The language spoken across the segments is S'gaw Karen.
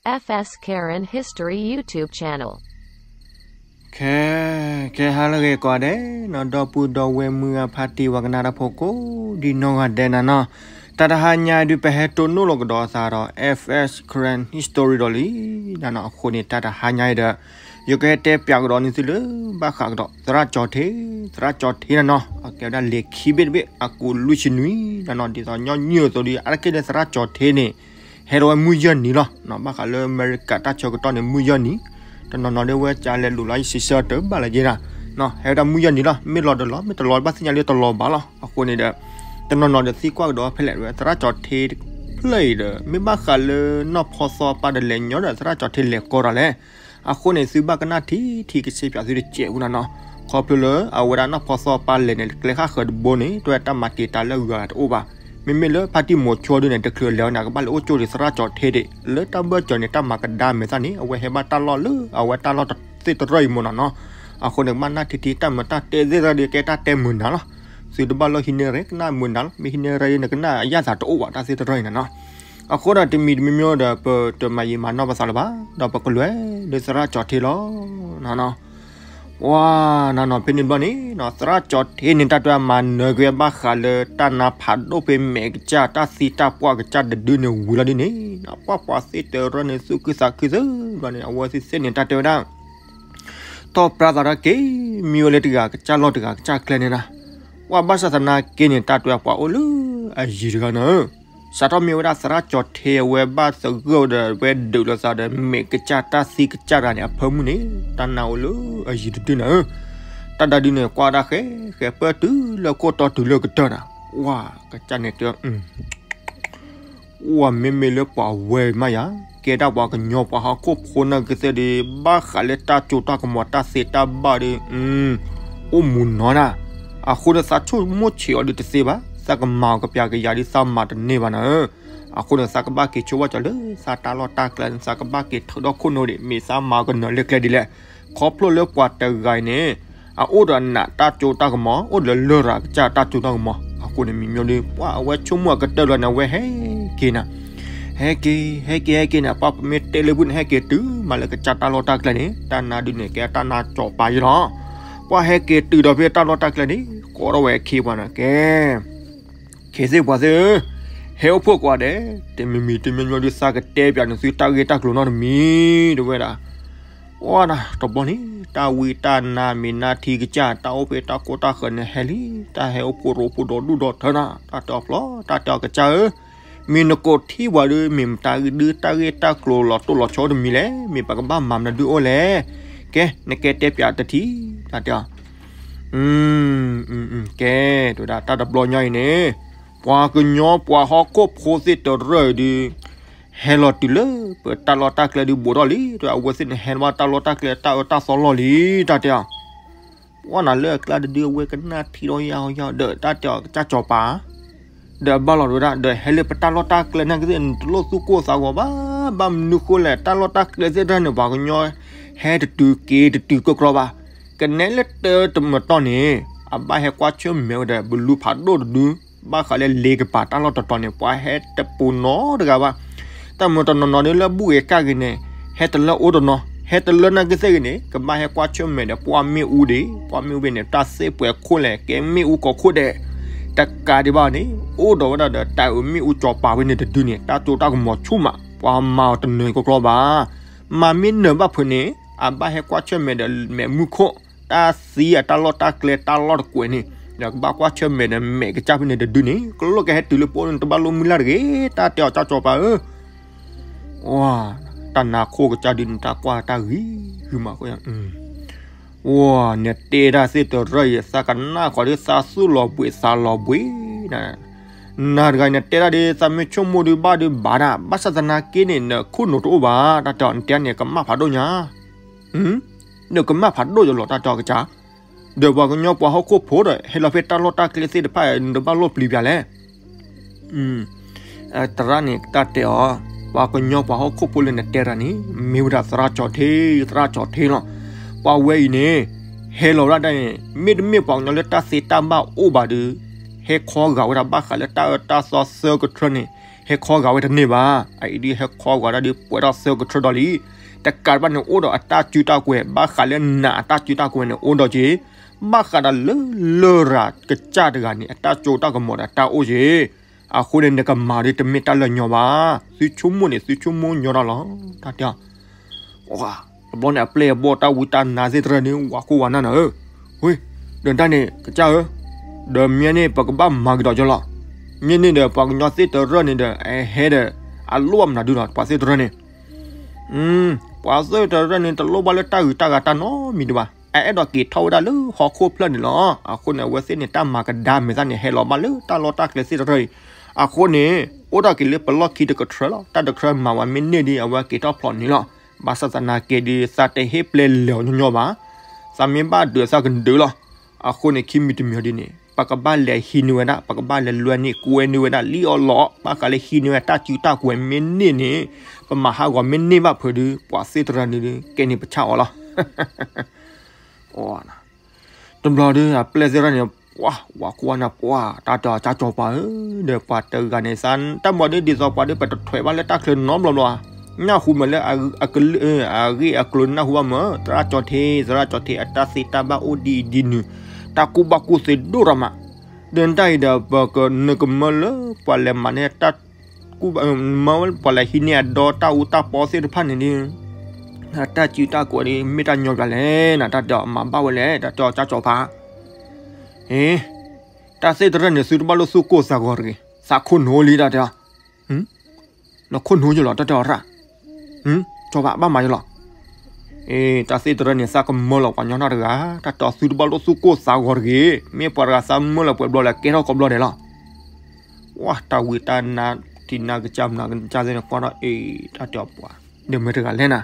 F S Karen History YouTube channel. ခဲ ခဲဟါလၢအဂ့ၤကိးဂၤဒဲးနီၤ ဒီပုၢ်ဒီဝဲၢ်မုၢ်ဂၤဖါတံၢ်ဝဲကနၣ်တၢ်ဖိကိးဒံနီၢ်ဂၤဒဲးနၤနီၤ, တၢ်တဟါညါအံၤဒုး ပဟဲတိၢ်နီၣ်လီၤကဒီးအသးဒီး F S Karen History ဒီးလံနၤနီၤ, အဃိန့ၣ် တၢ်တဟါညါအံၤဒီး ယကဟဲတဲပၠးကဒီးန့ၢ်သုလၢ ဘၣ်ဃးကဒီး သရၣ်ကၠီၤထ့, သရၣ်ကၠီၤထ့နၤနီၤ, အကဲဝဲဒၣ်လံာ်ခံဘ့ၣ်တဘ့ၣ် အကူးလွံၢ်ဆံနွံနၤနီၤ, ဒ်သိးညီနုၢ်အသိးဒီး အါတက့ၢ်လၢသရၣ်ကၠီၤထ့န့ၣ် ဟဲထီၣ်ဝဲမုၢ်ယဲၢ်နံၤလီၤ, ဘၣ်ဃးလၢအမဲရကၤတၢ်ဆၢကတီၢ်န့ၣ် မုၢ်ယဲၢ်နံၤ, တနီၤနီၤဒ်ဝဲကလဲၤလိာ်လီၤယစံးဆၢတဘၣ်လၢၤက့ၤနၤ, ဟဲဝဲဒၣ်မုၢ်ယဲၢ်နံၤလီၤ, မ့ၢ်လီၤဒီးလီၤ မ့ၢ်တလီၤဘၣ်သ့ၣ်ညါလၢတလီၤဘၣ်လီၤ, အဃိန့ၣ်ဒီး တနီၤနီၤဒီးသံကွၢ်ကဒီးဖဲလဲၣ်ဝဲ သရၣ်ကၠီၤထ့တဖျၢၣ်အံၤဒီး မ့ၢ်ဘၣ်ဃးလၢနီၢ်ဖီသီပၢ်ဒီးလဲၤညီဒီးသရၣ်ကၠီၤထ့လဲၤကီးဒီးလဲၣ်, အဃိန့ၣ် သုဘၣ်ကနၣ်ထံထံကဆ့ပၠးသုတစဲးဝဲနၤနီၤ, ခီဖျိလၢအဝဲဒၣ်နီၢ်ဖီသီပၢ်လဲၤန့ၣ် ကျဲဃၣ်ဃၢၤတဘိန့ၣ် တဝဲတၢ်မၤတံာ်တာ်လၢအဂၤတအိၣ်ဘၣ်, မ့မ့ၢ်လၢဖါတံၢ်မိၤဆိဒုန့ၣ် တချုးလဲၤဝဲန့ၣ် ကဘၣ်လဲၤအိၣ်ကၠိဒံးသရၣ်ကၠီၤထ့ဒံး လၢတၢ်ဘၢၣ်စၢၤန့ၣ် တၢ်မၤကဒါမဲာ်သၣ်န့ၣ် အဝဲဟဲဘၣ်တၢ်လီၢ်လၢအဝဲတၢ်လီၢ်သ့ၣ်တရၢၢ်အံၤမ့ၢ်နၤနီၤ, အဃိန့ၣ် ကဘၣ်နၢ်ထံထံတၢ်မၤတၢ်တဲသ့ၣ်တဖၣ်ဒီး ကဲတၢ်တဲမုာ်နၤလီၤ, သုတဘၣ်လီၢ်ဟံးန့ၢ်ရဲၣ်ကနၣ်မုာ်နၤလီၤ, မ့ၢ်ဟံးန့ၢ်ရဲၣ်နကနၣ်အယၣ်သးတအိၣ်ဘၣ်တၢ်သ့ၣ်တရၢၢ်အံၤနၤနီၤ, အဃိဒီးတမံၤတမံၤမ့ၢ်ဒီး ပတမၤယံာ်မၤနီၢ်ပသးလၢၤဘၣ်, ဒီးပကလဲၤလၢသရၣ်ကၠီၤထ့လီၤနၤနီၤ ပှၤနၤနီၤ ဖဲန့ၣ်ဘျီန့ၣ် သရၣ်ကၠီၤထ့န့ၣ် တၢ်တွဲအမၤနၢၤက့ၤဘၣ်ဃးလၢတၢ်နါဖးဒိၣ်ဖဲမဲာ်ကစၢ် တၢ်သံတၢ်ပှၢ်ကစၢ်တဒုန့ၣ်ဝံၤလီၤဒ်န့ၣ် ပှၤပှၤသ့ၣ်တရၢၢ်န့ၣ် သူၣ်ခုသးခုသ့ဘျီန့ၣ် အဝဲသ့ၣ်သ့ၣ်န့ၣ် တၢ်တဲဝဲဒၣ် ထီၣ်ပြၢသးတၢ်က့ၤ မံဝဲလၢတဂၤကစၢ်လီၢ်တဂၤကစၢ်ကျဲန့ၣ်နၤ, ပှၤဘၣ်ဆၣ်သနာ်က့န့ၣ် တၢ်တွဲပှၤအိၣ်လၢအယံၤတဂၤနၤဧၢ စးထီၣ်မ့ၢ်ဝဲဒၣ်သရၣ်ကၠီၤထ့အဝဲဘၣ်သဂၢၢ်ဒီး ဝဲဒုးလိာ်သးဒီး မဲာ်ကစၢ်တၢ်သံကစၢ်တဂၤန့ၣ် အဖၢမုၢ်န့ၣ် တၢ်နါအိၣ်လၢအယံၤတဒုနၤဧၢ, တၢ်ဒၣ်ဒုန့ၣ် ကွၢ်ဒၣ်ဃဲဃဲပၢၢ်တုၤလၢခိၣ်တီတုၤလၢကတၢၢ်နၤ, ပှၤကစၢ်န့ၣ်တဲ အိၣ်မ့မ့ၢ်လၢပှၤဝဲမးယၤ, ကဲဒၣ်ပှၤကညီပှၤဟီၣ်ခိၣ်ဖိနာ်က့သ့ၣ်ဒီး ဘၣ်ဃးလၢတၢ်စိတၢ်ကမီၤတၢ်သ့တၢ်ဘၣ်ဒီး အိၣ်မူနီၤနၤ, အဃိန့ၣ်သးဆိကမိၣ်ဆံးအီၤဒုးတသ့ဘၣ်, သးကမၤအီၤကပျးကယၤဒ်သးမၤတန့ၢ်ဘၣ်နၤဧၢ, အဃိန့ၣ် သးကဘၣ်က့ၤဆိဝဲကၠီၤလၢသးတၢ်လီၢ်တၢ်ကျဲန့ၣ် သးကဘၣ်က့ၤထုးထီၣ်ခိၣ်နူာ်ဒံး မ့ၢ်သးမၤအီၤကနၢၤလၢကျဲဒ်လဲၣ်, ခီဖျိလၢပှၤတဂၤအံၤန့ၣ် အအိၣ်ဒီးအနးတၢ်စိတၢ်ကမီၤ အိၣ်ဒီးလရာ်ကစၢ်တၢ်စိတၢ်ကမီၤ, အဃိန့ၣ်မံၤမံၤဒီး ပှၤအဝဲဆိကမိၣ်အကတၢၢ်လီၤန့ၣ် အဝဲဟဲက့ၤနၤ, ဟဲက့ၤ ဟဲက့ၤ ဟဲက့ၤန့ၣ် ပှၤပမ့ၢ်တဲလၢပူၤန့ၣ် ဟဲက့ၤတုၤမးလၢကစၢ်တၢ်လီၢ်တၢ်ကျဲန့ၣ် တၢ်နါဒုန့ၣ် ကဲတၢ်နါကၠီၤပၤယ့လီၤ, ပှၤဟဲက့ၤတုၤဒီးဖဲတၢ်လီၢ်တၢ်ကျဲန့ၣ် ကိးထီၣ်ဝဲအခ့အပှၤန့ၣ် ကဲ ခ့သ့ၣ်ပှၤသ့ၣ်ဧၢ, ဟဲအိၣ်ဖှိၣ်ကိးဂၤဒဲး, တမံၤမံၤတမံၤမံၤဒုးသးကတဲပၠးန့ၢ်သုတၢ်ဂ့ၢ်တၢ်ကျိၤနီတမံၤ တဝဲဒၣ်, ပှၤတဘျီန့ၣ် တၢ်ဝံတၢ်နါမ့ၢ်နါထံကစၢ် တၢ်အိၣ်ဖဲတၢ်ကိၢ်တၢ်ဃၢၤန့ၣ်ဟဲလံ, တၢ်ဟဲအိၣ်ဖှိၣ်ရိဖှိၣ်ဒီးဒူၣ်ဒီးထၢနၤ, တၢ်တဲအီၤဖျီ တၢ်တဲအီၤကစၢ်ဧၢ, မ့ၢ်နကိးထံၣ်ပှၤဒီး မ့ၢ်မတၤဒုတၢ်ဂ့ၢ်တၢ်ကျိၤလီၤတိၢ်လီၤဆီတမံၤလဲၣ်, မ့ၢ်ပကဘၣ်မၤမနုၤဒုအိၣ်လဲၣ်, ကဲ နကဲတဲပၠးတထံၣ်, တၢ်တဲအီၤ ကဲ တဝဲဒၣ် တၢ်တဘျီညါအံၤန့ၣ် ပှၤကညီပှၤဟီၣ်ခိၣ်ဖိသ့ၣ်တရၢၢ်အံၤဒုး ဟဲလီၤတုၤလၢပတၢ်လီၢ်တၢ်ကျဲဒုးဘူးထီၣ်လံ, တဝဲအဝဲသ့ၣ်န့ၣ် ဟဲဘၣ်တၢ်လီၢ်တၢ်ကျဲတၢ်အၢတၢ်သီလီၢ်လံ, တၢ်တဲအီၤ, ပှၤနၤလၢအကျါတဒုအဝဲကနၣ်ထံဒီးယၤအီၤယၤဒီး တၢ်တဲအီၤကစၢ်ကၠီၤပၤ ဒီးအဘၣ်လီၤတဝဲဒၣ် ဒီးဟဲလၢပတၢ်လီၢ်တၢ်ကျဲနာ်က့သ့ၣ် နတလိၣ်သူၣ်ကိၢ်သးဂီၤဘၣ်, ဘၣ်မနုၤဃိလဲၣ် တၢ်လီၢ်တၢ်ကျဲသ့ၣ်တဖၣ်န့ၣ် ပှၤကညီဟဲတတုၤက့ၤတတုၤကီကီဘၣ်, ကနဲလၢတၢတမတီၢ်န့ၣ် အဘၣ်ဟဲကွၢ်ဆၢၣ်မဲာ်ဝဲဒီး ဘလူးဖးဒိၣ်တဒု, ဘၣ်ဃးလၢလ့ကပၤတၢ်လီၢ်တတီၤန့ၣ် ပှၤဟဲတပူၤနီတဂၤဘၣ်. တၢ်မုၢ်တနီၤနီၤဒ်လၢဘူၣ်ဂ့ၤကၣ်ဂ့ၤန့ၣ် ဟဲတလၢအိၣ်တနီၤ, ဟဲတလၢနာ်က့သ့ၣ်ဂ့ၤန့ၣ် ကဘၣ်ဟဲကွၢ်ဆၢၣ်မဲာ်ဒီးပှၢ်မ့ၣ်အူဒံး, ပှၢ်မ့ၣ်အူဘ့ၣ်န့ၣ် တၢ်သ့ၣ်ပှဲၤခိၣ်လဲၣ် ကဲမ့ၣ်အူကိးခိၣ်ဒဲး, တကးဒံးဘၣ်န့ၣ် အိၣ်ဒီးဝဲဒၣ်ဒီးတၢ်အၢမ့ၣ်အူကၠီၤပၤဝဲန့ၣ်တဒုန့ၣ် တၢ်စိတၢ်ကမီၤဆူၣ်မး ပှၤမၤအီၤတနၢၤကီကီဘၣ်. မၤမ့ၢ်နၢၤဘၣ်ဖုးန့ၣ် အဘၣ်ဟဲကွၢ်ဆၢၣ်မဲာ်ဒီးမဲာ်မုၢ်ခိၣ်, တၢ်သံအတၢ်လီၢ်တၢ်ကျဲတၢ်လီၢ်တကွဲးန့ၣ်, ဒီးကဘၣ်ကွၢ်ဆၢၣ်မဲာ်ဒီးမဲာ်ကစၢ်ဖဲန့ၣ်တဒုန့ၣ် ကလိၣ်ကဟဲတုၤလၢပအိၣ်န့ၣ် တဘၣ်လိၣ်မုၢ်လၢ်တဂ့ၤ, တၢ်တဲအီၤကၢ်ကၠီၤပၤဧၢ. တၢ်နါခိၣ်ကစၢ်ဒုန့ၣ် တၢ်ကွၢ်တၢ်ဂံၤဂုာ်မးဃိ နတဲတၢ်သ့ၣ်တရၢၢ်အံၤ သးကနၣ်ဃီၤဒီးသးသူၣ်လီၤဘှံးသးလီၤဘှံး, နၤတဂၤနတဲတၢ်ဒီး သးမ့ၢ်ဆိကမိၣ်ဒုးဘၣ်ဒုးဘၣ်နၤ, ဘၣ်ဆၣ်သနာ်က့န့ၣ် နခိၣ်နူာ်တအိၣ်ဘၣ်, တၢ်တဲအီၤ နတဲန့ၣ် ကမၣ်ဖးဒိၣ်ညါ, ဒီးကမၣ်ဖးဒိၣ်ယလီၤ တၢ်တဲအီၤကစၢ်, ဒီးပှၤကညီပှၤဟီၣ်ခိၣ်ဖိဒီး ဟဲလီၤဖဲတၢ်လီၢ်တၢ်ကျဲသ့ၣ်တဖၣ် နတဘၣ်လိၣ်ပျံၤပၠးလဲၣ်. သရၣ်န့ၣ် တၢ်တဲအီၤ, ပှၤကညီပှၤဟီၣ်ခိၣ်ဖိလၢနတဲတၢ်န့ၣ် မ့ၢ်ဝဲဒၣ်သရၣ်ကၠီၤထ့, သရၣ်ကၠီၤထ့လီၤ. ပှၤဝဲအံၤန့ၣ် ဟဲလီၤဝဲဒၣ်န့ၣ် မ့တမ့ၢ်ပှၤကညီလၢတၢ်သ့တၢ်ဘၣ်အိၣ်ဘၣ်ဒီး ဟဲခီဂာ်ဝဲဒၣ်ဘၣ်ဃးလၢတၢ်အၢတၢ်သီသၢကထၢန့ၣ်, ဟဲခီဂာ်ဝဲတန့ၢ်ဘၣ်. အအံၤဒုးဟဲခီဂာ်ဒၣ်ဒုးပှဲၤထီၣ်သၢကထြၢဒီးလံ. တကးတဘၣ်န့ၣ်အိၣ်ဒီးအတၢ်စုတၢ်ကွဲၤ ဘၣ်ဃးလၢနးအတၢ်စုတၢ်ကွဲၤန့ၣ်အိၣ်ဒီးက့ၤ, ဘၣ်ဃးဒီးလၢလရာ်ကစၢ်တဂၤန့ၣ် အတၢ်စိတၢ်ကမီၤဒီးတၢ်အိၣ်က့ၤ. အဃိန့ၣ်နကမၤဒုးတမ့ၢ်တၢ်လၢာ်ညီဘၣ်. သုဆိကမိၣ်န့ၣ် သုဆိကမိၣ်ညီတၢ်လီၤ. တၢ်တဲအီၤ တဘျီန့ၣ် အပျဲၢ်အဘီၣ်တၢ်ဝံတၢ်နါသ့ၣ်တဖၣ်န့ၣ် ဝးခိၣ်ဝးနၢ်နၤဧၢ, ဝ့ၢ်, ဒီးတၢ်န့ၣ် ကစၢ်ဧၢ, ဒီးမ့ၢ်န့ၣ် ပကဘၣ်မၤကဒီးကၠီလီၤ. မ့ၢ်န့ၣ်ဒီး ပှၤကညီသ့ၣ်တဖၣ်န့ၣ်ဒီး အဟဲဒီး အလိၣ်ဘၣ်မနုၤဒုလီၤ ပှၤသ့ၣ်တဖၣ်န့ၣ်. ပှၤသ့ၣ်တဖၣ်န့ၣ် တလိၣ်ဘၣ်လၢတၢ်ဂုၤတၢ်ဂၤတၢ်နီတမံၤဒံးဘၣ်. အအဲၣ်ဒိးက့ၤထီၣ်ဝဲဒၣ်လၢဟီၣ်ခိၣ်ဖျၢၣ်န့ၣ်လီၤ. အဃိန့ၣ် အဝဲသ့ၣ်န့ၣ် တၢ်မၤကဒါမဲာ်သၣ်န့ၣ် ဟဲလီၤဘၣ်လၢတၢ်လီၢ်တၢ်ကျဲသ့ၣ်တဖၣ်အံၤ. အဃိန့ၣ် အိၣ်ထီၣ်က့ၤလၢပလီၢ်ခံတကထြၢလီၤ. တၢ်တကထြၢမၤဝဲမ့ၢ်န့ၢ်ဒ်အဝဲက့ၤထီၣ်ဖျိးန့ၣ်လီၤ. ဘၣ်ဆၣ်သနာ်က့ဒီး သးတဟ့ၣ်ပျဲလဲၤအီၤညီညီဘၣ်. သးမ့ၢ်ဘၣ်ဒုးသးကဒုးလီၤ. အဃိန့ၣ် ခံမံၤတမံၤအီၤဒ်န့ၣ် ပကဘၣ်လဲၤဟံးန့ၢ်ဝဲဒၣ်, ပကဘၣ်လဲၤလွဲန့ၢ်ကွဲန့ၢ်ဝဲဒၣ် လံၣ်အီၣ်လီအီၣ်, ဘၣ်ဃးလၢဟံးန့ၢ်ဝဲတၢ်စုတၢ်ကွဲၤမ့ၢ်န့ၢ်န့ၣ်, ပမၤဟးဂီၤမ့ၢ်န့ၢ်ဘၣ်ဖုးဒုး ပှၤသ့ၣ်တဖၣ်န့ၣ်ဒုး ကဲန့ၣ်ပဆၣ်အီၤလီၤ. တဘျီဒုး အပျဲၢ်သ့ၣ်တဖၣ်န့ၣ် ပှၤ ဝးကွၢ်နၤ ပှၤ တၢ်တဲအီၤ ကၢ်ကၠီၤပၤဧၢ, ဒီးပှၤတဂၤန့ၣ် သးတၢ်မၤဒ်သိးပှၤဒုး ပတထွဲးဘၣ်လၢတၢ်ချၢနီတဘျီဘျီဧါ. နၢ်ဟူမးလၢ အဂ့ၢ်အကျိၤနၢ်ဟူဘၣ်မး, သရၣ်ကၠီၤထံ, သရၣ်ကၠီၤထံ အတၢ်သ့တၢ်ဘၣ်အိၣ်ဒ်အံၤဒ်နုၤ, တၢ်ကူၣ်ဘၣ်ကူၣ်သ့ဒိၣ်ရၤမး. ဒီးတၢ်အံၤဒီး ပကနကမၢလၢ ပှၤလဲၤမၤန့ၢ်တၢ် မၢဝဲပှၤလဲၤဟံးန့ၢ်အဒီတၢ်အူတၢ်ပီသ့ၣ်တဖၣ်န့ၣ်ဒုး, တၢ်စုတၢ်ကွဲၤဒုး မ့ၢ်တၢ်ညီဘၣ်လဲၣ်န့ၣ် တၢ်တဲအီၤ မၤဘၣ်ဝဲလဲၣ် တၢ်တဲအီၤ ကၢ်ကၠီၤပၤ. အ့, တၢ်သ့ၣ်တဖၣ်န့ၣ် သုတဘၣ်လိၣ်သူၣ်ကိၢ်သးဂီၤတဂ့ၤ, သးခိၣ်နူာ်လံ တၢ်တဲအီၤ. နခိၣ်နူာ်ယလီၤ တၢ်တဲအီၤရၣ်. ကၠီၤပၤ ဘၣ်မၤယလီၤ. အ့, တၢ်သ့ၣ်တဖၣ်န့ၣ် သးကမၢလီၤပှၤညီနၢ်တဂၤ, တၢ်တဲအီၤ သုတဘၣ်လိၣ်သူၣ်ကိၢ်သးဂီၤတဂ့ၤ, မ့ၢ်ပှၤတဂၤသးမၢလီၤပှဲၤဘျီလဲၣ် ကဲထီၣ်ကိးဘျီဒဲးလီၤ. ဝါ တၢ်ဝံတၢ်နါထံနါကစၢ်မနၤကစၢ်သ့ၣ်န့ၣ် ကွၢ်ထီၣ်အ့, တၢ်တဲအီၤပှၤ, ဒီးမ့ၢ်တဂၤလဲၣ်နၤ.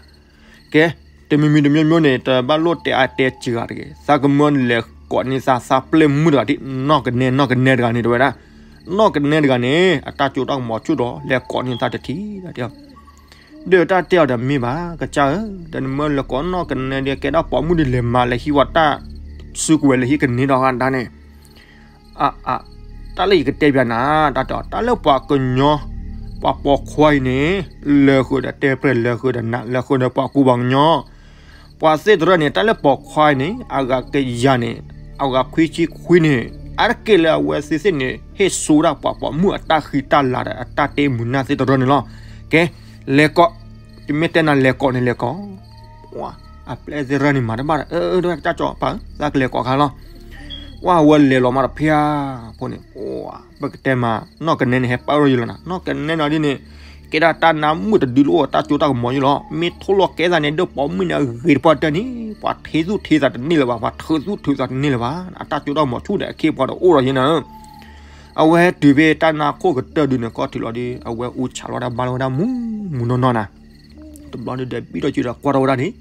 ကဲ, တမံၤမံၤတမံၤမံၤန့ၣ် တဘၣ်လိၣ်တဲအါတဲစှၤဂၤတဂ့ၤ, သးကမၢနလဲၤကိးန့ၢ်သး သးပျဲၢ်မုၣ်တဂၤဒ် နီၢ်ကနဲ နီၢ်ကနဲတဂၤန့ၣ် တဲဝဲဒၣ်, နီၢ်ကနဲတဂၤန့ၣ် အတၢ်ကၠိတၢ်ကမီၤဆူၣ်ဒီး လဲၤကိးန့ၢ်သးတထံၣ် တၢ်တဲအီၤ. ဒီးတၢ်တဲအီၤဒီး မ့ၢ်ဘၣ် ကစၢ်ဧၢ, ဒီးနမၢလဲၤကိးနီၢ်ကနဲဒီး ကဲဒၣ်ပိာ်မုၣ်ဒီး လဲၤမၤလဲၤဟံးဝဲတၢ်စုကဝဲၤ လဲၤဟံးကန့ၢ်ဒီးဂၤဒၣ်န့ၣ် အါအါ, တၢ်လၢယကတဲပျးနၤ, တၢ်တဲအီၤ တၢ်လၢပှၤကညီ, ပှၤပိာ်ခွါအံၤန့ၣ်, လဲၤဃုာ်ဒီးတဲပြဲၢ် လဲၤဃုာ်ဒီးနး လဲၤဃုာ်ဒီးပှၤကူပှၤကညီ, ပှၤသ့ၣ်တဖၣ်န့ၣ် တၢ်လၢပိာ်ခွါအံၤန့ၣ် အဂၤကယၤန့ၣ်, အဂၤခွံဆံခွံန့ၣ်, အါတက့ၢ်လၢအဝဲသ့ၣ်သ့ၣ်န့ၣ် ဟ့ၣ်ဆိဒၣ်ပှၤပိာ်မုၣ်အတၢ်ဃံတၢ်လၤဒီး အတၢ်တ့မုာ်နၢ်သ့ၣ်တဖၣ်န့ၣ်လီၤ. ကဲ, လဲၤကိး, ယမ့ၢ်တဲနၤလဲၤကိးန့ၣ်လဲၤကိး အပျဲၢ်သ့ၣ်တဖၣ်န့ၣ် မၤတဘၣ်ဒီး အၢ ကစၢ်ကၠီၤပၤဧၢ, သးကလဲၤကိးခါလီၤ. ဝါ အဝဲလဲၤလီၤမးတဖျါ, အဃိန့ၣ်, ပကတဲမး နီၢ်ကနဲန့ၣ် ဟဲပာ်ထီၣ်ယလီၤနၤ, နီၢ်ကနဲနီၤဒ်န့ၣ်, ကဲဒၣ်တၢ်နါမုၣ်တဒုလၢအိၣ်တၢ်ကၠိတၢ်ကမီၤယလီၤ, မ့ၢ်ထိၣ်လီၤကဲသးန့ၣ် ဒီးပိာ်မုၣ်န့ၣ်အဂ့ၤတပှၢ်တၢၢ်န့ၣ်, ပှၤထ့သူၣ်ထ့သးတန့ၢ်လၢၤဘၣ်, ပှၤထုးသူၣ်ထုးသးတန့ၢ်လၢၤဘၣ်, အတၢ်ကၠိတၢ်ကမီၤဆူၣ်ဒီးအခ့အပှၤဒီးအိၣ်ဒီးယဲနၤ အဝဲဟဲတုၤဖဲတၢ်နါခိၣ်ကတၢၢ်ဒုန့ၣ် ကီၢ်ထံးလီၤဒီး အဝဲအူဆးလီၤဝဲဒၣ်ဘါလီၤဝဲဒၣ်မူမူနီၢ်နီၢ်နၤ, တဘျီဒုဒီးဘံထီၣ်က့ၤဒီးကွၢ်ထီၣ်ဝဲဒၣ်န့ၣ်,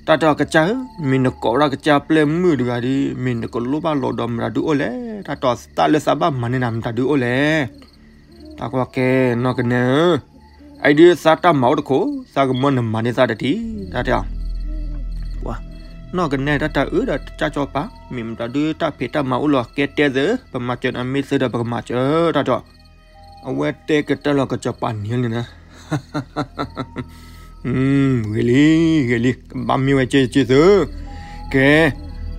တၢ်တဲအီၤ ကစၢ်ဧၢ, မ့ၢ်နကိးဝဲဒၣ်ကစၢ်ပျဲၢ်မုၣ်တဂၤဒီး မ့ၢ်နကလိၣ်ဘၣ်လီၤဒီးမတၤဒုအိၣ်လဲၣ်, တၢ်တဲအီၤ တၢ်လၢသးဘၣ်မၤန့ၢ်နၤမတၤဒုအိၣ်လဲၣ်, တၢ်ကွၢ်ကဲနီၢ်ကနဲဧၢ, အအံၤဒုးသးတၢ်မၤအိၣ်တခိၣ်, သးကမၢနမၤန့ၢ်သးတထံၣ်, တၢ်တဲအီၤ နီၢ်ကနဲ တၢ်တဲအီၤ အၢ ဒီးကစၢ်ကၠီၤပၤ, မ့ၢ်မတၤဒုတၢ်ဖံးတၢ်မၤအိၣ်လီၤ ကဲတဲသ့, ပမၤစၢၤနၤမ့ၢ်သ့ဒီးပကမၤစၢၤ, တၢ်တဲအီၤ, အဝဲတဲကတၢၢ်လီၤကစၢ်ပၤန့ၣ်လံနၤ, ဂ့ၤလံ, ဂ့ၤလံ, ကဘၣ်မ့ၢ်ဝဲက့ၤက့ၤသ့, ကဲ,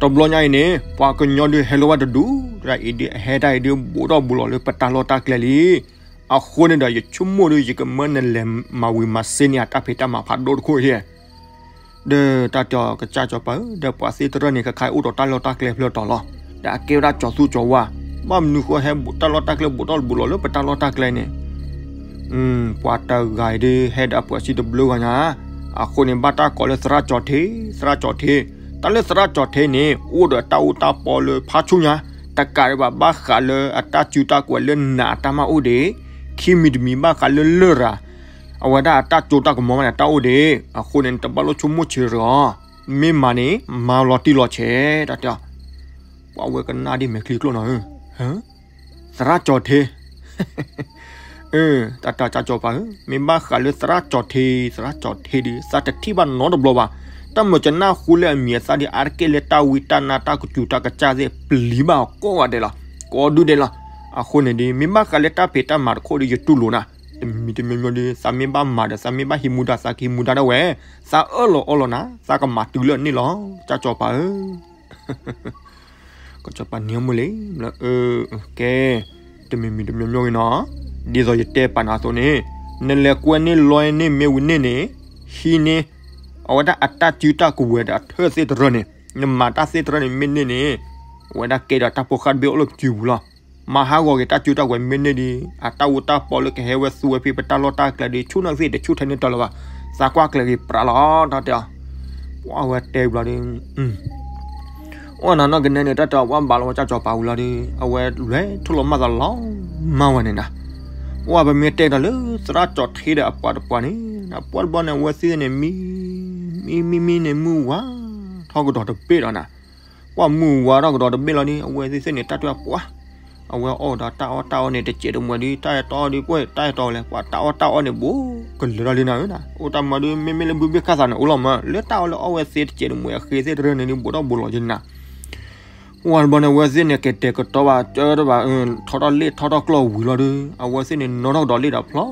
တဘျီညါအံၤန့ၣ် ပှၤကညီဒုးဟဲလီၤဝဲတဒူၣ်, တၢ်အံၤဒုး အဟဲတၢ်အံၤဒုး ဘူးထီၣ်ဘူးလီၤလၢပတၢ်လီၢ်တၢ်ကျဲလံ အဃိန့ၣ်ဒီး ယဆိကမိၣ်ဒီး ယကမၢနလဲၤမၤဝံၤမၤစ့န့ၢ်အတၢ်ဖံးတၢ်မၤဖးဒိၣ်တခိၣ်ဟ့ၣ်, ဒီးတၢ်တဲအီၤ ကစၢ်ကၠီၤပၤဧၢ, ဒီးပှၤသ့ၣ်တဖၣ်န့ၣ် ခဲခါအံၤအိၣ်ဒီးတၢ်လီၢ်တၢ်ကျဲဖျၢၣ်တီၤလီၤ, ဒီးအကဲဝဲဒၣ်ကၠီၤသူကၠီၤဝါ, ဘၣ်မနုၤဃိဟဲဘူးတၢ်လီၢ်တၢ်ကျဲဘူးထီၣ်ဘူးလီၤလၢပတၢ်လီၢ်တၢ်ကျဲန့ၣ် ပှၤတဂၤအံၤဒုး ဟဲဒီးအပှၤစံတဘျုးဂၤညါ, အဃိန့ၣ် ဘၣ်တၢ်ကိးလၢသရၣ်ကၠီၤထံ, သရၣ်ကၠီၤထံ, တၢ်လၢသရၣ်ကၠီၤထံန့ၣ် အိၣ်ဒီးတၢ်အူတၢ်ပီလၢဖးဆူညါ, တကးဒံးဘၣ် ဘၣ်ဃးလၢအတၢ်စုတၢ်ကွဲၤလၢနးအတၢ်မၤအိၣ်ဒံး, ခံမံၤတမံၤဘၣ်ဃးလၢလရာ်, အဝဲဒၣ်အတၢ်ကၠိတၢ်ကမီၤမးန့ၣ် တၢ်အိၣ်ဒံး, အဃိန့ၣ် နတဘၣ်လိၣ်ဆိကမိၣ်ဆံးတဂ့ၤ, မ့ၢ်မၤန့ၣ် မၤလီၤတံၢ်လီၤဆဲး, တၢ်တဲအီၤ, ပှၤဝဲကနၣ်ဒ်မဲာ်ချံကျိၣ်နီၤဧၢ, သရၣ်ကၠီၤထံ တၢ်တဲကၠီၤပၤဧၢ, မ့ၢ်ဘၣ်ဃးလၢသရၣ်ကၠီၤထံ, သရၣ်ကၠီၤထံဒီး သးတထံၣ်ဘၣ်နီတဘျီဘၣ်, တၢ်မၤကနၣ်ဃူလၢအမံၤအသၣ်ဒီး အါတက့ၢ်လၢတၢ်ဝံတၢ်နါတၢ်ကစူၤတၢ်ကစၢ်သ့ၣ် ပျံၤဘၣ်အီၤကိးဂၤဒဲးလီၤ, ကိးဒူဒဲးလီၤ, အဃိန့ၣ်ဒီး မ့ၢ်ဘၣ်ဃးလၢတၢ်ဖံးတၢ်မၤတခိၣ်ဒီး ယတူၢ်လိာ်နၤ, တမံၤတမံၤမံၤဒီး သးမ့ၢ်ဘၣ်မၤဒီး သးမ့ၢ်ဘၣ်ဟံးမူဒါ သးကဟံးမူဒါဒၣ်ဝဲ, သးအၢၣ်လီၤအီလီၤနၤ, သးကမၤတုၤလၢန့ၣ်လီၤ, ကၠီကၠီပၤဧၢ. ကၠီကၠီပၤနံၤအမုၢ်လံ, ကဲ, တမံၤမံၤတမံၤမံၤဂ့ၤနီၤ, ဒ်သိးယတဲပာ်နၤအသိးန့ၣ်, နလဲၤကွဲန့ၢ်လီန့ၢ်မ့ၢ်ဝံၤန့ၢ်န့ၣ်, ဟံးန့ၢ်, အဝဲဒၣ်အတၢ်စုတၢ်ကဝဲၤဒီးအထၢၣ်သ့ၣ်တရၢန့ၣ်, နမၤတၢ်သ့ၣ်တရၢန့ၣ်မ့ၢ်န့ၢ်န့ၣ်, အဝဲဒၣ်ကဲဒီးတၢ်ဖိဃၢ်တဘ့ၣ်အိၣ်လၢပစုပူၤလီၤ. မၤဟးဂီၤက့ၤတၢ်စုတၢ်ကဝဲၤမ့ၢ်န့ၢ်ဒီး အတၢ်အူတၢ်ပီလၢကဟဲဝဲသူဝဲဖဲပတၢ်လီၢ်တၢ်ကျဲဒီး ဆူၣ်နီၣ်သ့ၣ်တဆူၣ်ထဲန့ၣ်တၢ်လၢၤဘၣ်, သးကွၢ်ကျဲၤက့ၤပြးလီၤ တၢ်တဲအီၤ, ပှၤဝဲတဲဘျီဒီး အိၣ်နၤနီၢ်ကနဲန့ၣ် တၢ်တဲအီၤဝဲဘၣ်လီၤဝဲကၠီကၠီပၤဝံၤလီၤဒီး အဝဲလဲၤထူၣ်လီၤမၢ်သးလီၤမၢ်ဝဲန့ၣ်နၤ, ပှၤပမ့ၢ်တဲတၢ်လၢသရၣ်ကၠီထ့ဒီးအပှၤတပှၤန့ၣ်, ပှၤတဘျီန့ၣ် အဝဲသ့ၣ်န့ၣ် မံ, မံမံမံန့ၣ် မုၢ်ဝါထီၣ်ကဒီးတဘ့ၣ်လီၤနၤ, ပှၤမုၢ်ဝါထီၣ်ကဒီးတဘ့ၣ်လီၤဒီး အဝဲသ့ၣ်သ့ၣ်န့ၣ် တၢ်တဲပှၤ အဝဲအီၣ်ဒီးတၢ်အီၣ်တၢ်အီန့ၣ် တစဲးတမှဲၤဒီး တၢ်အဲၣ်တီအီၣ်ဒီး ပှၤ တၢ်အဲၣ်တီလဲၣ် ပှၤတၢ်အီၣ်တၢ်အီန့ၣ် ဘူးကလၢာ်ထီၣ်လံနၤဧၢ, အိၣ်တၢ်မၤဒီး မ့မ့ၢ်လၢဘုဘ့ၣ်ခၣ်သးန့ၣ် အိၣ်လီၤမး လၢတၢ်အီၣ်လၢအီၣ်ဝဲသ့တစဲးတမှဲၤအဃ့သ့ၣ်တရၢန့ၣ်ဒီး ဘူးထီၣ်ဘူးလီၤက့ၤနၤ, ပှၤတဘျီန့ၣ် အဝဲသ့ၣ်န့ၣ် ကတဲာ်ကတီၤဘၣ် ကၢတဘၣ် ထီထီၣ်လ့ၣ်ထီထီၣ်ကျီၢ်ဝံၤလီၤဒီး အဝဲသ့ၣ်န့ၣ် နီၣ်ထီၣ်ကဒီးလ့ၣ်ဒီးဖျီ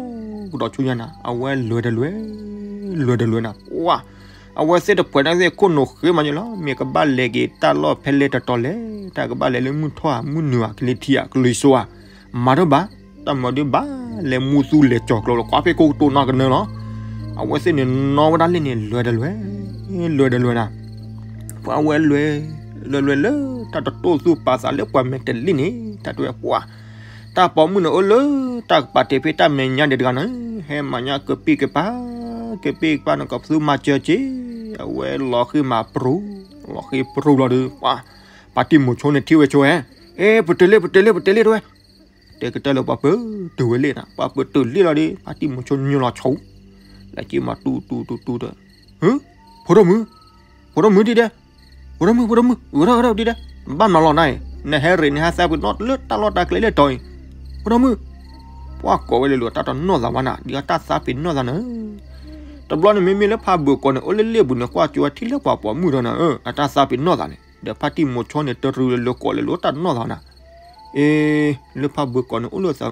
ကဒီးဆူညါနၤ, အဝဲလဲၤတလဲၤ လဲၤတလဲၤနၤ, ပှၤ အဝဲသ့ၣ်တဖှဲးန့ၣ်သ့ၣ် ခိၣ်နူာ်ဃ့မးန့ၣ်လီၤ, မ့ၢ်ကဘၣ်လဲၤက့ၤတၢ်လီၢ်ဖဲလဲၣ်တတီၤလဲၣ်, တၢ်ကဘၣ်လဲၤလၢမုၢ်ထီၣ်ဧါ မုၢ်နုာ်ဧါ ကလံၤထံးဧါ ကလံၤစိးဧါ, မၤတဘၣ်, တၢ်မၤဒုးဘၣ်လဲၤမူသူလဲၤကၠီၤကျိၤလၢကွၢ်ဖဲကိတိးနီၢ်ကနၢလီၤ, အဝဲသ့ၣ်န့ၣ် နီၣ်ဝဲဒၣ်လ့ၣ်န့ၣ် လဲၤတလဲၤ လဲၤတလဲၤနၤ, ပှၤဝဲလဲၤ လဲၤလဲၤလၢ တၢ်တတိၢ်သူၣ်ပာ်သးလၢပှၤမဲာ်တလ့ၣ်န့ၣ် တၢ်တဲဝဲပှၤ တၢ်ပိာ်မုၣ်န့ၣ်အိၣ်လၢ တၢ်ကပာ်တ့ၢ်ဖဲတၢ်မဲာ်ညါဒံးတဂၤန့ၣ်, ဟဲမၤညါကပံၢ်ကပၤ, ကပံၢ်ကပၤန့ၣ် ကသူမၤစၢၤက့ၤ, အဝဲလီၤဃံမၤပြူၤ, လီၤဃံပြူၤလီၤဒီး ပှၤ ဖါတံၢ်မိၤဆိန့ၣ်ထံၣ်ဝဲဆိဝဲ, အဲ ပတုၤလ့ၣ် ပတုၤလ့ၣ် ပတုၤလ့ၣ်တဲဝဲ, တဲကတၢၢ်လၢပှၤပတုၤဝဲလ့ၣ်နၤ, ပှၤပတုၤလ့ၣ်လီၤဒီး ဖါတံၢ်မိၤဆိညိလီၤဆိ, လၢက့ၤမၤတူတူတူတူဒီး ဖိဒိၣ်မုၣ်, ဖိဒိၣ်မုၣ်ဒ်ဒဲး, ဖိဒိၣ်မုၣ် ဖိဒိၣ်မုၣ် ဂဲၤထီၣ်ဂဲၤထီၣ်ဒ်ဒဲး, ဘၣ်မနုၤလီၤနၤအံၤ, နဟဲရ့ၣ်နဟဲသးပ့ၤနီၣ်လၢတၢ်လီၢ်တၢ်ကျဲလၢတီၤအံၤ, ဖိဒိၣ်မုၣ်, ပှၤကိးဝဲလၢလိၤတၢ်တနီၣ်သးဘၣ်နၤ, ဒ်အတၢ်သးပ့ၤနီၣ်သးန့ၣ်, တဘျီန့ၣ်မ့မ့ၢ်လၢဖးဘိၣ်ကီးန့ၣ် အိၣ်လၢလ့ၣ်ပူၤန့ၣ် ကွၢ်ကၠိဝဲထံၣ်လၢပှၤပိာ်မုၣ်ဒီးနၤဧၢ, အတၢ်သးပ့ၤနီၣ်သးန့ၣ် ဒီးဖါတံၢ်မိၤဆိန့ၣ် တရူးလၢကိးလၢလိၤတၢ်နီၣ်သးနၤ, အ့ လၢဖးဘိၣ်ကီးန့ၣ် အိၣ်လၢသး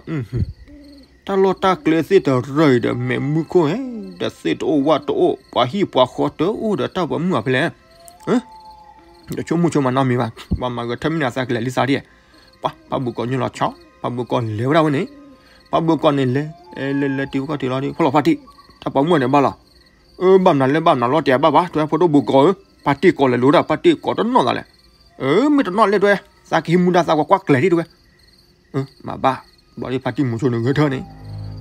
တၢ်လီၢ်တၢ်ကျဲသ့ၣ်တရၢအံၤဒီး မဲာ်မုၢ်ခိၣ်ဟဲ, ဒီးသ့ၣ်တအိၣ်ဝၣ်တအိၣ် ပှၤဟံၣ်ပှၤဃီတအိၣ်ဒီးတၢ်ပိာ်မုၣ်အဖဲလဲၣ်, ဒီးဆိကမိၣ်ဆိကမးနီတမံၤဘၣ်, ပှၤမၤဂဲၤထၢၣ်မ့ၢ်နၤသးကလဲၤလံသးဒ်, ပှၤဖးဘိၣ်ကီးညိလီၤဆီ, ဖးဘိၣ်ကီးလဲၤဝဲဒၣ်ဝဲန့ၣ်, ဖးဘိၣ်ကီးန့ၣ်လဲၤ, လဲၤလဲၤတုၤဝဲခီၣ်ထံးလီၤဒီး ဖီလီၤဖါတံၢ်, တၢ်ပိာ်မုၣ်န့ၣ်ဘၣ်လီၤ, အၢ ဘၣ်မနုၤလဲၣ်ဘၣ်မနုၤလီၤတဲဘၣ်ဘၣ် တဲဝဲ ဖိဒိၣ်ဘိၣ်ကီးဧၢ, ဖါတံၢ်ကိးလဲၤလိၤဒၣ် ဖါတံၢ်ကိးတနီၣ်သးလဲၣ်, အၢ မ့ၢ်တနီၣ်လဲၣ်တဲဝဲ, သးကဟံးမူဒါသးကွၢ်ကွၢ်ကျဲၤဒံးတဲဝဲ မၤဘၣ်, ဘျီဒ်ဖါတံၢ်မိၤဆိန့ၣ်ဂဲၤထၢၣ်န့ၣ်,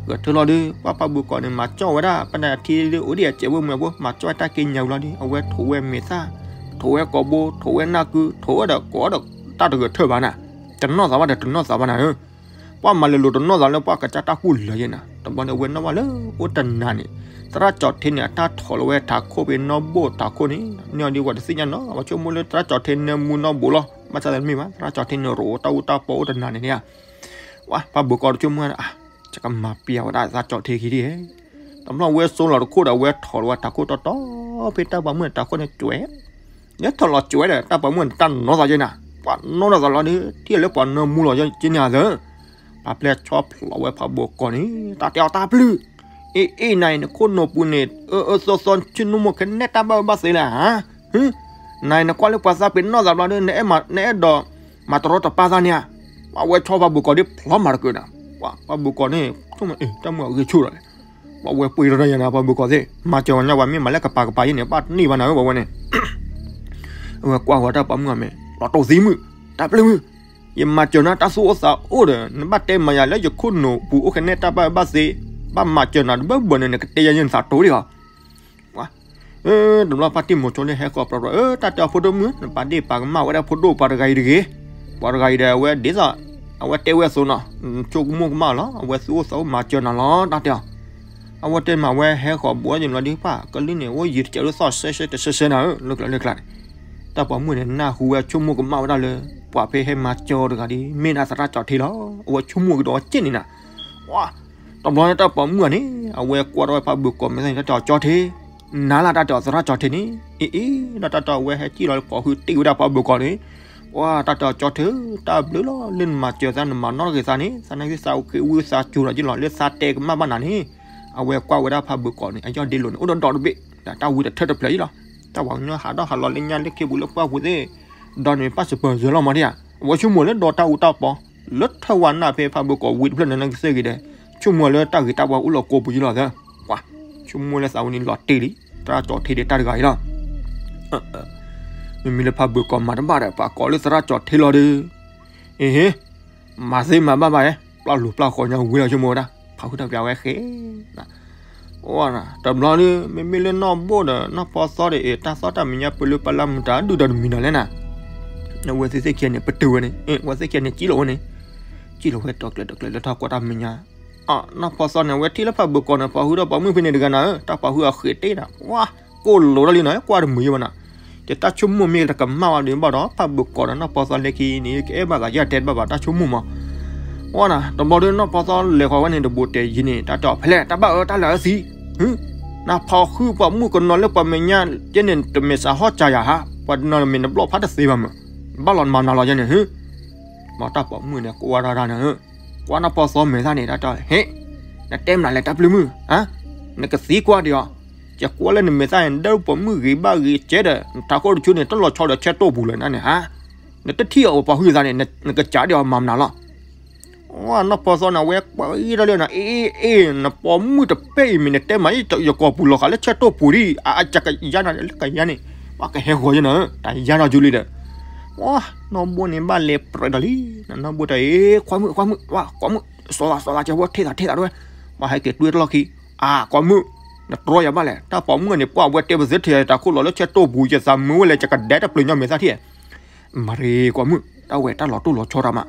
ဂဲၤထၢၣ်လီၤဒီး ပှၤဖးဘိၣ်ကီးန့ၣ် မၤကၠီၣ်ဝဲဒၣ် ပနၢ်ထံဒ်အိၣ်ဒံးအစဲးဝဲမုၢ်အဖိ မၤကၠီၣ်ဝဲတၢ်က့ညါဝံၤလီၤဒီး အဝဲထိးဝဲမဲာ်သၣ်, ထိးဝဲကိာ်ဘိ, ထိးဝဲနၢ်ကု, ထိးဝဲဒီးကိးဒီး တၢ်တဂဲၤထၢၣ်ဘၣ်နၤ, တနီၣ်သးဘၣ်ဒီးတနီၣ်သးဘၣ်နၤဧၢ, ပှၤမၤလဲၤလိၤတနီၣ်သးလၢပှၤကစၢ်တၢ်ကူၣ်လၢာ်ယဲနၤ, တဘျီန့ၣ် အဝဲနီၣ်ဘၣ်လၢအိၣ်တနၤန့ၣ်, သရၣ်ကၠီၤထ့န့ၣ် အတၢ်ထီၣ်လီၤဝဲထးခိၣ်ဖဲနီၣ်ဘိၣ်ထးခိၣ်န့ၣ်, န့ၢ်အီၤဒ်ဝဲတသ့ၣ်ညါနီၤ, အဝဲဆိကမိၣ်လၢသရၣ်ကၠီၤထ့န့ၣ်မူနီၣ်ဘိလီၤ, ဘၣ်ဆၣ်သနာ်တမ့ၢ်ဘၣ် သရၣ်ကၠီၤထ့န့ၣ်ရိးတၢ်အူတၢ်ပီအိၣ်တနၤန့ၣ်န့ၣ်ဧါ ပှၤဖးဘိၣ်ကီးတဆိကမိၣ်, ယကမၤပျဲဝဲဒၣ်သရၣ်ကၠီၤထ့ခံဒံး, တဘျီဝဲစိလီၤတခိၣ်ဒီး အဝဲထီၣ်လီၤဝဲထးခိၣ်တီတီ, ဖဲတၢ်ပိာ်မုၣ်န့ၣ်ထးခိၣ်န့ၣ်ကွဲး, ယထီၣ်လီၤကွဲးဒီး တၢ်ပိာ်မုၣ်န့ၣ်တၢ်နီၣ်သးယဲနၤ, ပှၤနီၣ်နီၣ်သးလီၤဒီး ထံၣ်လၢပှၤနၢမူလီၤက့န့ၣ်ဧါသၢ ပှၤပျဲဆီဖျိးဝဲဖးဘိၣ်ကီးန့ၣ် တၢ်တဲအီၤတၢ်ပျုၢ်, အ့ၣ်အ့ၣ် နၤအံၤနခိၣ်နူာ်ပူၤန့ၣ် အၢအၢသီသီ ဆ့ၣ်နီၣ်မိၢ်ခဲနဲၣ်တၢ်ဘၣ်အၢဘၣ်သီလၢဧါ, နၤအံၤနကွၢ်လၢပှၤသးပ့ၤနီၣ်သးဘျီဒီး နအဲၣ်ဒိးမၤတရီတပါသးန့ၣ်ဧါ, ပှၤဝဲဆီဖးဘိၣ်ကီးဒ်ဖျီမၤတကၢၢ်နၤ, ပှၤဖးဘိၣ်ကီးန့ၣ် ဆိကမိၣ် တၢ်မုၢ်အဂ့ၢ်ဆူၣ်လီၤန့ၣ်, ပှၤဝဲပှ့ၤတရၢယဲနၤ ဖးဘိၣ်ကီးသ့ၣ် မၤစၢၤဝဲညါ ပှၤမ့ၢ်မၤလၢကပၤကပၤယဲန့ၣ် ဘၣ်တန့ၢ်ဘၣ်နၤဧၢ ပှၤဝဲန့ၣ် အဝဲကွၢ်ဃီၤတၢ်ပိာ်မုၣ်အမဲာ် လီၤတိၢ်သံမုၣ်, တၢ်ပျုၢ်မုၣ်, ယမၤစၢၤနၤတၢ်သူၣ်အိၣ်သးအိၣ်ဒီး နဘၣ်တဲမၤယၤလၢယခိၣ်နူာ်ပူၤအိၣ်ကနဲၣ်တၢ်ဘၣ်ဘၣ်သ့, ဘၣ်မၤစၢၤနၤတဘၢဘၢန့ၣ် နကတဲယၤယဲနသးတိၢ်လံလီၤ. တဘျီဖါတံၢ်မိၤဆိလၢဟဲဃီၤပြီပြီ တၢ်တဲအီၤဖိဒိၣ်မုၣ် နပာ်ဒ့ၣ်ပာ်ကမၣ်ဝဲဒၣ်ဖိဒိၣ်ပှၤတဂၤအံၤတဂ့ၤ, ပှၤတဂၤအံၤဒီးအဝဲဒ်သိး အဝဲတဲဝဲအသိးနီၤ, ဆိကမိၣ်ကမၣ်လီၤ အဝဲသူၣ်အိၣ်သးအိၣ်မၤစၢၤနၤလီၤ တၢ်တဲအီၤ အဝဲတဲမးဝဲဟဲဃီၤဘူးဝဲယံၤလီၤဒုး ပှၤကလုၢ်န့ၣ် အိၣ်ယံၤတစဲးလၢသီၣ်ဆှဲဆှဲတဆှဲဆှဲနၤဧၢ လၢကျဲလၢကျါန့ၣ်, တၢ်ပိာ်မုၣ်န့ၣ် နၢ်ဟူဝဲဆိကမိၣ်ကမၣ်ဝဲဒၣ်လၢ ပှၤဖဲဟဲမၤစၢၤတဂၤဒီး မ့ၢ်ဒၣ်သရၣ်ကၠီၤထ့လီၤ. အဝဲဆိကမိၣ်ကဒီးက့ၣ်န့ၣ်နၤ, တဘျီန့ၣ်တၢ်ပိာ်မုၣ်ဧါန့ၣ် အဝဲကွၢ်ထီၣ်ဝဲဖးဘိၣ်ကီးမဲာ်သၣ်န့ၣ် တၢ်တဲအီၤကၠီၤထ့, နၤလၢတၢ်တဲအီၤသရၣ်ကၠီၤထ့န့ၣ်, အ့အ့ ဒီးတၢ်တဲအီၤဝဲဟဲကံၣ်လီၤလၢကိးဃုတ့ၢ်ဝဲဒၣ်ဖးဘိၣ်ကီးန့ၣ်, ပှၤတၢ်တဲအီၤ ကၠီထၢ တၢ်ဘျုးလီၤ လၢနမၤစၢၤသး နမၤနီၣ်တဂ့ၤသးန့ၣ် သးနာ်က့သးအိၣ်ဃ့ဝံသးစူၤဒီးယ့ၣ်လီၤ လၢသးတဲကမၣ်ဘၣ်နၤန့ၣ်. အဝဲကွၢ်ဝဲဒၣ်ဖးဘၢၣ်ကီးန့ၣ် အယီၢ်ဒ့လိာ်န့ၣ် အိၣ်ဒီးဒီတဘ့ၣ် ဒီးတၢ်ဝံတထၢၣ်တဖျၢၣ်အံၤလီၤ. တၢ်ပှၤကညီဟးထီၣ်ဟးလီၤလၢညါလၢခ့ပူၤလၢပှၢ်ပူၤသ့ၣ် ဒီးန့ၣ်ပၢ်စပၢၤစၢၤလီၤမးဒ်ဧါ. အဝဲဆိကမိၣ်လၢဒီတၢ်အူတၢ်ပီ လၢထၢၣ်ဝါနၢ်ဖဲဖးဘၢၣ်ကီးဝံတဖျၢၣ်န့ၣ် နကစၢ်ဂ့ၤဒီး ဆိကမိၣ်လၢတၢ်ဂ့ၤတၢ်ဝါအိၣ်လီၤကိးပူၤယ့ၣ်လီၤသၢ. ပှၤ ဆိကမိၣ်လၢသးဝဲန့ၣ်လီၤတ့ၢ်လံ သရၣ်ကၠီထ့ဒံးတၢ်တဂၤအံၤလီၤ. မ့မ့ၢ်လၢဖးဘၢၣ်ကီးမၤတဘၣ်ဒီး ပှၤကိးလၢသရၣ်ကၠီထ့လီၤဒီး အ့ဟ့ မၤသ့မၤဘၣ်ဘၣ်ဧဲ ပျၢ်လူၤပျၢ်ဃီညါဝံလီၤဆိကမိၣ်ဝဲဒၣ် ဖးဟုၣ်တၢ်ပျးဝဲဃဲ တဘျီဒီး မ့မ့ၢ်လၢနီၢ်ဘိၣ်ဒီးနီၢ်ဖီသီဒီး အ့ၣ် တၢ်သီၣ်တၢ်မဲာ်ညါပၢလၢပလၢမုၢ်တၢ်ဒုၣ်ဒီးတမံၤနီၤလဲၣ်နၤ. အဝဲသ့ၣ်သ့ၣ်ခံဂၤန့ၣ် ပတုာ်ဝဲန့ၣ် အ့ၣ် အဝဲသ့ၣ်ခံဂၤန့ၣ် စံၣ်လီၤဝဲန့ၣ် စံၣ်လီၤဝဲတီၤကျဲၤတီၤကျဲၤလၢတၢ်ကွၢ်တၢ်မဲာ်ညါ နီၢ်ဖီသီန့ၣ် အဝဲထံၣ်လၢဖးဘၢၣ်ကီးန့ၣ် ပှၤဟုၣ်ဒီးပှၤမုၣ်ဖဲန့ၣ်တဂၤနၤဧၢ တၢ်ပှၤဟုၣ်အဃ့ၢ်တ့ၢ်နၤ ပှၤကိၢ်လိာ်ဒၣ်လံနၤ ကွၢ်တမုာ်ယဲၢ်ဘၣ်နၤ. ယတၢ်ဆိကမိၣ်မ့ၢ်တကမၣ်ဘၣ်ဒီးဘၣ်ဒီး ဖးဘၢၣ်ကီးဒီးနီၢ်ဖီသီလဲၤခံန့ၣ် ကအဲၣ်ဘၣ်သးယဲၢ်တဲတဘၣ်ဘၣ် တၢ်ဆိကမိၣ်မး ဝဲနၤ တဘျီဒီးနီၢ်ဖီသီလဲၤဃီၤဝဲန့ၣ် တဘိးတဲာ်ယံၤန့ၣ် တၢ်တဲအီၤဖဲလဲၣ် တၢ်ဘၣ်အၢတၢ်လၢအသံ နဖီဃုပှၤမုၣ်ကနီၤလၢပှၤမဲာ်ညါကဲန့ၣ် တမ့ၢ်စးဟီၣ်ကၢယၤဟါ ပှၤတနီၤမ့ၢ်နဘျီၣ်ဖးတသ့ဘၣ်မး ဘၣ်လီၤနမၤမနုၤလီၤယဲန့ၣ် မ့ၢ်တၢ်ပိာ်မုၣ်န့ၣ် ကွၢ်တၢ်တၢ်န့ၣ် ကွၢ်နီၢ်ဖီသီမဲာ်သၣ်န့ၣ် တၢ်တဲ ဟ့ၣ် နတဲမနုၤလဲၣ်တၢ်ပျုၢ်မုၣ် နကသံကွၢ်ဒံးအီၤ ယကွၢ်လၢနမဲာ်သၣ်န့ၣ် ဒၣ်ပိာ်မုၣ်ဂ့ၤဘၣ်ဂ့ၤကဲဒီး နထးခိၣ်တဆူန့ၣ် တလီၤဆီဒီးဆဲးတိၢ်ပူၤလၢၤနၤန့ၣ်ဧါ နတထံၣ်အီၤပှၤဟုၣ်သးန့ၣ် နကစးဒံးအီၤမၤမနုၤလီၤ နီၢ်ဖီသီန့ၣ် အဝဲကွၢ်အံၤတၢ်လၢနၤ အ့ အ့ နပိာ်မုၣ်တပဲအံၤမ့ၢ်နတဲမး ယကီၢ်ပူၤလီၤဃာ်လၢဆဲးတိၢ်ပူၤဒံး အကယၤနၤလၢကယၤန့ၣ် ပှၤကဟဲဃီၤယဲနၤ တၢ်ယၤနီၢ်ကၠူလံဒီး နီၢ်ဘိန့ၣ်ဘၣ်လဲၤပြဲးဒီးလံ နီၢ်ဘိတဲ အ့ ကွၢ်မုၣ် ကွၢ်မုၣ် ကွၢ်မုၣ် စီၤသး စီၤသး ကဲဝဲထဲသးထဲသးတဝဲ ပှၤဟဲက့ၤတွဲတလီၢ်ခံ အါ ကွၢ်မုၣ် နတြီယၤဘၣ်လဲၣ် တၢ်ပိာ်မုၣ်န့ၣ် ပှၤဝဲတဲပသ့ထဲယတၢ်ခိၣ်လီၤလၢဆဲးတိၢ်ပူၤ ယသးမုာ်ဝဲလဲၣ် ယကဒဲတပျုၤညီမဲာ်သၣ်ထံၣ် မၤရ့ ကွၢ်မုၣ် တၢ်ဝဲတၢ်လီၤတိၢ်လီၤဆီတၢ်မး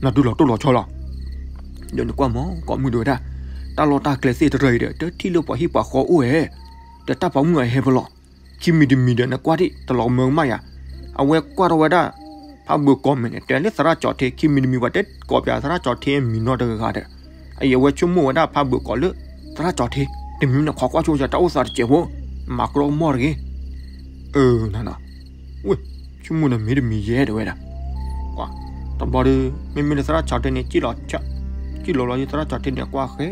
နဒုးလီၤတိၢ်လီၤဆီလီၤ ဒီးနကွၢ်မး ကွၢ်မုၣ်ဒိဝဲဒၣ် တၢ်လီၢ်တၢ်ကျဲသ့ၣ်တရၢအံၤဒီး တထံၣ်လၢပှၤဟံၣ်ပှၤဃီအိၣ်ဧဲ ဒီးတၢ်ပိာ်မုၣ်အဟဲဖဲလဲၣ် ခံမံၤတမံၤဒီး နကွၢ်ထံၣ်တလီၤမၢကမၣ်ယၤ အဝဲကွၢ်ထီၣ်ဝဲဒၣ် ဖးဘၢၣ်ကီးမဲာ်န့ၣ် တဲလၢသရၣ်ကၠီထ့ ခံမံၤတမံၤ ပှၤတဲကိးပၠးသရၣ်ကၠီထ့အမံၤနီတဂၤဒီး အအံၤအဝဲဆိကမိၣ်ဝဲဒၣ်ဖးဘၢၣ်ကီးလၢ သရၣ်ကၠီထ့ တမံၤန့ၣ် ခိးကွၢ်ဆိကတၢ်အိၣ်သးတစဲးဖိ မၤကြီကမီၣ်တဂ့ၤ အၢ နနီၤ ဝ့ၢ် ဆိကမိၣ်ဒီးမ့ၢ်တမံၤယဲၢ်တဲဝဲဒၣ် တဘျီဒီး မ့မ့ၢ်လၢသရၣ်ကၠီထ့န့ၣ် စံၣ်လီၤ စံၣ်လီၤလီၤ သရၣ်ကၠီထ့န့ၣ် ကွၢ်ဃဲ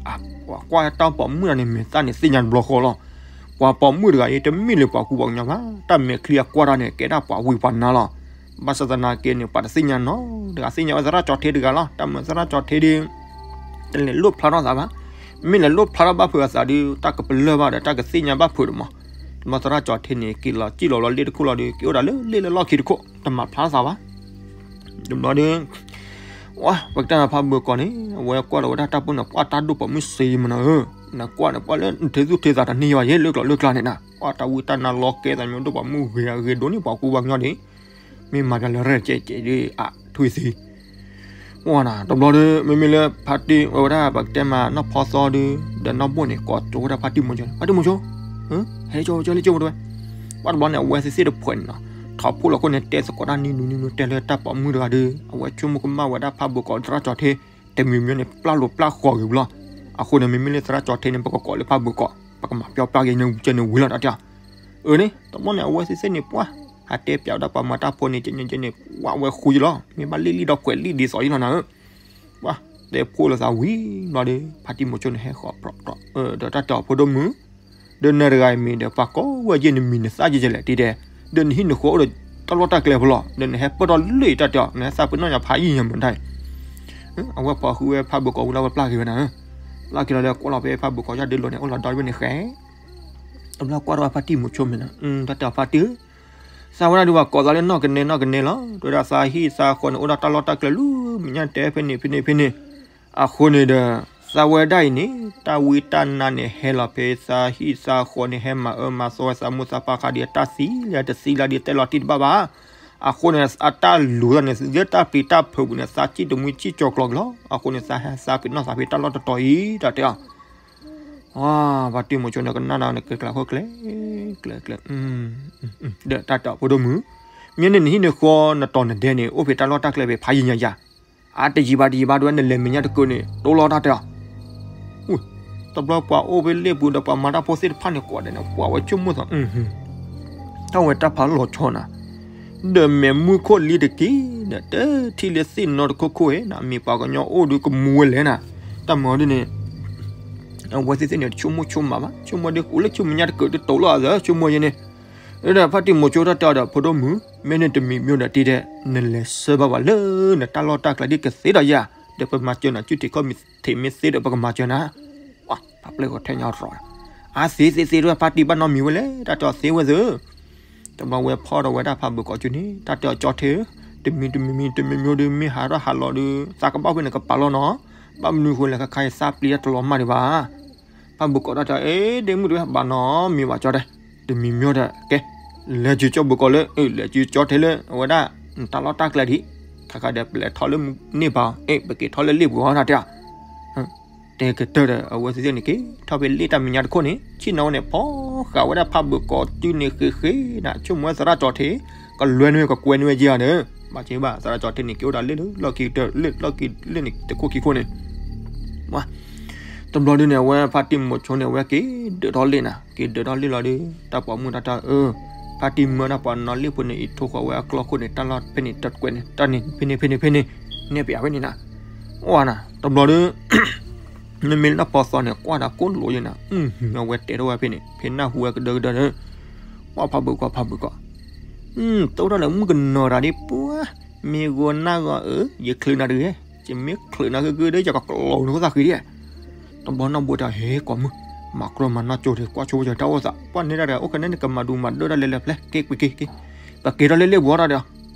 အကွၢ်တၢ်ပိာ်မုၣ်တဂၤန့ၣ် မဲာ်သၣ်န့ၣ်သ့ၣ်ညါတဘျီဃီလီၤ ပှၤပိာ်မုၣ်တဂၤအံၤ တမ့ၢ်လၢပှၤကူပှၤကညီဘၣ် တၢ်မဲာ်ချံအကွၢ်တၢ်န့ၣ် ကဲဒၣ်ပှၤဝံပှၤနါလီၤ ဘၣ်ဆၣ်သနာ်က့န့ၣ် ပှၤတသ့ၣ်ညါနီတဂၤ သ့ၣ်ညါဝဲသရၣ်ကၠီထ့တဂၤလီၤ တၢ်မၤသရၣ်ကၠီထ့ဒီး တလဲၤလိၣ်ဖျါထီၣ်သးဘၣ် မ့ၢ်လဲၤလိၣ်ဖျါထီၣ်ဘၣ်ဖုးအသးဒီး တၢ်ကပလၢၢ်ဘၣ်ဒီး တၢ်ကသ့ၣ်ညါဘၣ်ဖုးဒီးမး တဘျီသရၣ်ကၠီထ့န့ၣ် က့ၤလီၤစံၣ်လီၤလီၤလ့ၣ်တခိၣ်လီၤဒီး က့ၤအိၣ်ဒၣ်လၢလ့ၣ်လၢလီၢ်ခံတခိၣ် တမၤဖျါသးဘၣ် တဘျီဒီး ဝဲ ပကတဲနၤဖးဘၢၣ်ကီးန့ၣ် အဝဲကွၢ်လီၤဝဲဒၣ်တၢ်ပိာ်မုၣ်န့ၣ် ပှၤတၢ်ဒိၣ်ပိာ်မုၣ်စ့မနီၤဧၢ, နကွၢ်န့ၣ်ပှၤလၢနထဲသူၣ်ထဲသးတန့ၢ်ဘၣ်ယဲ လၢကျိၤလၢကျါန့ၣ်နၤ, ပှၤတၢ်ဝံတၢ်နါလီၤကဲသးမ့ၢ်ဒိၣ်ပိာ်မုၣ်ဂ့ၤအဂ့ၤဒိၣ်န့ၣ် ပှၤကူပှၤကညီဒ် မ့ၢ်မၤပျးလၢရဲၣ်ကဲးကဲးဒ်အထွံၣ်သံ ဝဲနၤ တဘျီဒီး မ့မ့ၢ်လၢဖါတံၢ်ဝဲဒၣ် ပကတဲမးနီၢ်ဖီသီဒီး ဒီးနီၢ်ဘိၣ်န့ၣ် ကိးကၠိဝဲဒၣ်ဖါတံၢ်မိၤကၠိန့ၣ် ဖါတံၢ်မိၤကၠိ, ဟဲကၠိကၠိလၢကၠိမတဝဲ, ပှၤတဘျီန့ၣ် အဝဲသ့ၣ်သ့ၣ်တဖှဲးန့ၣ်နီၤ, ထီၣ်ဖိလီၤခိၣ်န့ၣ် တဲသကိးတၢ်နံၤနံၤနံၤနံၤ တဲလၢတၢ်ပိာ်မုၣ်တဂၤဒီး အဝဲဆိကမိၣ်ကမၣ်ဝဲဒၣ်ဖးဘၢၣ်ကီးသရၣ်ကၠီထ့ တမံၤမံၤန့ၣ် ပျၢ်လိာ်ပျၢ်ဃီၤဂ့ၤဝံၤလီၤ. အဃိန့ၣ် မ့မ့ၢ်လၢသရၣ်ကၠီထ့န့ၣ် ပကကိးလၢဖးဘၢၣ်ကီး ပကမၤပျီပျၢ်က့ၤန့ၣ်ဝံၤလီၤတၢ်တဲ, အၢန့ၣ် တဘျီန့ၣ် အဝဲသ့ၣ်သ့ၣ်န့ၣ် ပှၤ ဟးတဲပျးဝဲဒၣ်ပှၤမၤတၢ်ဖိန့ၣ် ကဲန့ၣ်ကဲန့ၣ် ဝဲဃူယလီၤ, မ့ၢ်ဘၣ်လံၣ်လံၣ်ဒီးကွဲးလံၣ်ဒ်သိးယလီၤနၤဧၢ ပှၤ တဲဖိလၢသးဝံၤဘျီဒီး ဖါတံၢ်မိၤကၠိန့ၣ် ဟဲဃီၤပြီဒီး တၢ်တဲအီၤဖိဒိၣ်မုၣ်, ဒီးနၤတဂၤအံၤမ့ၢ်ဒီး ပှၤကိးဝဲယဲၢ်နမံၤနသၣ်ယဲၢ်လဲၣ် တဲဒဲး, ဒီးနဟံၣ်နဃီအိၣ်ဒီးတၢ်လီၢ်တၢ်ကျဲဖိလီၤ, ဒီးနဟဲပၢၢ်ထီၣ်လၢအံၤတၢ်တဲအီၤ နဟဲသးပ့ၤနီၣ်ညါဖးယံာ်ညါမတၤအံၤ, အဝဲပှၤဃုဝဲဖးဘၢၣ်ကီးဝံၤလီၤ ဝဲပျၢ်က့ၤဝဲနၤဧၢ, ပျၢ်က့ၤလီၤဒီး ကွၢ်လီၤဖဲဖးဘၢၣ်ကီးယၢ်ဒ့လိာ်န့ၣ် အိၣ်လီၤဒီးဝဲန့ၣ်ဃဲ တဘျီကွၢ်ထီၣ်ဖါတံၢ်မိၤကၠိမ့ၢ်နၤ, တၢ်တဲအီၤဖါတံၢ်ဧၢ, သးဝဲဒၣ်ဒုးပှၤကိးသးလၢနီၢ်ကနဲနီၢ်ကနဲလီၤ, တဲဝဲဒၣ်သးဟံၣ်သးဃီန့ၣ် အိၣ်ဒီးတၢ်လီၢ်တၢ်ကျဲလၢ မဲာ်ညါတဲဖဲန့ၣ်ဖဲန့ၣ်ဖဲန့ၣ်, အဃိန့ၣ်ဒီး သးဝဲဒၣ်အံၤန့ၣ် တၢ်ဝံတၢ်နါန့ၣ် ဟဲလီၤဖဲသးဟံၣ်သးဃီန့ၣ် ဟဲမၤအၢမၤသီဝဲသးမိၢ်သးပၢ်ခါဒံး တၢ်သံလၢတသံလၢဒံးတဲလီၤတံၢ်တဘၣ်ဘၣ် အဃိန့ၣ် အတၢ်လူၤသးန့ၣ် လၢတၢ်ပျံၤတၢ်ဖုးပူၤန့ၣ် သးစံၣ်တမှံစံၣ်ကၠီၤကျီၤကလီၤ, အဃိန့ၣ် သးဟဲသးပ့ၤနီၣ်သးဖဲတၢ်လီၢ်တတီၤအံၤ တၢ်တဲအီၤ, ပှၤတံၢ်မိၤကၠိန့ၣ် ကနၣ်ဒီးနကဲကျါခိၣ်ကျဲ, ကျဲကျဲ, ဒီးတၢ်တဲအီၤဖိဒိၣ်မုၣ်, မ့ၢ်န့ၣ်နဟံၣ်နဃီနတီၤနဒဲန့ၣ် အိၣ်ဖဲတၢ်လီၢ်တၢ်ကျဲဖဲဖးယံာ်ညါယၤ, အတယံာ်ဘၣ်တယံာ်ဘၣ်ဒ်ဝဲ နလဲၤမဲာ်ညါတကုာ်န့ၣ် တိလီၤတၢ်တဲအီၤ တဘျီပှၤအိၣ်ဖဲလ့ၣ်ပူၤဒီးပှၤမၤတၢ်ဖိသ့ၣ်တဖၣ်န့ၣ် ကိးဒဲးန့ၣ် ပှၤဝဲဆိကမိၣ်သး, တၢ်ဝဲတၢ်ဖးလီၤဆီနၤ, ဒီးမဲာ်မုၢ်ခိၣ်လံတက့ၢ်ဒီး တထံၣ်လၢသ့ၣ်နီတခိၣ်ခိၣ်ဧါ, မ့ၢ်ပှၤကညီအိၣ်ဒီးကမူဝဲလဲၣ်နၤ. တၢ်မၤဒ်န့ၣ် အဝဲသ့ၣ်သ့ၣ်န့ၣ်ဆိကမိၣ်ဆိကမးဘၣ်, ဆိကမိၣ်ဒ်ကူလၢဆိကမိၣ်ညါတကၢၢ်တတိၤလီၤအသး ဆိကမိၣ်ယဲန့ၣ်. ဒီးဖါတံၢ်မိၤဆိတၢ်တဲအီၤဒီး ဖိဒိၣ်မုၣ်, မ့ၢ်န့ၣ်တမံၤမ့ၢ်ဒီးတံၤဒဲး နလဲၤဆှၢဘၣ်ပှၤလၢနတၢ်လီၢ်တၢ်ကျဲဒ်ကသ့ဒီးယၤ, ဒီးပမၤစၢၤနၤ စုထံးခီၣ်ထံးမ့ၢ်သ့ဒီး ပကမၤစၢၤနၤ. ပှၤပျဲၢ်ဂီၤထဲညါရီၤ, အါသ့သ့သ့ ဖါတံၢ်ဘၣ်နီတမံၤဝဲလဲၣ်, တၢ်တဲအီၤသ့ဝဲသ့. တဘျီဝဲဖီၣ်ဒီးဝဲဒၣ်ဖးဘုးကိးကၠိန့ၣ် တၢ်တဲအီၤကၠီထ့ဧၢ, တမံၤတမံၤမံၤ တမံၤမံၤဒီး မ့ၢ်ဟးထီၣ်ဟးလီၤဒီး သးကဘၣ်ဖဲန့ၣ်ကပာ်လီၤနီၤ, ဘၣ်မနုၤဃိလဲၣ် ခါခါအံၤသးပျံၤတၢ်တလီၤမၢ်ဒံးဘၣ်. ဖးဘုးကိးတၢ်တဲအီၤ အ့ ဒ့မုၣ်တဝဲဘၣ်နီၤ မံၤဘၣ်ကၠီတဲ, တမံၤမံၤဒီး ကဲ လဲၤစုကၠီဘုးကိးလၢ လဲၤစုကၠီထ့လၢအဝဲဒၣ် တၢ်လီၢ်တၢ်ကျဲဒံး, ခါခါဒီးပလဲၤထီၣ်လၢန့ၢ်ဘၣ်အီၤ, အ့ ပက့ၤထီၣ်လၢလ့ၣ်ပူၤအီၤတၢ်တဲအီၤ တဲကတၢၢ်ဒီး အဝဲသ့ၣ်န့ၣ်က့ၤထီၣ်ဖဲလ့ၣ်တၢ်မဲာ်ညါတခိၣ်န့ၣ် ဆ့ၣ်နီၤဝဲန့ၣ် ဖီၣ်ဃာ်ဝဲဒၣ်ဖးဘုးကိးစုန့ၣ်ဃ့ဃ့နၤ ဆိကမိၣ်ဝဲသရၣ်ကၠီထ့ ကလွဲန့ၢ်ကကွဲန့ၢ်ဝဲက့ၤဧါန့ၣ်, ဘၣ်ဆ့ဘၣ် သရၣ်ကၠီထ့န့ၣ် က့ၤအိၣ်ဒီးလ့ၣ်လၢလီၢ်ခံကတၢၢ် လ့ၣ်လီၢ်ခံလ့ၣ်န့ၣ် တခိၣ်ခံခိၣ်န့ၣ် တဘျီဒုန့ၣ် အဝဲဖါတံၢ်မိၤဆိန့ၣ် အဝဲက့ၤဒၢးထီၣ်လ့ၣ်နၤ, က့ၤဒၢးထီၣ်လ့ၣ်လီၤဒီး တၢ်ပိာ်မုၣ်တၢ်တဲအီၤ ဖါတံၢ်မၢဒၣ်ပှၤနီၣ်လ့ၣ်ဖိန့ၣ် အံးထိၣ်ဃီဝဲအကျီၢ်ခိၣ်န့ၣ် တၢ်လီၢ်ဖဲန့ၣ်တကွဲန့ၣ် တၢ်န့ၣ် ဖဲန့ၣ် ဖဲန့ၣ် ဖဲန့ၣ် နဲၣ်ပယါဝဲန့ၣ်နၤ, အိၣ်နၤ တဘျီဒု မ့မ့ၢ်လၢနီၢ်ဖီသီန့ၣ် ကွၢ်ဒီးကိၣ်လိာ်ယဲနၤ, အဝဲတဲထီၣ်ဝဲဖဲန့ၣ် ဖဲနၢ်ဟူဝဲကဒၢကဒၢဒီး ကွၢ်ဖးဘုးကိး ဖးဘုးကိး တအိၣ်ထီၣ်လၢမုၣ်ကနီၤတၢ်ဒ်ပှၤ, မ့ၢ်ဂီၤနၢ်ဂီၤအၢ ယချုးနၤတဂ့ၤ, ယမ့ၢ်ချုးနၤဂ့ၤဂ့ၤဒီး ယကကျီနခိၣ်သၣ်ဃံဒံး, တဘျီနီၢ်ဘိတဲ ဟဲကိးမုၣ်, မၤကြီမၤနီၢ်ကၠိတဂ့ၤ, ကွၢ်ဆိဝဲယတၢ်အိၣ်သး, ပှၤန့ၢ်တၢ်တဂၤ အိၣ်ကနဲန့ၣ် ကမၤဒူမၤဒၢတၢ်လဲၤလဲၤဖျဲး က့ၤကွံာ်က့ၤက့ၤ, ပက့ၤထီၣ်လၢလ့ၣ်ပူၤအီၤတၢ်ဒီး,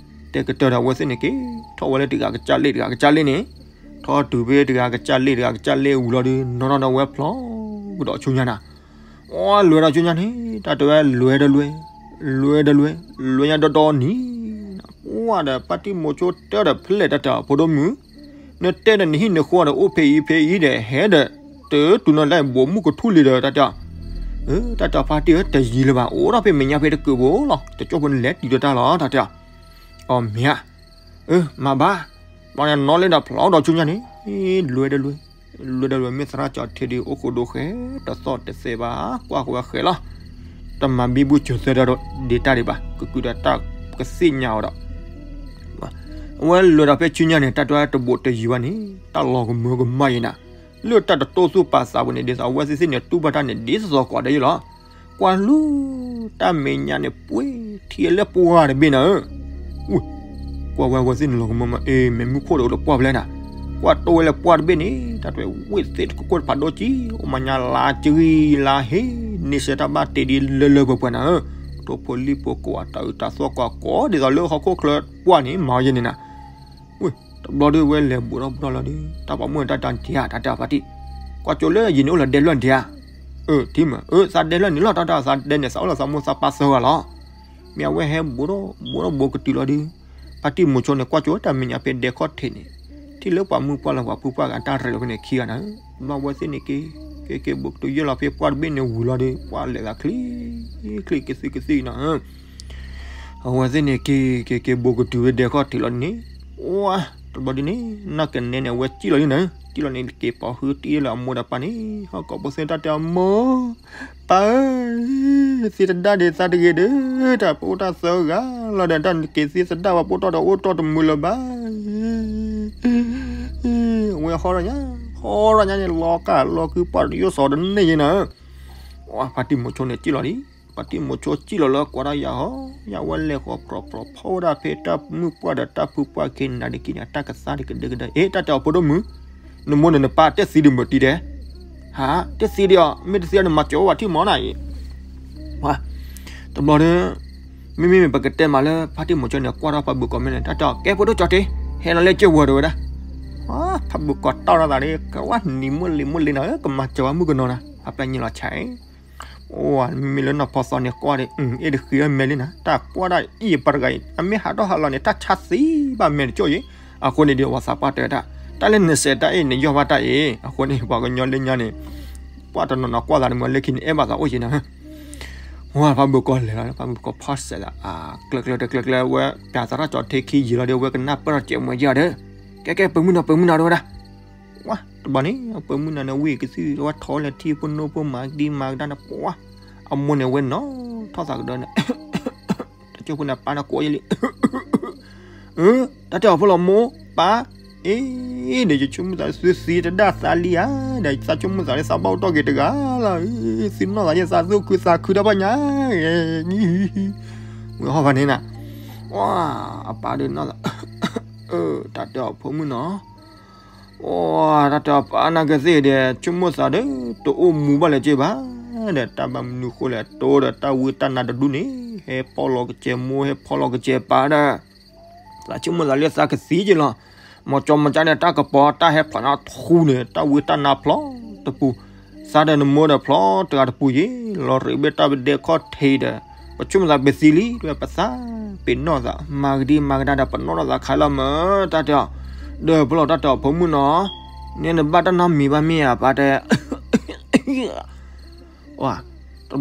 တဲကတၢၢ်ဒီးအဝဲသ့ၣ်န့ၣ်က့ၤ ထီၣ်ဝဲလၢတဂၤကစၢ်လ့ၣ်တဂၤကစၢ်လ့ၣ်န့ၣ်, ထီၣ်တုၤဖဲတဂၤကစၢ်လ့ၣ်တဂၤကစၢ်လ့ၣ်ဝံၤလီၤဒီး နီၢ်နီၢ်ဒီးဝဲဖျီကဒီးဆူညါနၤ အလွဲဒီးဆူညါန့ၣ် တၢ်တဲဝဲလွဲဒီးလွဲ, လွဲဒီးလွဲ, လွဲညါဒီဒီနံၤ, ကွၢ်ဒီးဖါတံၢ်မိၤဆိတဲဒီးဖျဲၣ်တၢ်တဲအီၤ ဖိဒိၣ်မုၣ်, နတဲဒီးနဟံၣ်နဃီဒီးအိၣ်ဖဲအံၤဖဲအံၤဒီး ဟဲဒီး တတုၤနီၤလၢဘိးမုၢ်ကထူၣ်လံဒီးတၢ်တဲအီၤ, တၢ်တဲအီၤဖါတံၢ်ဧၢ တယံၤလၢၤဘၣ် အိၣ်ထီၣ်ဖဲမဲာ်ညါဖဲတကုးဘိလီၤ တကၠိၢ်ဖိန့ၣ်လဲၤတုၤဒီးတၢ်လီၤ တၢ်တဲအီၤ, အီၤမ့ၢ်ဧါ အၢ မၤဘၣ်, ဘၣ်န့ၣ်နီၣ်လ့ၣ်ဒီးဖျီဒီးဆူညါန့ၣ်, လွဲဒီးလွဲ, လွဲဒီးလွဲ မ့ၢ်သရၣ်ကၠီထ့ဒီး အိၣ်ဃိဒိဃဲၤ တသီၣ်တသဲဘၣ် ကွၢ်ဃီဝဲဃဲၤလီၤ, တမၤဘံဘူစၢၤသၢဒီးဒ့တၢ်ဒံးဘၣ် ကကုာ်ဒီးတၢ်ကသ့ၣ်ညါအီၤဒီး အဝဲလွဲဒီးဖဲဆူညါန့ၣ် တၢ်တဲတဘိးတယံၤဘၣ်န့ၣ် တၢ်လီၤကမၢကမၣ်ယဲနၤ, လၢတၢ်တတိၢ်သူၣ်ပာ်သးပူၤန့ၣ် ဒ်သိးအဝဲသ့ၣ်သ့ၣ်န့ၣ် တူၢ်ဘၣ်တၢ်န့ၣ် ဒ်သိးသိးကွၢ်ဒီးယလီၤ, ကွၢ်လူၤ တၢ်မဲာ်ညါန့ၣ် ပှ့ၤထံလၢပှၢ်တဘ့ၣ်နၤဧၢ, ကွၢ်ဝဲအဝဲသ့ၣ်န့ၣ်လီၤကမၢမး အ့ မဲာ်မုၢ်ခိၣ်ဒီးအိၣ်လၢပှၢ်ဖဲလဲၣ်နၤ, ကွၢ်တိၢ်ဝဲလၢပှၢ်တဘ့ၣ်န့ၣ် တၢ်တဲဝဲသ့ၣ်တကိၢ်တဖးဒိၣ်ကံ အိၣ်မၤညါလါကဂံၢ်လါဟ့ န့ဆၢၣ်တၢ်ဘၣ်တ့ဒ်လၢလၢပှဲၤပှဲၤနၤဧၢ, ထိၣ်ဖိလံၣ်ဖိကိးအတၢ်အုးတၢ်သီၣ်ကွၢ်ကိးဒ်သိးလၢဟီၣ်ခိၣ်ချၢပှၢ်န့ၣ် မၤဝဲယဲန့ၣ်နၤ ဝ့ၢ် တဘျီဒုးဝဲလဲၤဘူးထီၣ်ဘူးထီၣ်လီၤဒီး တၢ်ပိာ်မုၣ်န့ၣ်တၢ်တဲအီၤဒံးဧါ တၢ်တဲအီၤဖါတံၢ်, ကွၢ်ကၠိလၢယံၤန့ၣ်အိၣ်လၢဒဲလွဲၢ်ဒံးဧါ, အၢထံမး အၢသးဒဲလွဲၢ်န့ၣ်လီၤ တၢ်တဲအီၤသးဒဲန့ၣ် သးအိၣ်လၢသးမိၢ်သးပၢ်သၢဂၤလီၤ, မ့ၢ်အဝဲဟဲဘူးထီၣ်ဘူးထီၣ်ဘူးကတုၤလီၤဒီး ဖါတံၢ်မိၤဆိန့ၣ် ကွၢ်ကၠိတၢ်မဲာ်ညါဖဲဒဲခီၣ်ထံးန့ၣ် ထံၣ်လၢပှၤမုၢ်ပှၢ်လၢပှၤဖုပှၢ်ဂၤတၢ်ရဲၣ်လီၤဖဲန့ၣ်ခံဂၤနၤ, ဘၣ်ဝဲသ့ၣ်န့ၣ်က့ၤ က့ၤက့ၤဘူးကတုၤယဲၢ်လီၤဖဲပှၢ်တဘ့ၣ်န့ၣ်ဝံၤလီၤဒီး ပှၢ်လဲၤသးချံ ချံကသံၣ်ကသံၣ်နၤ အဝဲသ့ၣ်န့ၣ်က့ၤ က့ၤက့ၤဘူးကတုၤဝဲဒဲခီၣ်ထံးလီၤန့ၣ်, အိၣ် တဘျီဒ်န့ၣ် နီၢ်ကနဲန့ၣ် အဝဲစံၣ်လီၤန့ၣ်နၤ, စံၣ်လီၤန့ၣ် က့ၤပိာ်ဟုတံၢ်လၢအမိၢ်ဒီးပၢ်န့ၣ် ဟီၣ်ကိးဘိသ့ၣ်တၢ်တဲအီၤ မိၢ် ပၢ်ဧၢ, သံသဒၣ်ဒံးသးတဂ့ၤဒီး တၢ်ပအိၣ်တၢ်သၢဂၤလီၤဒီး တၢ်က့ၤသံသဒၣ်ဝဲပအိၣ်တီၢ်ဒီးအိၣ်တီၢ်တမုာ်လၢၤဘၣ် အဝဲဟီၣ်ဒီးညါ ဟီၣ်ဒီးညါန့ၣ် လီၤကၢ်လီၤကုပှၢ်တယိၣ်စီၤတန့ၢ်ယဲနၤ, ဖါတံၢ်မိၤဆိန့ၣ်စံၣ်လီၤလံ, ဖါတံၢ်မိၤဆိစံၣ်လီၤလၢကွၢ်တၢ်ယၤဟီ, ယဝဲလဲၤဃီၤပြီၤပြီၤဖီၣ်ဝဲဒၣ်ဖဲတၢ်မုၢ်ပှၢ်ဒီးတၢ်ဖုပှၢ်က့ၤနၤဒ်က့ၤန့ၣ် တၢ်ကသါဒံးကဒဲကဒဲ, အ့ တၢ်တဲအီၤဖိဒိၣ်မုၣ်, နမိၢ်န့ၣ်နပၢ်တဲသံဒံးမုၢ်တံၤဒဲး, ဟး တဲသံဒံးအီၤ မ့ၢ်တသံအီၤနမၤစၢၤဝဲထံၣ်မီၤနၤအံၤ တဘျီဒီး မ့မ့ၢ်ပကတဲမးလၢဖါတံၢ်မိၤဆိန့ၣ် ကွၢ်ထီၣ်ဖးဘုးကိးမဲာ်န့ၣ် တၢ်တဲအီၤ ကဲဖိဒိၣ်ကၠီတ့ ဟဲလီၤလၢကၠိဝဲၤဒီးဝဲဒၣ်, ဖးဘုးကိးတီၢ်ထီၣ်သးဒီး ကဝၢ်နံၤမုၢ်လံၤမုၢ်လံၤနၤဧၢ ကမၤစၢၤဝဲမုၣ်ကနီၤနၤ အပျဲၢ်ညါလီၤဆဲး အိၣ် မ့မ့ၢ်လၢနီၢ်ဖီသီန့ၣ်ကွၢ်ဒီး အ့ၣ်တဃံအမဲာ်လံနၤ တၢ်ကွၢ်ဒၣ်အံၤပှၤတဂၤအံၤ အမ့ၢ်ဟးထီၣ်ဟးလီၤန့ၣ် တၢ်ဆါသံဘၣ်မဲာ်တကၠိၢ်အံၤ, အဃိန့ၣ်ဒီး ပှၤသးပှၢ်တဲဝဲဒၣ် တၢ်လၢနစဲးတၢ်အ့ၣ် နယီၢ်ဘၣ်တၢ်အ့ၣ် အဃိန့ၣ် ပှၤကညီလၢညါန့ၣ် ပှၢ်တနီၤနီၤကွၢ်သးတမုာ်လၢခံန့ၣ် အဲၣ်ဘၣ်သးအိၣ်က့ၤနၤ ဝဲဖးဘုးကိးလဲၤလီၤ ဖးဘုးကိးဖီၣ်စဲးလီၤ အကျၢၤကျၢၤတကျၢၤကျၢၤ ဝဲပျးသရၣ်ကၠီထ့ခံယံာ်လီၤဒီး ဝဲကနၢ်ပၢၢ်ထီၣ်စဲးမွဲက့ၤအီၤဒီး ကဲကဲ ပၢၤမုၢ်နီၤ ပၢၤမုၢ်နီၤ တဲဝဲဒၣ် ဝဲတဘျီန့ၣ် ပၢၤမုၢ်နီၤန့ၣ် ဝံၢ်ကသံၣ် ဝဲထီၣ်လဲၤထံၣ်ဖိနိဖိမၤကဒံမၤကဒါန့ၣ် ပှၤ အမိၢ်န့ၣ်ဝဲနီၤထီၣ်သးကဒီးန့ၣ် တ ကၠိဖိန့ၣ်ပၢ်ဒီးကိးယဲလံ, တၢ်တဲအီၤဖိလီၤမိၢ်ပၢ်, အ့ ဒီးယဆိကမိၣ်သးသုသံတဒၣ်သးလံဧါ, ဒီးသးဆိကမိၣ်သးလၢသးဘၣ်အိၣ်တီၢ်က့ၤတဂၤလီၤ, သုနီၢ်သးယဲသးသူၣ်ခုသးခုတၢ်ဘၣ်ညါ, ဝဲဟီၣ်ဖးန့ၣ်နၤ, အပၢ်ဒီးနီၢ်သး, တၢ်တဲအီၤဖိမုၣ်နီၤ အိ တၢ်တဲအီၤပၢ်နာ်က့သ့ၣ်ဒီး ဆိကမိၣ်သးဒီး တအိၣ်မူဘၣ်လၢၤက့ဘၣ်, ဒီးတၢ်ဘၣ်မနုၤဃိလဲၣ် တိဒီးတၢ်ဝံတၢ်နါတဒူၣ်န့ၣ် ဟဲဖီၣ်လီၤကစဲးမိၢ် ဟဲဖီၣ်လီၤကစဲးပၢ်ဒီး သးဆိကမိၣ်သးလၢသးကသံက့လီၤ, မ့ၢ်ကၠီမ့ၢ်ကၠီန့ၣ် တၢ်ကပီၤတၢ်ဟဲဖျိးနါထူန့ၣ် တၢ်ဝံတၢ်နါဖျိးတပူၤ, သးဒီးနမိၢ်ဒီးဖျိးတဂၤတပူၤယဲ, လီၤရံးဘ့ၣ်တၢ်ပဒဲခီၣ်ထံးဒီး ပဆိကမိၣ်သးပသံလံ တဲဝဲပသး ပ့ၤနီၣ်သး မၤကဒံမၤကဒါဒီးပနီၣ်ထီၣ်သးခါလီၤမၢ် တၢ်တဲအီၤ, ဒီးဖဲလီၤတၢ်တဲအီၤဖိမုၣ်နီၤ, န့ၣ်နဘၣ်တၢ်နီတမံၤဘၣ်မ့ၢ်ဧါ ပၢ်တဲ တဘျီဒီး တၢ်တဲအီၤ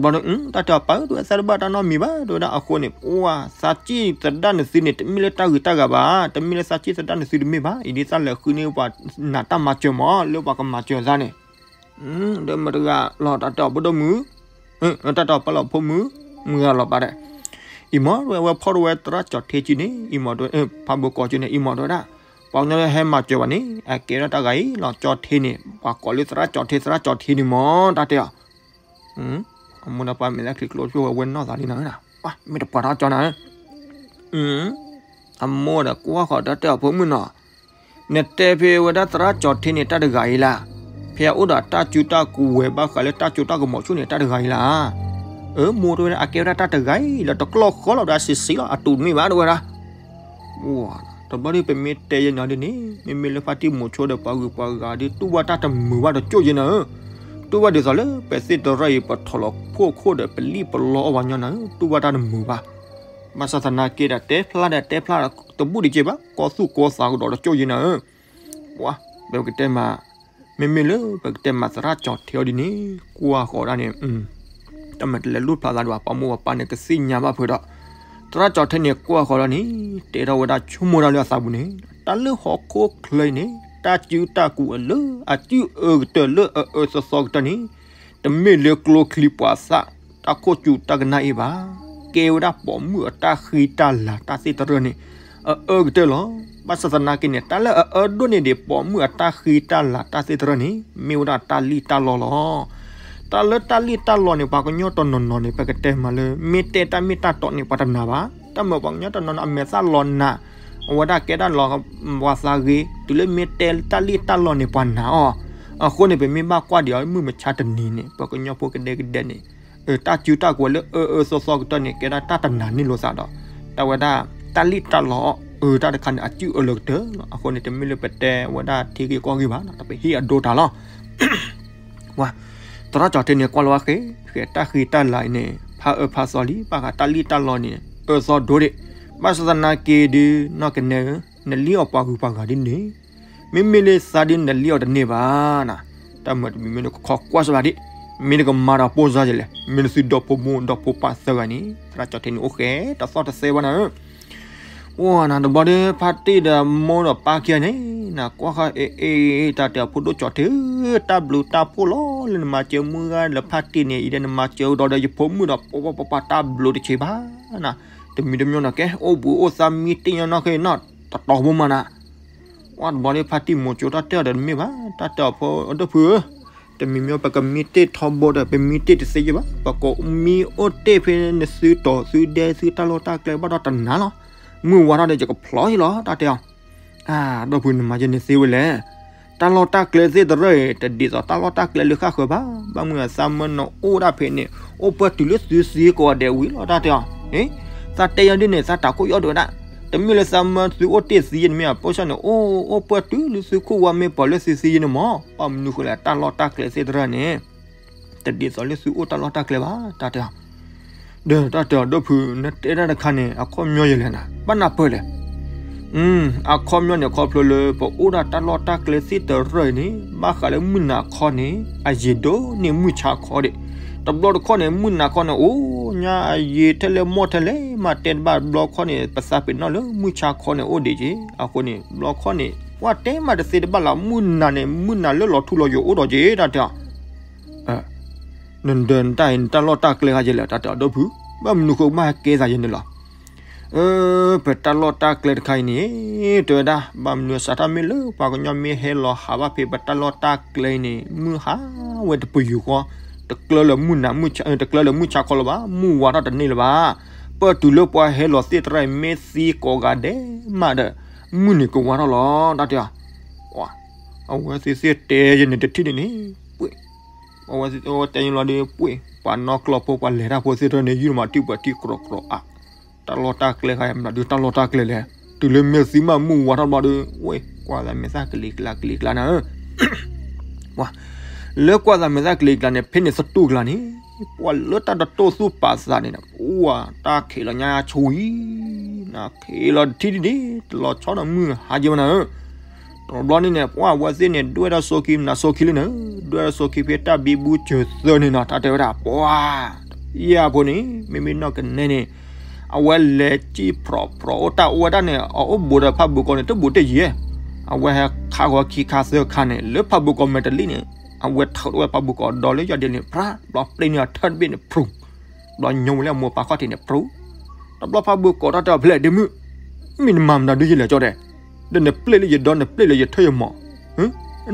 ပၢ်ဧၢ တဲဝဲသးတဘၣ်တၢ်နီတမံၤဘၣ် တဲဝဲဒၣ်အဃိန့ၣ် ပှၤသးစံၣ်သဒၣ်နသုန့ၣ် တမ့ၢ်လၢတၢ်ဂ့ၤတၢ်ဂၤဘၣ်, တမ့ၢ်လၢသးစံၣ်သဒၣ်နသုတမ့ၢ်ဘၣ်, အံၤဒ်သးလဲၤဃုန့ၢ်ပှၤနးတၢ်မၤစၢၤမး လၢပှၤကမၤစၢၤသးန့ၣ် ဒီးမတၤတဂၤလီၤ တၢ်တဲအီၤဖိဒိၣ်မုၣ်, တၢ်တဲအီၤပၢ်လီၤဖိမုၣ်, မုၢ်ဂၤလီၤပၢ်ဒီး, အံၤမ့ၢ်ဝဲဝဲဖီၣ်တဝဲသရၣ်ကၠီၤထ့ကံန့ၣ် အံၤမ့ၢ် ဖးဘိကီးကံန့ၣ် အံၤမ့ၢ်တဲဝဲဒၣ်, ပှၤကညီလၢဟဲမၤစၢၤဘၣ်န့ၣ် အကဲထီၣ်တၢ်ဂၤအံၤလီၤ ကၠီၤထ့န့ၣ် ပှၤကိးလၢသရၣ်ကၠီၤထ့ သရၣ်ကၠီၤထ့န့ၣ်မ့ၢ် တၢ်တဲအီၤ အမိၢ်ဒီးပၢ်မ့ၢ်လၢချံကျိဖျိဝဲဝဲနီၢ်သးလံနၤ, မ့ၢ်တပှၤထီၣ်ကၠီနၤဧၢ, အမိၢ်ဒီးကွၢ်ဃီၤတၢ်တဲအီၤဖိမုၣ်နီၤ, နတဲဖဲဝဲဒၣ်သရၣ်ကၠီၤထ့န့ၣ် တၢ်တဂၤအံၤလၢ်, ဖဲအအိၣ်ဒီးတၢ်စုတၢ်ကဝဲၤဘၣ်ဃးလၢတၢ်ကၠိတၢ်ကမီၤဆိၣ်န့ၣ် တၢ်တဂၤအံၤလၢ်, အၢ မိၢ်တဲဝဲဒၣ် အကဲဝဲဒၣ်တၢ်တဂၤအံၤလၢ် တကျီၢ်ဃီလီၤဒီးအစံးစံးလီၤ အတူးတမ့ၢ်ဘၣ်တဲဝဲဒၣ် တဘျီဒ်ပမ့ၢ်တဲယဲန့ၣ်ဒ်န့ၣ် မ့မ့ၢ်လၢဖါတံၢ်မုၢ်ဆိဒီးပှၤဂုၤပှၤဂၤဒ် တူၢ်ဘၣ်တၢ်တမုာ်ဘၣ်တကၠိၢ်ယဲနၤဧၢ, တူၢ်ဘၣ်ဒ်သိးလၢပသ့ၣ်တရၢအံၤ ပထီၣ်လီၤခိၣ်ခိၣ်ဒီးပလံၣ်ပလီအီၣ်ပှၤကညီနၤဧၢ, တူၢ်ဘၣ်တၢ်တမုာ်ဘၣ်, ဘၣ်ဆၣ်သနာ်က့ဒီး တဲဖျါဒီးတဲဖျါတဘူၣ်တက့ၢ်ဘၣ် ကီသူၣ်ကီသးကဒီးတကၠိၢ်ယဲနၤဧၢ, ပကတဲမး မ့မ့ၢ်လၢပကတဲမးသရၣ်ကၠီၤထ့အီၤဒ်န့ၣ် ကွၢ်ဃီၤဒၣ်န့ၣ် တၢ်မၤတလဲၤလိၣ်ဖျါသးဒီး ပှၤမိၢ်ပှၤပၢ်န့ၣ် ကသ့ၣ်ညါဘၣ်ဖုးဒီး သရၣ်ကၠီၤထ့န့ၣ် ကွၢ်ဃီၤဒၣ်န့ၣ် တဲထီၣ်ဝဲဒၣ်ဆိကမိၣ်တၢ်လၢအသးပူၤန့ၣ် တၢ်လၢဟီၣ်ခိၣ်ချၢအံၤန့ၣ် တၢ်စုတၢ်ကဝဲၤလၢအစုအၢကတၢၢ်လၢအအၢသီသီကတၢၢ်န့ၣ် တမ့ၢ်လၢကျိချံမျိာ်သၣ် တၢ်ခိၣ်စူၤတၢ်ကနၣ်အံၤဘၣ်. ကဲဝဲဒၣ်ပိာ်မုၣ်အတၢ်ဃံတၢ်လၤတၢ်သ့ၣ်တရၢၣ်န့ၣ် အအၢကတၢၢ်လီၤ. ဘၣ်ဆၣ်သနာ်က့န့ၣ် တၢ်လၢအအၢဒိၣ်န့ၢ်ဒံးပိာ်မုၣ်အတၢ်ဃံတၢ်လၤတၢ်သ့ၣ်တရၢၣ်န့ၣ် မ့ၢ်ဝဲဒၣ်တၢ်လံၣ်တၢ်လီလီၤ. တၢ်လၢတၢ်လံၣ်တၢ်လီန့ၣ် ပှၤကညီတနီၤနီၤန့ၣ် ပကတဲမးလၢ မ့ၢ်တဲတၢ်မ့ၢ်တၢ်တီန့ၣ် ပှၤတနာ်ဘၣ်. တၢ်မၤပှၤကညီတနီၤနီၤအမဲာ်သၣ်လီၤနး အဝဲဒၣ်ကဲဒၣ်လီၤပှၤသးဂ့ၤ တုၤလၢမ့ၢ်တဲတၢ်လံၣ်တၢ်လီန့ၣ် ပှၤနာ်အီၤ. အဃိန့ၣ် ပမ့ၢ်ဘၣ်ကွၢ်ဒံးအီၤ မုၢ်မဆါတနံၤန့ၣ် ပှၤကညီဖိကဒဲကဒဲန့ၣ် တၢ်စုတၢ်ကဝဲၤလၢအအၢသီသီကတၢၢ်န့ၣ် ကဲဒၣ်တၢ်တနာ်န့ၣ်လိာ်သးဒီး တၢ်ဝဲဒၣ် တၢ်လံၣ်တၢ်လီအအၢတၢ်တခါန့ၣ် အစုအၢလၢကတၢၢ်လီၤ. အဃိန့ၣ် တမ့ၢ်လၢပတဲဝဲဒၣ်ထံဂ့ၢ်ကီၢ်ဂ့ၢ်ဘၣ် တပဟ့ၣ်အဒိတၢ်လီၤ. သရၣ်ကၠီၤထ့န့ၣ် ကွၢ်လီၤဝဲဃဲ ဃဲတၢ်ဃံတၢ်လၤအံၤန့ၣ် ဖးအၢဖးသီလံ ဘၣ်ဃးတၢ်လံၣ်တၢ်လီန့ၣ် အၢသီဒိဒံး. ဘၣ်ဆၣ်သနာ်က့ဒုး နီၢ်ကနဲဧၢ နလံၣ်အီၤပှၤဂုၤပှၤဂၤဒ်န့ၣ် မ့မ့ၢ်လၢသးဒ်နလံၣ်အီၤတန့ၢ်ဘၣ်နၤ, တၢ်မၤတမံၤမ့ၢ်နကခီကွၢ်စ့ၢ်ဘၣ်ဒံး, မ့ၢ်နကမၤဒီးပိၢ်စါယဲလဲၣ်, မ့ၢ်နသုဒီဖိမိၢ်ဒီဖိပၢ်သၢဂၤန့ၣ် သရၣ်ကၠီၤထ့န့ၣ်အိၣ်ဃဲတသီၣ်တသဲဘၣ်နၤဧၢ အိၣ်နၤတဘျီဒီး ဖါတံၢ်ဒီးမိၢ်ဒီးပၢ်ခံဂၤန့ၣ် နကွၢ်ဃီ အ့ အ့ တၢ်တဲအဖိဒိၣ်ကၠီၤထ့ဧၢ တၢ်ဘျုးတၢ်ဖှိၣ်လီၤလၢနမၤစၢၤမုၢ်ဂၤလၢဖါတံၢ်န့ၣ် အံၤဒီးနမၤစၢၤဒီးဒီးယဖိမုၣ်ဒီး ပပပပတၢ်ဘျုးတဆံးဘၣ်နၤ, တမံၤတမံၤနီၤကဲ အိၣ်ဘှံးအိၣ်သါမံတ့ၢ်ညီနီၣ်ဃ့နီၣ် တတီၤဖိမးနၤ ကွၢ်တဘျီဒီး ဖါတံၢ်မိၤကၠိတၢ်တဲအီၤဒီးတမ့ၢ်ဘၣ် တၢ်တဲအီၤဖိအဒိၣ်ဖုဧၢ တမံၤမံၤပကမံတ့ၢ်ထီဘိဒီး ပမံတ့ၢ်တသ့ယဲဘၣ် ပကမံအိၣ်တ့ၢ်ဖဲနသုတီၤသုဒဲသုတၢ်လီၢ်တၢ်ကျဲဘၣ်ဒီးတနာ်လီၤ. မုၢ်ဝါထီၣ်ဒီးယကဖျီယလီၤ တၢ်တဲအီၤ အၢ ဒီပုၢ်နမၤယဲန့ၣ်သ့ဝဲလဲၣ်. တၢ်လီၢ်တၢ်ကျဲသ့ၣ်တရၢၣ်အံၤ တဒ်သိးတၢ်လီၢ်တၢ်ကျဲလၢဃၣ်ဃၢၤဘၣ်. ဘၣ်မနုၤသးမၢနအိၣ်ဒၣ်ဖဲန့ၣ် အိၣ်ပှၢ်တုၤလၢသုသံကိးဂၤဒဲးဝံၤလီၤ တၢ်တဲအီၤ. သးတဲယဲဒ်န့ၣ် သးတၢ်ကိးယီၣ်ဒိၣ်ဝဲဒၣ်. တမ့ၢ်လၢသးမၢသုအိၣ်တ့ၢ်သံယဲန့ၣ်မ့ၢ်ဧါ ပိၢ်စၢ်န့ၣ် အိၣ် အိၣ်ပှၢ်တုၤလၢသုခိၣ်ဝါမ့ၢ်ပှၤလၢသုသံယဲန့ၣ်မး. ဘၣ်မနုၤဃိလဲၣ် တၢ်လီၢ်တၢ်ကျဲသ့ၣ်တရၢၣ်န့ၣ် တဒ်သိးလၢသုအိၣ်တၢ်လီၢ်တၢ်ကျဲဘၣ် တၢ်တဲအီၤ. ဒီးတၢ်တဲအီၤ ဒီပုၢ် နတဲတၢ်တခါန့ၣ် အခီပညီယဲလဲၣ်နၤ ဘၣ်နၢ်ပၢၢ်လဲၣ်. အခီပညီန့ၣ် ခီဖျိလၢပအိၣ်ဒၣ်တၢ်လီၢ်တၢ်ကျဲသ့ၣ်တရၢၣ်အံၤန့ၣ် ဘၣ်ဃးလၢမုၢ်နၤခီန့ၣ် အယံာ်ဒိၣ်န့ၢ်မုၢ်ဆါခီဒံး. တဘျီတခီၣ်န့ၣ် မုၢ်နၤခီန့ၣ် အိၣ်ညါအယံာ်ထဲလဲၣ်မိၢ်ထဲလဲၣ် မးတဲတဘၣ် တဘျီခီၣ်န့ၣ် ပသးပ့ၤနီၣ်လၢမုၢ်ဆါခီန့ၣ်အိၣ်ဒံးက့ၤ. အဃိန့ၣ် တဘျီခီၣ်န့ၣ် ပှၤတဲမးတသ့တဘၣ်လၢ မုၢ်နၤန့ၣ် မုၢ်နၤလၢလီၤထူလီၤယိာ်အိၣ်ဒီးက့ၤ တၢ်တဲအီၤ နဒၢးနတၢ်အံၤ နတၢ်လီၢ်တၢ်ကျဲဂၤယဲလဲၣ် တၢ်တဲအီၤ ဒီပုၢ် ဘၣ်မနုၤဃိမးဟဲကဲသးယဲန့ၣ်လီၤ. အၢ ပတၢ်လီၢ်တၢ်ကျဲတခါအံၤန့ၣ် တဲဝဲဒၣ် ဘၣ်မနုၤစးထီၣ်မ့ၢ်လၢပှၤကညီမ့ၢ်ဟဲလီၤဟးဘၣ်ဖဲပတၢ်လီၢ်တၢ်ကျဲအံၤန့ၣ် မုၢ်ဟါဝဲတပယူာ်ဃီ, တကျၢလၢမုၢ်နၤမုၢ်ဆါ တကျၢလၢမုၢ်ဆါခီလၢၤဘၣ်, မုၢ်ဝါထီၣ်တန့ၢ်လၢၤဘၣ်. ပတုၤလၢပှၤဟဲလီၤသ့ၣ်တရၣ်အံၤ မ့ၢ်သံကိးဂၤဒဲးမးဒီး မုၢ်န့ၣ်ကဝါထီၣ်လီၤ တၢ်တဲအီၤ. အဝဲသ့ၣ်သ့ၣ်တဲယဲန့ၣ်တထံၣ်န့ၣ်န့ၣ် ပှ့ၢ်, အဝဲသ့ၣ်တဲယဲလီၤဒီး ပှ့ၢ်, ပှၤနီၢ်ကျီၢ်ဖိ ပှၤလဲၤတၢ်ဖိသ့ၣ်တဖၣ်န့ၣ် ယုၢ်မၤတံၢ်ပှၤထံကြီကြီအါ, တၢ်လီၢ်တၢ်ကျဲခါအံၤ မနုၤဒုးတၢ်လီၢ်တၢ်ကျဲလဲၣ်, တုၤလၢမ့ၢ်သံမးမုၢ်ဝါထီၣ်ဘျီဒီး ဝဲ ကွၢ်သးမဲာ်သၣ်ကလံၤကျါကလံၤကျါနၤဧၢ လၢကွၢ်သးမဲာ်သၣ်ကလံၤကျါန့ၣ် ဖဲန့ၣ်သတူၢ်ကျါန့ၣ် ပှၤလၢတၢ်တတိၢ်သူၣ်ပာ်သးန့ၣ် ပှၤတၢ်ခံးလီၤညါဆူအံၤ, နခံးလီၤတထံၣ်ဒ်ဒ် တလီၤဆီဒီးမုၢ်ဟါက့ၤဝဲနၤဧၢ. တဘျီန့ၣ်န့ၣ် ပှၤအဝဲသ့ၣ်န့ၣ် ဒွဲၣ်ထီၣ်ဆိခံ မနုၤဆိခံလံနၤဧၢ, ဒွဲၣ်ထီၣ်ဆိခံဖဲတၢ်ဘံဘူစၢၤသၢန့ၣ်နီၤ တၢ်တဲဝဲဒၣ် ပှၤ ယဲၢ်အဖိန့ၣ် မ့မ့ၢ်နီၢ်ကနဲန့ၣ် အဝဲလဲၤစံၣ်ဖြီးဖြီးအိၣ်တၢ်အိၣ်ဝဲဒၣ်န့ၣ် အအိၣ်ဘူးဒီးဖးဘိကိးန့ၣ် တဘူးတယံၤ, အဝဲဟဲခးဃီခံခါသၢခါန့ၣ် လၢဖးဘိကိးမဲာ်တလံၣ်န့ၣ် အဝဲထုးထီၣ်ဝဲဖးဘိကိးဒီးလၢယီၢ်ဒ့န့ၣ် ဖြး ဘျီပျ့ၤန့ၢ်အထၢၣ်တဘ့ၣ်န့ၣ် ဖြူး, ဘျီညိဝဲလၢအမိၢ်ပၢ်ခီၣ်ထံးန့ၣ် ဖြူး, တဘျီဖးဘိကိးတၢ်တဲအီၤဖဲလဲၣ်ဒ့မုၣ်, မ့ၢ်နမၤမနုၤဒုးယဲလဲၣ်ကၠီတဲ, ဒီးနပျ့ၤလၢယဒီ နပျ့ၤလၢယထၢၣ်ယမီၢ်,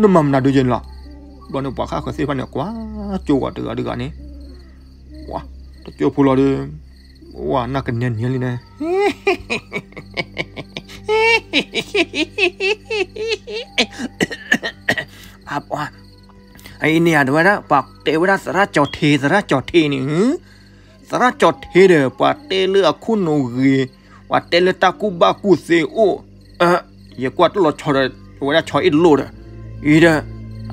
နမၤမနုၤဒုးယဲန့ၣ်လီၤ. ဘျီန့ၣ်ပှၤဃၣ်ဃၢၤသ့ၣ်တဖၣ်န့ၣ် ကွၢ်ကၠိဝဲတဂၤတဂၤန့ၣ် တကၠိဖိလီၤဒီး ဝဲနီၢ်ကနဲနံၤလံန့ၣ် အပှၤ အအံၤန့ၣ် အတဝဲဒၣ် ပှၤတဲဝဲဒၣ်သရၣ်ကၠီၤထ့ သရၣ်ကၠီၤထ့န့ၣ်, သရၣ်ကၠီၤထ့ဒီး ပှၤတဲလၢအခိၣ်နူာ်ဂ့ၤ, ပှၤတဲလၢတၢ်ကူၣ်ဘၣ်ကူၣ်သ့အိၣ်, ယကွၢ်တၢ်လီၤဆီဒီး ဝဲဒၣ်ဆီအ့ၣ်လိာ်ဒီး, အံၤဒီး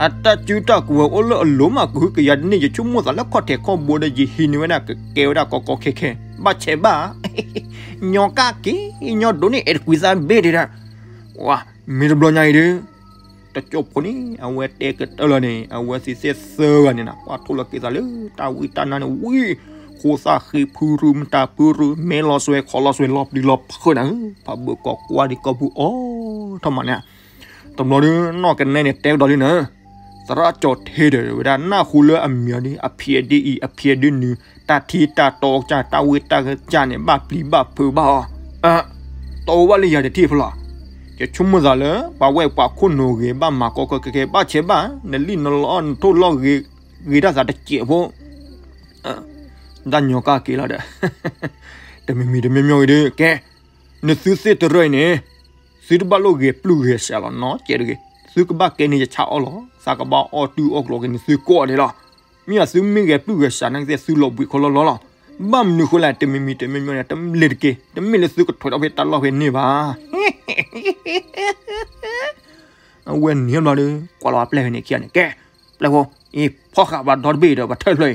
အတၢ်စုတၢ်ကူၣ်ဝဲအိၣ်လၢအလိၤမး ကဟုကယာ်တန့ၢ် ယဆိကမိၣ်သးလၢခီၣ်ထံးခီၣ်ဘိဒီး ယဟံးန့ၢ်ဝဲဒၣ်ကကဲဝဲဒၣ်ကီကီခဲခဲ, ဘၣ်ဆဲးဘၣ် ညီကၣ်က့ၤ ညီဒိးန့ၢ်အဲၣ်တကွံသးဘ့ၣ်ဒံးဒၣ်, ဝါ, မ့ၢ်တဘျီညါအံၤဒီး တကၠိဖိန့ၣ် အဝဲတဲကတၢၢ်လီၤန့ၣ် အဝဲသ့ၣ်သ့ၣ်သၢဂၤန့ၣ်နီၤ ပှၤထိၣ်လီၤက့ၤသးလၢတၢ်ဝံတၢ်နါန့ၣ်ဝံၤ, ဃိသၣ်ဃ့ဖုရူ မတၤဖုရူ မဲလီၤစွဲ ခီလီၤစွဲ လီၤပျံၤလီၤဖုးနၤဧၢ, ဖးဘိကိးကွၢ်ဒံးကိာ်ပူၤအီၤထီၣ်မးန့ၣ်, တဘျီဒီးနီၢ်ကနဲန့ၣ် တဲကဒီးလံနၤ သရၣ်ကၠီၤထ့ဒီးဝဲဒၣ် နၢ်ဟူလၢအမံၤအီၤဒ် အဖံးအဒုအံၤ အဖံးအဒုနုၤ တၢ်ထံတၢ်တီကစၢ် တၢ်ဝံတၢ်ကစၢ်န့ၣ် ဘၣ်ပျံၤဘၣ်ဖုးဘၣ်အီၤ, အၢ, တီဝဲလၢယၤတထံၣ်ဖိလီၤ, ယဆိကမိၣ်သးလၢ ပှၤဝဲပှၤခိၣ်နူာ်ဂ့ၤ ဘၣ်မၤကီကီခဲခဲ ဘၣ်ဆဲးဘၣ် နလံၣ်နလီနထိၣ်လီၢ်ဂ့ၤ ဂ့ၤတၢ်သးတစဲးဖိ တၢ်ညီကၣ်က့ၤလီၤဒီး တမံၤမံၤတမံၤမံၤအံၤဒီး ကဲ, နသုသ့ၣ်တရၢအံၤန့ၣ် သုတဘၣ်လိၣ်ဂဲၤပျုၢ်ဂဲၤစးလီၤနီတစဲးတဂ့ၤ, သုကဘၣ်ကဲန့ၣ်ယဆၣ်အီၣ်လီၤ, သးကဘၣ်အီၣ်တုၢ်အီၣ်ကျိၤက့ၤန့ၣ်သုကိးဂၤဒဲးလီၤ, မ့ၢ်သုမ့ၢ်ဂဲၤပျုၢ်ဂဲၤစးနာ်က့သ့ၣ် သုလီၤဘှံးခီလီၤလီၤလီၤ, ဘၣ်မနုၤဃိလဲၣ် တမံၤမံၤတမံၤမံၤန့ၣ် တမ့ၢ်လၢတက့ၢ်, တမ့ၢ်လၢသုကထွဲးထီၣ်ဖဲတၢ်လီၢ်ဖဲန့ၣ်ဘၣ် အဝဲန့ၣ်ဘျီဒီး ကွၢ်လီၤအပျဲၢ်ဖဲန့ၣ်ခံဂၤန့ၣ် ကဲ, ပျဲၢ်ဖိ, အံၤဖီၣ်ဃာ်ပှၤဒီတဘ့ၣ်ဒီး ပှၤထၢၣ်ဖျၢၣ်အံၤ,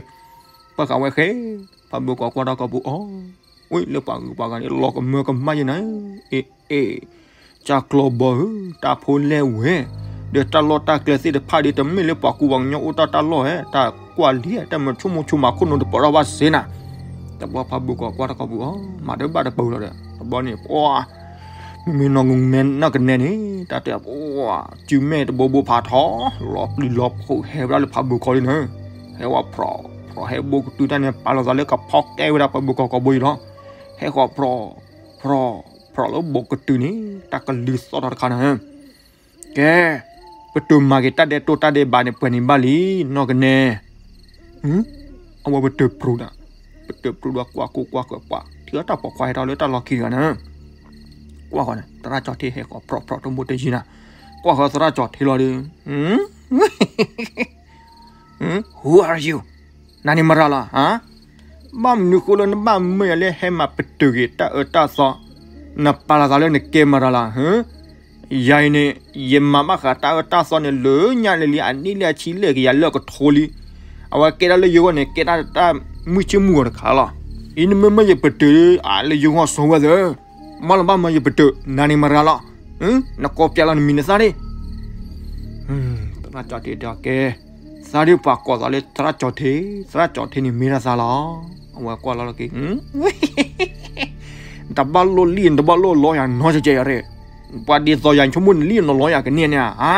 ဖီၣ်ဃာ်ဝဲဃဲ, ဖးဘိကိးကွၢ်ထီၣ်ကိာ်ပူၤအီၤ, ဝံၤလၢပှၤဂုၤပှၤဂၤန့ၣ် လီၤကမၢကမၣ်ယဲနၤ, အ့ အ့ ကၢ်ကျီဘီဧၢ, တၢ်ဖိလဲၣ်ဝဲ, ဒီးတၢ်လီၢ်တၢ်ကျဲသ့ၣ်တဖၣ်ဒီး တမ့ၢ်လၢပှၤကူပှၤကညီအိၣ်တၢ်တၢ်လီၢ်ဧဲ, တၢ်ကွၢ်လံ, တၢ်မုာ်ဆိကမိၣ်ဆိကမးခိၣ်နူာ်တပၢၢ်ထီၣ်ဘၣ်စ့နၤ, တဘျီဖးဘိကိးကွၢ်ထီၣ်ကိာ်ပူၤအီၤ, မၤတဘၣ်တပၢၢ်လီၤဒီး တဘျီန့ၣ် ပှၤ မ့မ့ၢ်နီၢ်ကနဲန့ၣ် တၢ်တဲ ပှၤ စုမဲာ်တဘိဘိဖးထီ လီၤပျံၤလီၤဖုးဟဲဝဲဒၣ်လၢဖးဘိကိးလံနၤ, ဟဲဝဲဖြီၣ်ဖြီၣ်ဟဲဘိကတုၤတၢ်န့ၣ် ပာ်လီၤသးလၢကဖီကဲဝဲဒၣ်ဖးဘိကိးကိာ်ဘိအံၤလီၤ, ဟဲဃီၤဖြီၣ်ဖြီၣ်ဖြီၣ်လၢဘိကတုၤန့ၣ် တၢ်ကလုၢ်သီၣ်ထီၣ်တခါနၤ, ကဲ, ပတုာ်မၤက့ၤတၢ်ဒဲးတိၢ်တၢ်ဒဲးဘးန့ၣ် ပှဲၤန့ၣ်ဘၣ်လံ နီၢ်ကနဲ အဝဲပတုာ်ပြူၤဒီး, ပတုာ်ပြူၤဒီးကွၢ်ကိၢ်ကွၢ်ကၢးပှၤ ထံၣ်အတၢ်ပိာ်ခွါဟဲထီၣ်လၢတၢ်လီၢ်ခံတဂၤနၤ, ကွၢ်ဃီန့ၣ် သရၣ်ကၠီၤထ့ဟဲဃီၤဖြီၣ်ဖြီၣ်တမူတယံၤနၤ, ကွၢ်ဃီသရၣ်ကၠီၤထ့လီၤဒီး Who are you? နန့ၣ်မတၤလီၤ, ဘၣ်မနုၤဃိလၢနဘၣ်မၢယၤလၢဟဲမၤပတုာ်က့ၤတၢ်အၢတၢ်သီ, နပာ်လီၤသးလၢနကဲမတၤလီၤ ယၤအံၤန့ၣ် ယမၤဘၣ်ဃးတၢ်အၢတၢ်သီန့ၣ် လၢညါလၢလံ အနံၣ်လၢအဆံလဲၣ်ကယၤလၢအကထိလံ. အဝဲကဲဒၣ်လၢယဂီၢ်န့ၣ် ကဲဒၣ်တၢ်မုၢ်ဆ့ၣ်မုၢ်ဂီၤတခါလီၤ. အံၤနမ့ၢ်မၢယပတုာ် အလၢယဂီၢ်ဆိဝဲသၢ, မ့ၢ်လၢဘၣ်မၢယပတုာ် နန့ၣ်မတၤလီၤ, နကိးပျဲလီၤနမံၤနသၣ်ဒၣ် သရၣ်ကၠီၤထ့တဲအီၤကဲ, သးဒုးပှၤကိးသးလၢသရၣ်ကၠီၤထ့, သရၣ်ကၠီၤထ့န့ၣ်မ့ၢ်ဒၣ်သးလီၤ. အဝဲကွၢ်လီၤလီၤက့ၤ, တဘၣ်လိၣ်လံၣ် တဘၣ်လိၣ်လီယၤနီတကဲးယၤရဲၣ်, ပှၤဒ်သိးယၤဆိကမိၣ်န့ၣ်လံၣ်နီၤလီယၤကန့ၢ်န့ၣ်ဧါ,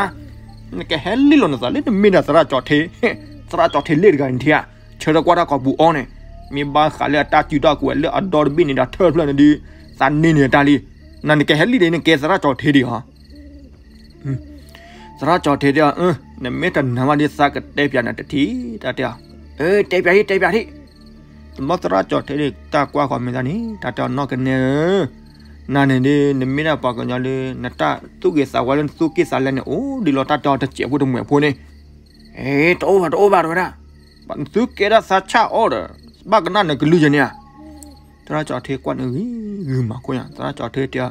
နကဟဲလံၣ်လီၤနသးလၢနမ့ၢ်ဒၣ်သရၣ်ကၠီၤထ့, သရၣ်ကၠီၤထ့လ့ၣ်တဂၤန့ၣ်ထံဧါ, ဆၢထၢၣ်ကွၢ်တၢ်ကိာ်ပူၤအီၤန့ၣ်, မ့ၢ်ဘၣ်ဃးလၢအတၢ်စုတၢ်ကူၣ်ဝဲလၢအဒီတဘ့ၣ်န့ၣ်ဒီးထၢၣ်ဖျၢၣ်န့ၣ်ဒီး, သးန့ၢ်န့ၣ်တၢ်လံ, နနကဟဲလံဒီးနကဲသရၣ်ကၠီၤထ့ဒံးဧါ. သရၣ်ကၠီၤထ့တဲအီၤ, နမ့ၢ်တနာ်ဘၣ်ဒီးသးကတဲပၠးနၤတထံၣ်, တၢ်တဲအီၤ, တဲပၠးထံၣ် တဲပၠးထံၣ်. တဘျီသရၣ်ကၠီၤထ့ဒံးတၢ်ကွၢ်ဃီၤမဲာ်သၣ်န့ၣ် တၢ်တဲအီၤနီၢ်ကနဲဧၢ, နၤန့ၣ်ဒီး နမ့ၢ်ဒၣ်ပှၤကညီလၢ နတၢ်သူၣ်က့သးဝါလၢနသူၣ်က့သးလဲန့ၣ် အိၣ်ဒံးလီၤ တၢ်တဲအီၤတစဲးဖိတမှဲးဖိန့ၣ်, တအိၣ်ဘၣ် တအိၣ်ဘၣ် တဲဝဲဒၣ်, သုကဲဒၣ်သးဆၣ်အီၤဒီး ဘၣ်ကနၣ်နကလုၢ်ယဲန့ၣ်ဧါ. သရၣ်ကၠီၤထ့ကွၢ်န့ၣ်ဂ့ၤဂ့ၤမးခိၣ်ညါ, သရၣ်ကၠီၤထ့တဲအီၤ,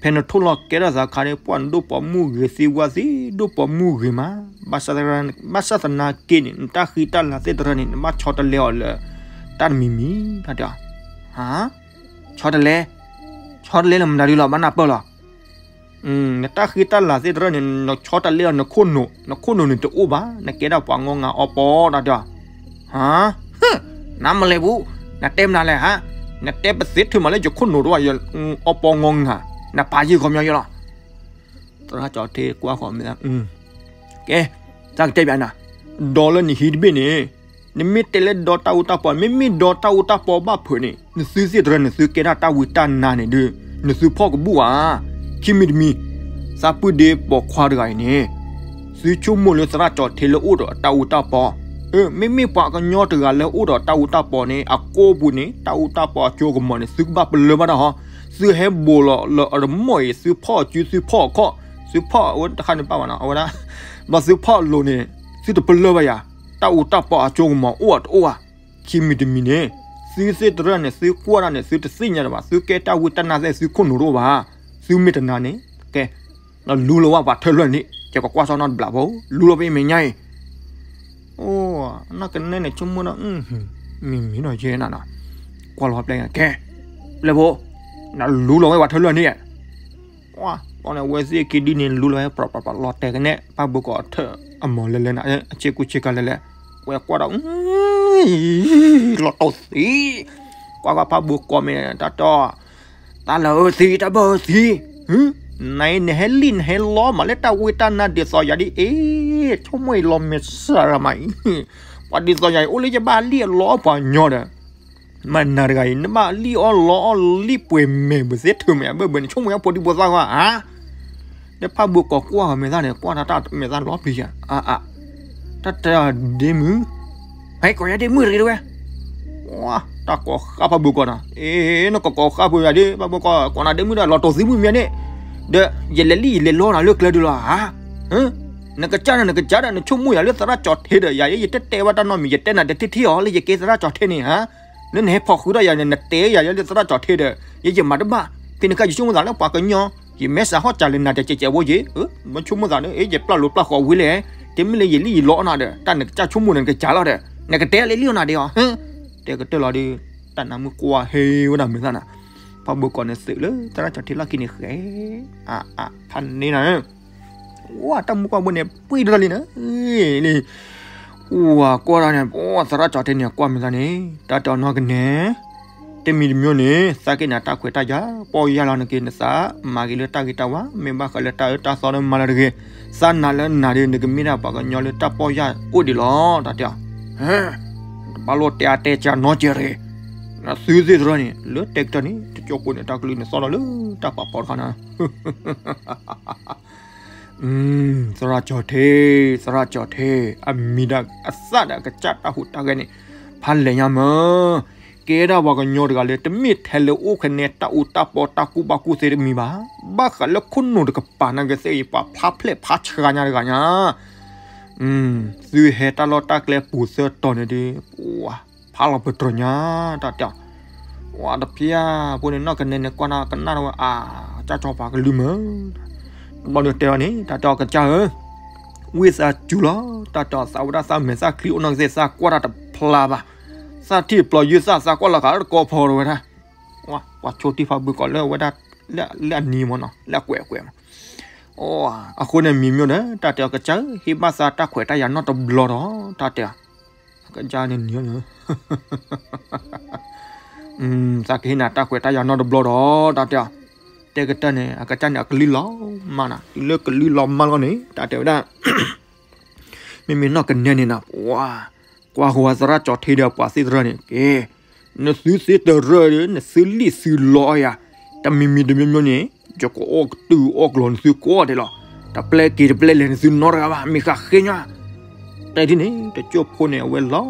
ဖဲနထိၣ်လီၤကဲထီၣ်သးခါန့ၣ် ပှၢ်နဒိၣ်ပိာ်မုၣ်ဂ့ၤသ့ဝဲသ့ဒိၣ်ပိာ်မုၣ်ဂ့ၤမး, ဘၣ်ဆၣ်သနာ်က့န့ၣ် နတၢ်ဃံတၢ်လၤသ့ၣ်တဖၣ်န့ၣ် နဘၣ်ဆီတလဲအီၤလၢ တၢ်တမံၤမံၤ တၢ်တဲအီၤ, ဟါ, ဆီတလဲ, ဆီတလဲလၢမတၤဒုလီၤ ဘၣ်နၢ်ပၢၢ်လီၤ. နတၢ်ဃံတၢ်လၤသ့ၣ်တဖၣ်န့ၣ် နဆီတလဲအီၤနခိၣ်နူာ်, နခိၣ်နူာ်န့ၣ်တအိၣ်ဘၣ်, နကဲဒၣ်ပှၤနီၢ်ငါအီပီ တၢ်တဲအီၤ, ဟါ, နမလဲၤဘူး, နတဲမနုၤလဲၣ်ဟါ, နတဲပသ့ထုးမးလၢယခိၣ်နူာ်တအိၣ်ဘၣ်, အီပီနီၢ်ငါ, နပာ်ယဲၢ်ခီပညီယဲၢ်လီၤ. သရၣ်ကၠီၤထ့ကွၢ်ဃီၤမဲာ်သၣ်, ကဲ, တၢ်ကတဲပၠးနၤ, ဒီးလၢနဟံၣ်တဘ့ၣ်န့ၣ်, နမ့ၢ်တဲလၢဒီတၢ်အူတၢ်ပီ, မ့မ့ၢ်ဒီတၢ်အူတၢ်ပီဘၣ်ဖုးန့ၣ် နသုသ့ၣ်တဖၣ်န့ၣ် သုကဲဒၣ်တၢ်ဝံတၢ်နါန့ၣ်ဒီး နသုဖီၣ်ကဘူၣ်ဧါ. ခံမံၤတမံၤ, သးပုၢ်ဒ့ပိာ်ခွါတဂၤအံၤန့ၣ်, သုဆိကမိၣ်လၢသရၣ်ကၠီၤထ့လၢအိၣ်ဒီးတၢ်အူတၢ်ပီ, မ့မ့ၢ်ပှၤကညီတဂၤလၢအိၣ်ဒီးတၢ်အူတၢ်ပီန့ၣ် အကိာ်ပူၤန့ၣ် တၢ်အူတၢ်ပီအစိကမီၤန့ၣ် သုကဘၣ်ပလၢၢ်ဘၣ်တၢ်ဟီ, သုဟဲဘိးလီၤလၢအတမီၢ်အံၤ သုဖီၣ်အစု သုဖီၣ်အခီၣ်, သုဖီၣ်အဝဲတခါန့ၣ်ပၣ်ဘၣ်နီၤ အဝဲဒၣ်, ဘၣ်သုဖီၣ်အလိၤန့ၣ် သုတပလၢၢ်ဘၣ်ယၤ, တၢ်အူတၢ်ပီအစိကမီၤအိၣ်အတအိၣ်ဧါ. ခံမံၤတမံၤန့ၣ်, သုသ့ၣ်တဖၣ်န့ၣ် သုကွၢ်ဒၣ်န့ၣ် သုတသ့ၣ်ညါတဘၣ်, သုကဲတၢ်ဝံတၢ်နါသ့ၣ် သုခိၣ်နူာ်တအိၣ်ဘၣ်, သုမ့ၢ်တနါန့ၣ်, ကဲ, လူလီၤဝဲပှၤထၢလွၢ်န့ၣ် ယကကွၢ်စီနီတဘျီဖိ, လူလီၤဖဲမဲာ်ညါအံၤ, အိ, နီၢ်ကနဲန့ၣ်ဆိကမိၣ်ဒီး, မ့ၢ်မ့ၢ်ဒီးယဲနၤနီၤ, ကွၢ်လီၤပျဲကဲ, ပျဲဖိ, နလူလီၤဝဲပှၤထၢလွၢ်န့ၣ် ပှၤန့ၣ် အဝဲသ့ၣ်ခံဒုန့ၣ် လူလီၤဝဲ ပျီပျီပျီ လီၤတဲာ်ကနဲၣ် ဖးဘိကီးထၢၣ်အမီၤလဲၤလဲၤနၤ အဆ့ကူဆ့ကၤလဲၤလဲၤ, ဝဲကွၢ်ဒီး, လီၤတိၢ်သံ, ကွၢ်ကွၢ်ဖးဘိကီးမ့ၢ်တၢ်တီ, တၢ်လၢအၢသံ တၢ်ဘၢအၢသံ, နၤအံၤ နဟဲလံၣ်နဟဲလီမးလၢတၢ်ဝံတၢ်နါဒ်သိးယၤဒ်အံၤ, ဆိကမိၣ်အံၤလီၤမဲာ်ဆှးရၤမးအံၤ, ပှၤဒ်သိးယၤအံၤ အိၣ်လၢယဘၣ်လံၣ်အီၣ်လီအီၣ်ပှၤကညီဒီး မ့ၢ်နၤတဂၤအံၤ နဘၣ်လံၣ်အီၣ်လီအီၣ်လံၣ်ပှဲၤမဲာ်ဘၣ်သ့ၣ်ထုးမဲာ်အဘၢၣ်ဘၢၣ်န့ၣ် ဆိကမိၣ်အဖိဒံဖိသၣ်ဂီၢ်ဧါ. ဒီးဖးဘိကီးကွၢ်အမဲာ်သၣ်န့ၣ် ကွၢ်တၢ်တၢ်မဲာ်သၣ်လီၤပျံၤဧါ, အါအါ, တၢ်တဲဒ့မုၣ်, ဟဲကိးယၤဒ့မုၣ်တဂ့ၤတဝဲ, တၢ်ကိးဃၣ်ဖးဘိကီးနီၤ, အ့ နကကိးဃၣ်ဖးယၤဒ့ ဖးဘိကီး ကိးနၤဒ့မုၣ်ဒီး လီၤတိၢ်သံမုၣ်မ့ၢ်န့ၣ်, ဒီးယလဲၤလံၣ်ယလဲၤလီနၤလၢကျဲဒုလီၤဧါ. နကစၢ်နၤ နကစၢ်ဒီး နဆိကမိၣ်ယၤလၢသရၣ်ကၠီၤထ့ဒီး ယၤ ယတတဲဘၣ်တၢ်နီတမံၤ ယတဲနၤတထံၣ်ထံၣ်အီၤလၢယကဲသရၣ်ကၠီၤထ့န့ၣ်ဧါ. လၢနဟဲဖီၣ်ဃုာ်ဒီးယၤန့ၣ် နတဲယၤလၢသရၣ်ကၠီၤထ့ဒီး ယယမၤတဘၣ်, ဖဲန့ၣ်အခါယဆိကမိၣ်သးလၢပှၤကညီ, ယမဲစးဟီၣ်စးလၢနၤတကဲးကဲးဖိယ့ၣ်, မ့ၢ်ဆိကမိၣ်သးဒီး အ့ ယပျၢ်လိၤပျၢ်ဃီၤဝံၤလဲၣ်, တမ့ၢ်လၢယလံၣ်ယလီအီၣ်နၤဒီး တၢ်နကစၢ်ဆိကမိၣ်ဒီးနကစၢ်လီၤဒီး နကတဲလၢလံၣ်အီၣ်နၤဒ့အီၤ, တဲကတၢၢ်လီၤဒီး တၢ်နးမုၣ်ကွၢ်ဟဲဝဲဒၣ်မဲာ်သၣ်နၤ, ဖးဘိကီးန့ၣ်သုးလၢသရၣ်ကၠီၤထ့လီၢ်ခံန့ၣ်ဃဲ, အါအါ ဖးန့ၢ်နၤ ဝဲတၢ်မုၣ်ကွၢ်ဘိန့ၣ် ပှံၢ်တၢ်လံနၤ, ဝဲကွၢ်တၢ်န့ၣ် သရၣ်ကၠီၤထ့န့ၣ် ကွၢ်မဲာ်သၣ်န့ၣ် တၢ်တဲအီၤနီၢ်ကနဲ, တမံၤတမံၤန့ၣ် သးက့ၤနၤတၢ်ခွဲးတၢ်ယာ် ပီၢ်ယၢ်လီၤနက့ၤနသး မၤက့ၤလၢတၢ်ဂ့ၤတၢ်ဝါ မ့ၢ်ဘၣ်ဃးလၢတၢ်အၢတၢ်သီဒီးမၤလၢတဂ့ၤ, သးနၤလၢနၤဒီး နကမ့ၢ်ဒၣ်ပှၤကညီလၢတၢ်ပီၢ်ယၢ်အိၣ်ဒံးလီၤ တၢ်တဲအီၤ, တဘၣ်လိၣ်တဲအါတဲကၢနီတစဲးတဂ့ၤ, နသုသ့ၣ်တဖၣ်န့ၣ် လၢတဲကတၢၢ်န့ၣ် တကၠိဖိန့ၣ် တၢ်ကလုၢ်န့ၣ်သီၣ်လီၤလၢတၢ်ပာ်ဖီတခါနၤ သရၣ်ကၠီၤထ့, သရၣ်ကၠီၤထ့, အမံၤဒီးအသၣ်ဒီးအကစၢ်တၢ်ဟူးတၢ်ဂဲၤန့ၣ် ဖးလဲၢ်ညါမး, ကဲဒၣ်ပှၤကညီတဂၤလၢတမ့ၢ်ထဲလၢအိၣ်ဖဲန့ၣ် တၢ်အူတၢ်ပီတၢ်ကူၣ်ဘၣ်ကူၣ်သ့တမံၤဘၣ်, ဘၣ်ဃးလၢခိၣ်နူာ်တကပၤနာ်က့ၤသ့ၣ်အံၤ ပှၤဖျါဖျဲးဖးဆှးညါတဂၤညါ သုဟဲတၢ်လီၢ်တၢ်ကျဲပူၤသၢတီၤန့ၣ်ဒီး ပှၤဖးလီၤပတြၢၤညါ တၢ်တဲအီၤ, ဝဲတဖျါဖိန့ၣ် နီၢ်ကနဲန့ၣ် ကွၢ်နၢ်ကနၣ်ဝဲ အါ ကၢ်ကၠီၤပှၤကလုၢ်မး, တဘျီန့ၣ်တဲအီၤန့ၣ် တၢ်တဲအီၤကစၢ်ဧၢ, ဝံသးစူၤလီၤ တၢ်တဲအီၤ သးဝဲဒၣ်သးမဲာ်သၣ်ချံအိၣ်နီၢ်ကသ့ၣ် သးကွၢ်တၢ်တဖျါဘၣ်, သးထံၣ်ပျီယုၢ်သး သးကွၢ်လီၤဃာ်တကီဖီဝဲဒၣ်, ပှၤဆိတံၢ်ဖးဘုးကီးလၢဝဲဒၣ် လၢအနံၤမးနီၤ လၢအကွဲးအကွဲးမး အဃိန့ၣ်မံၤမ့ၢ်ဒီး တၢ်တဲအီၤကစၢ်ဧၢ ဟ့ၣ်ဘၣ်သးတၢ်ခွဲးတၢ်ယာ်နီတဘျီဒီး တၢ်တဲအီၤ, ကစၢ်န့ၣ်နံၤန့ၣ် သးကဟ့ၣ်နၤတၢ်ခွဲးတၢ်ယာ်နီတဘျီဒီး တၢ်တဲအီၤ, တဲကတၢၢ်န့ၣ် အကစၢ်န့ၣ် အကလုၢ်လီၤမၢ်နၤ တုၤလၢကလုၢ်လီၤမၢ်လီၤန့ၣ် တၢ်တဲဝဲဒၣ် မ့မ့ၢ်နီၢ်ကနဲန့ၣ်နၤ ပှၤ ကွၢ်ဃီၤသရၣ်ကၠီၤထ့ဒီးပှၤသ့ၣ်တဖၣ်န့ၣ် ကဲ နသုသ့ၣ်တဖၣ်ဒီး နသုလံၣ်သုလီယၤ တမံၤမံၤတမံၤမံၤန့ၣ် ယကအီၣ်ကတုၢ်အီၣ်ကျီၤနသုကိးဂၤဒဲးလီၤ. တပျဲက့ၤတပျဲလဲၤနသုနီတဂၤဘၣ် မ့ၢ်ဃးဃ့ညါ. တဲဒ်န့ၣ် တစိၢ်ဖိန့ၣ် အဝဲလီၤ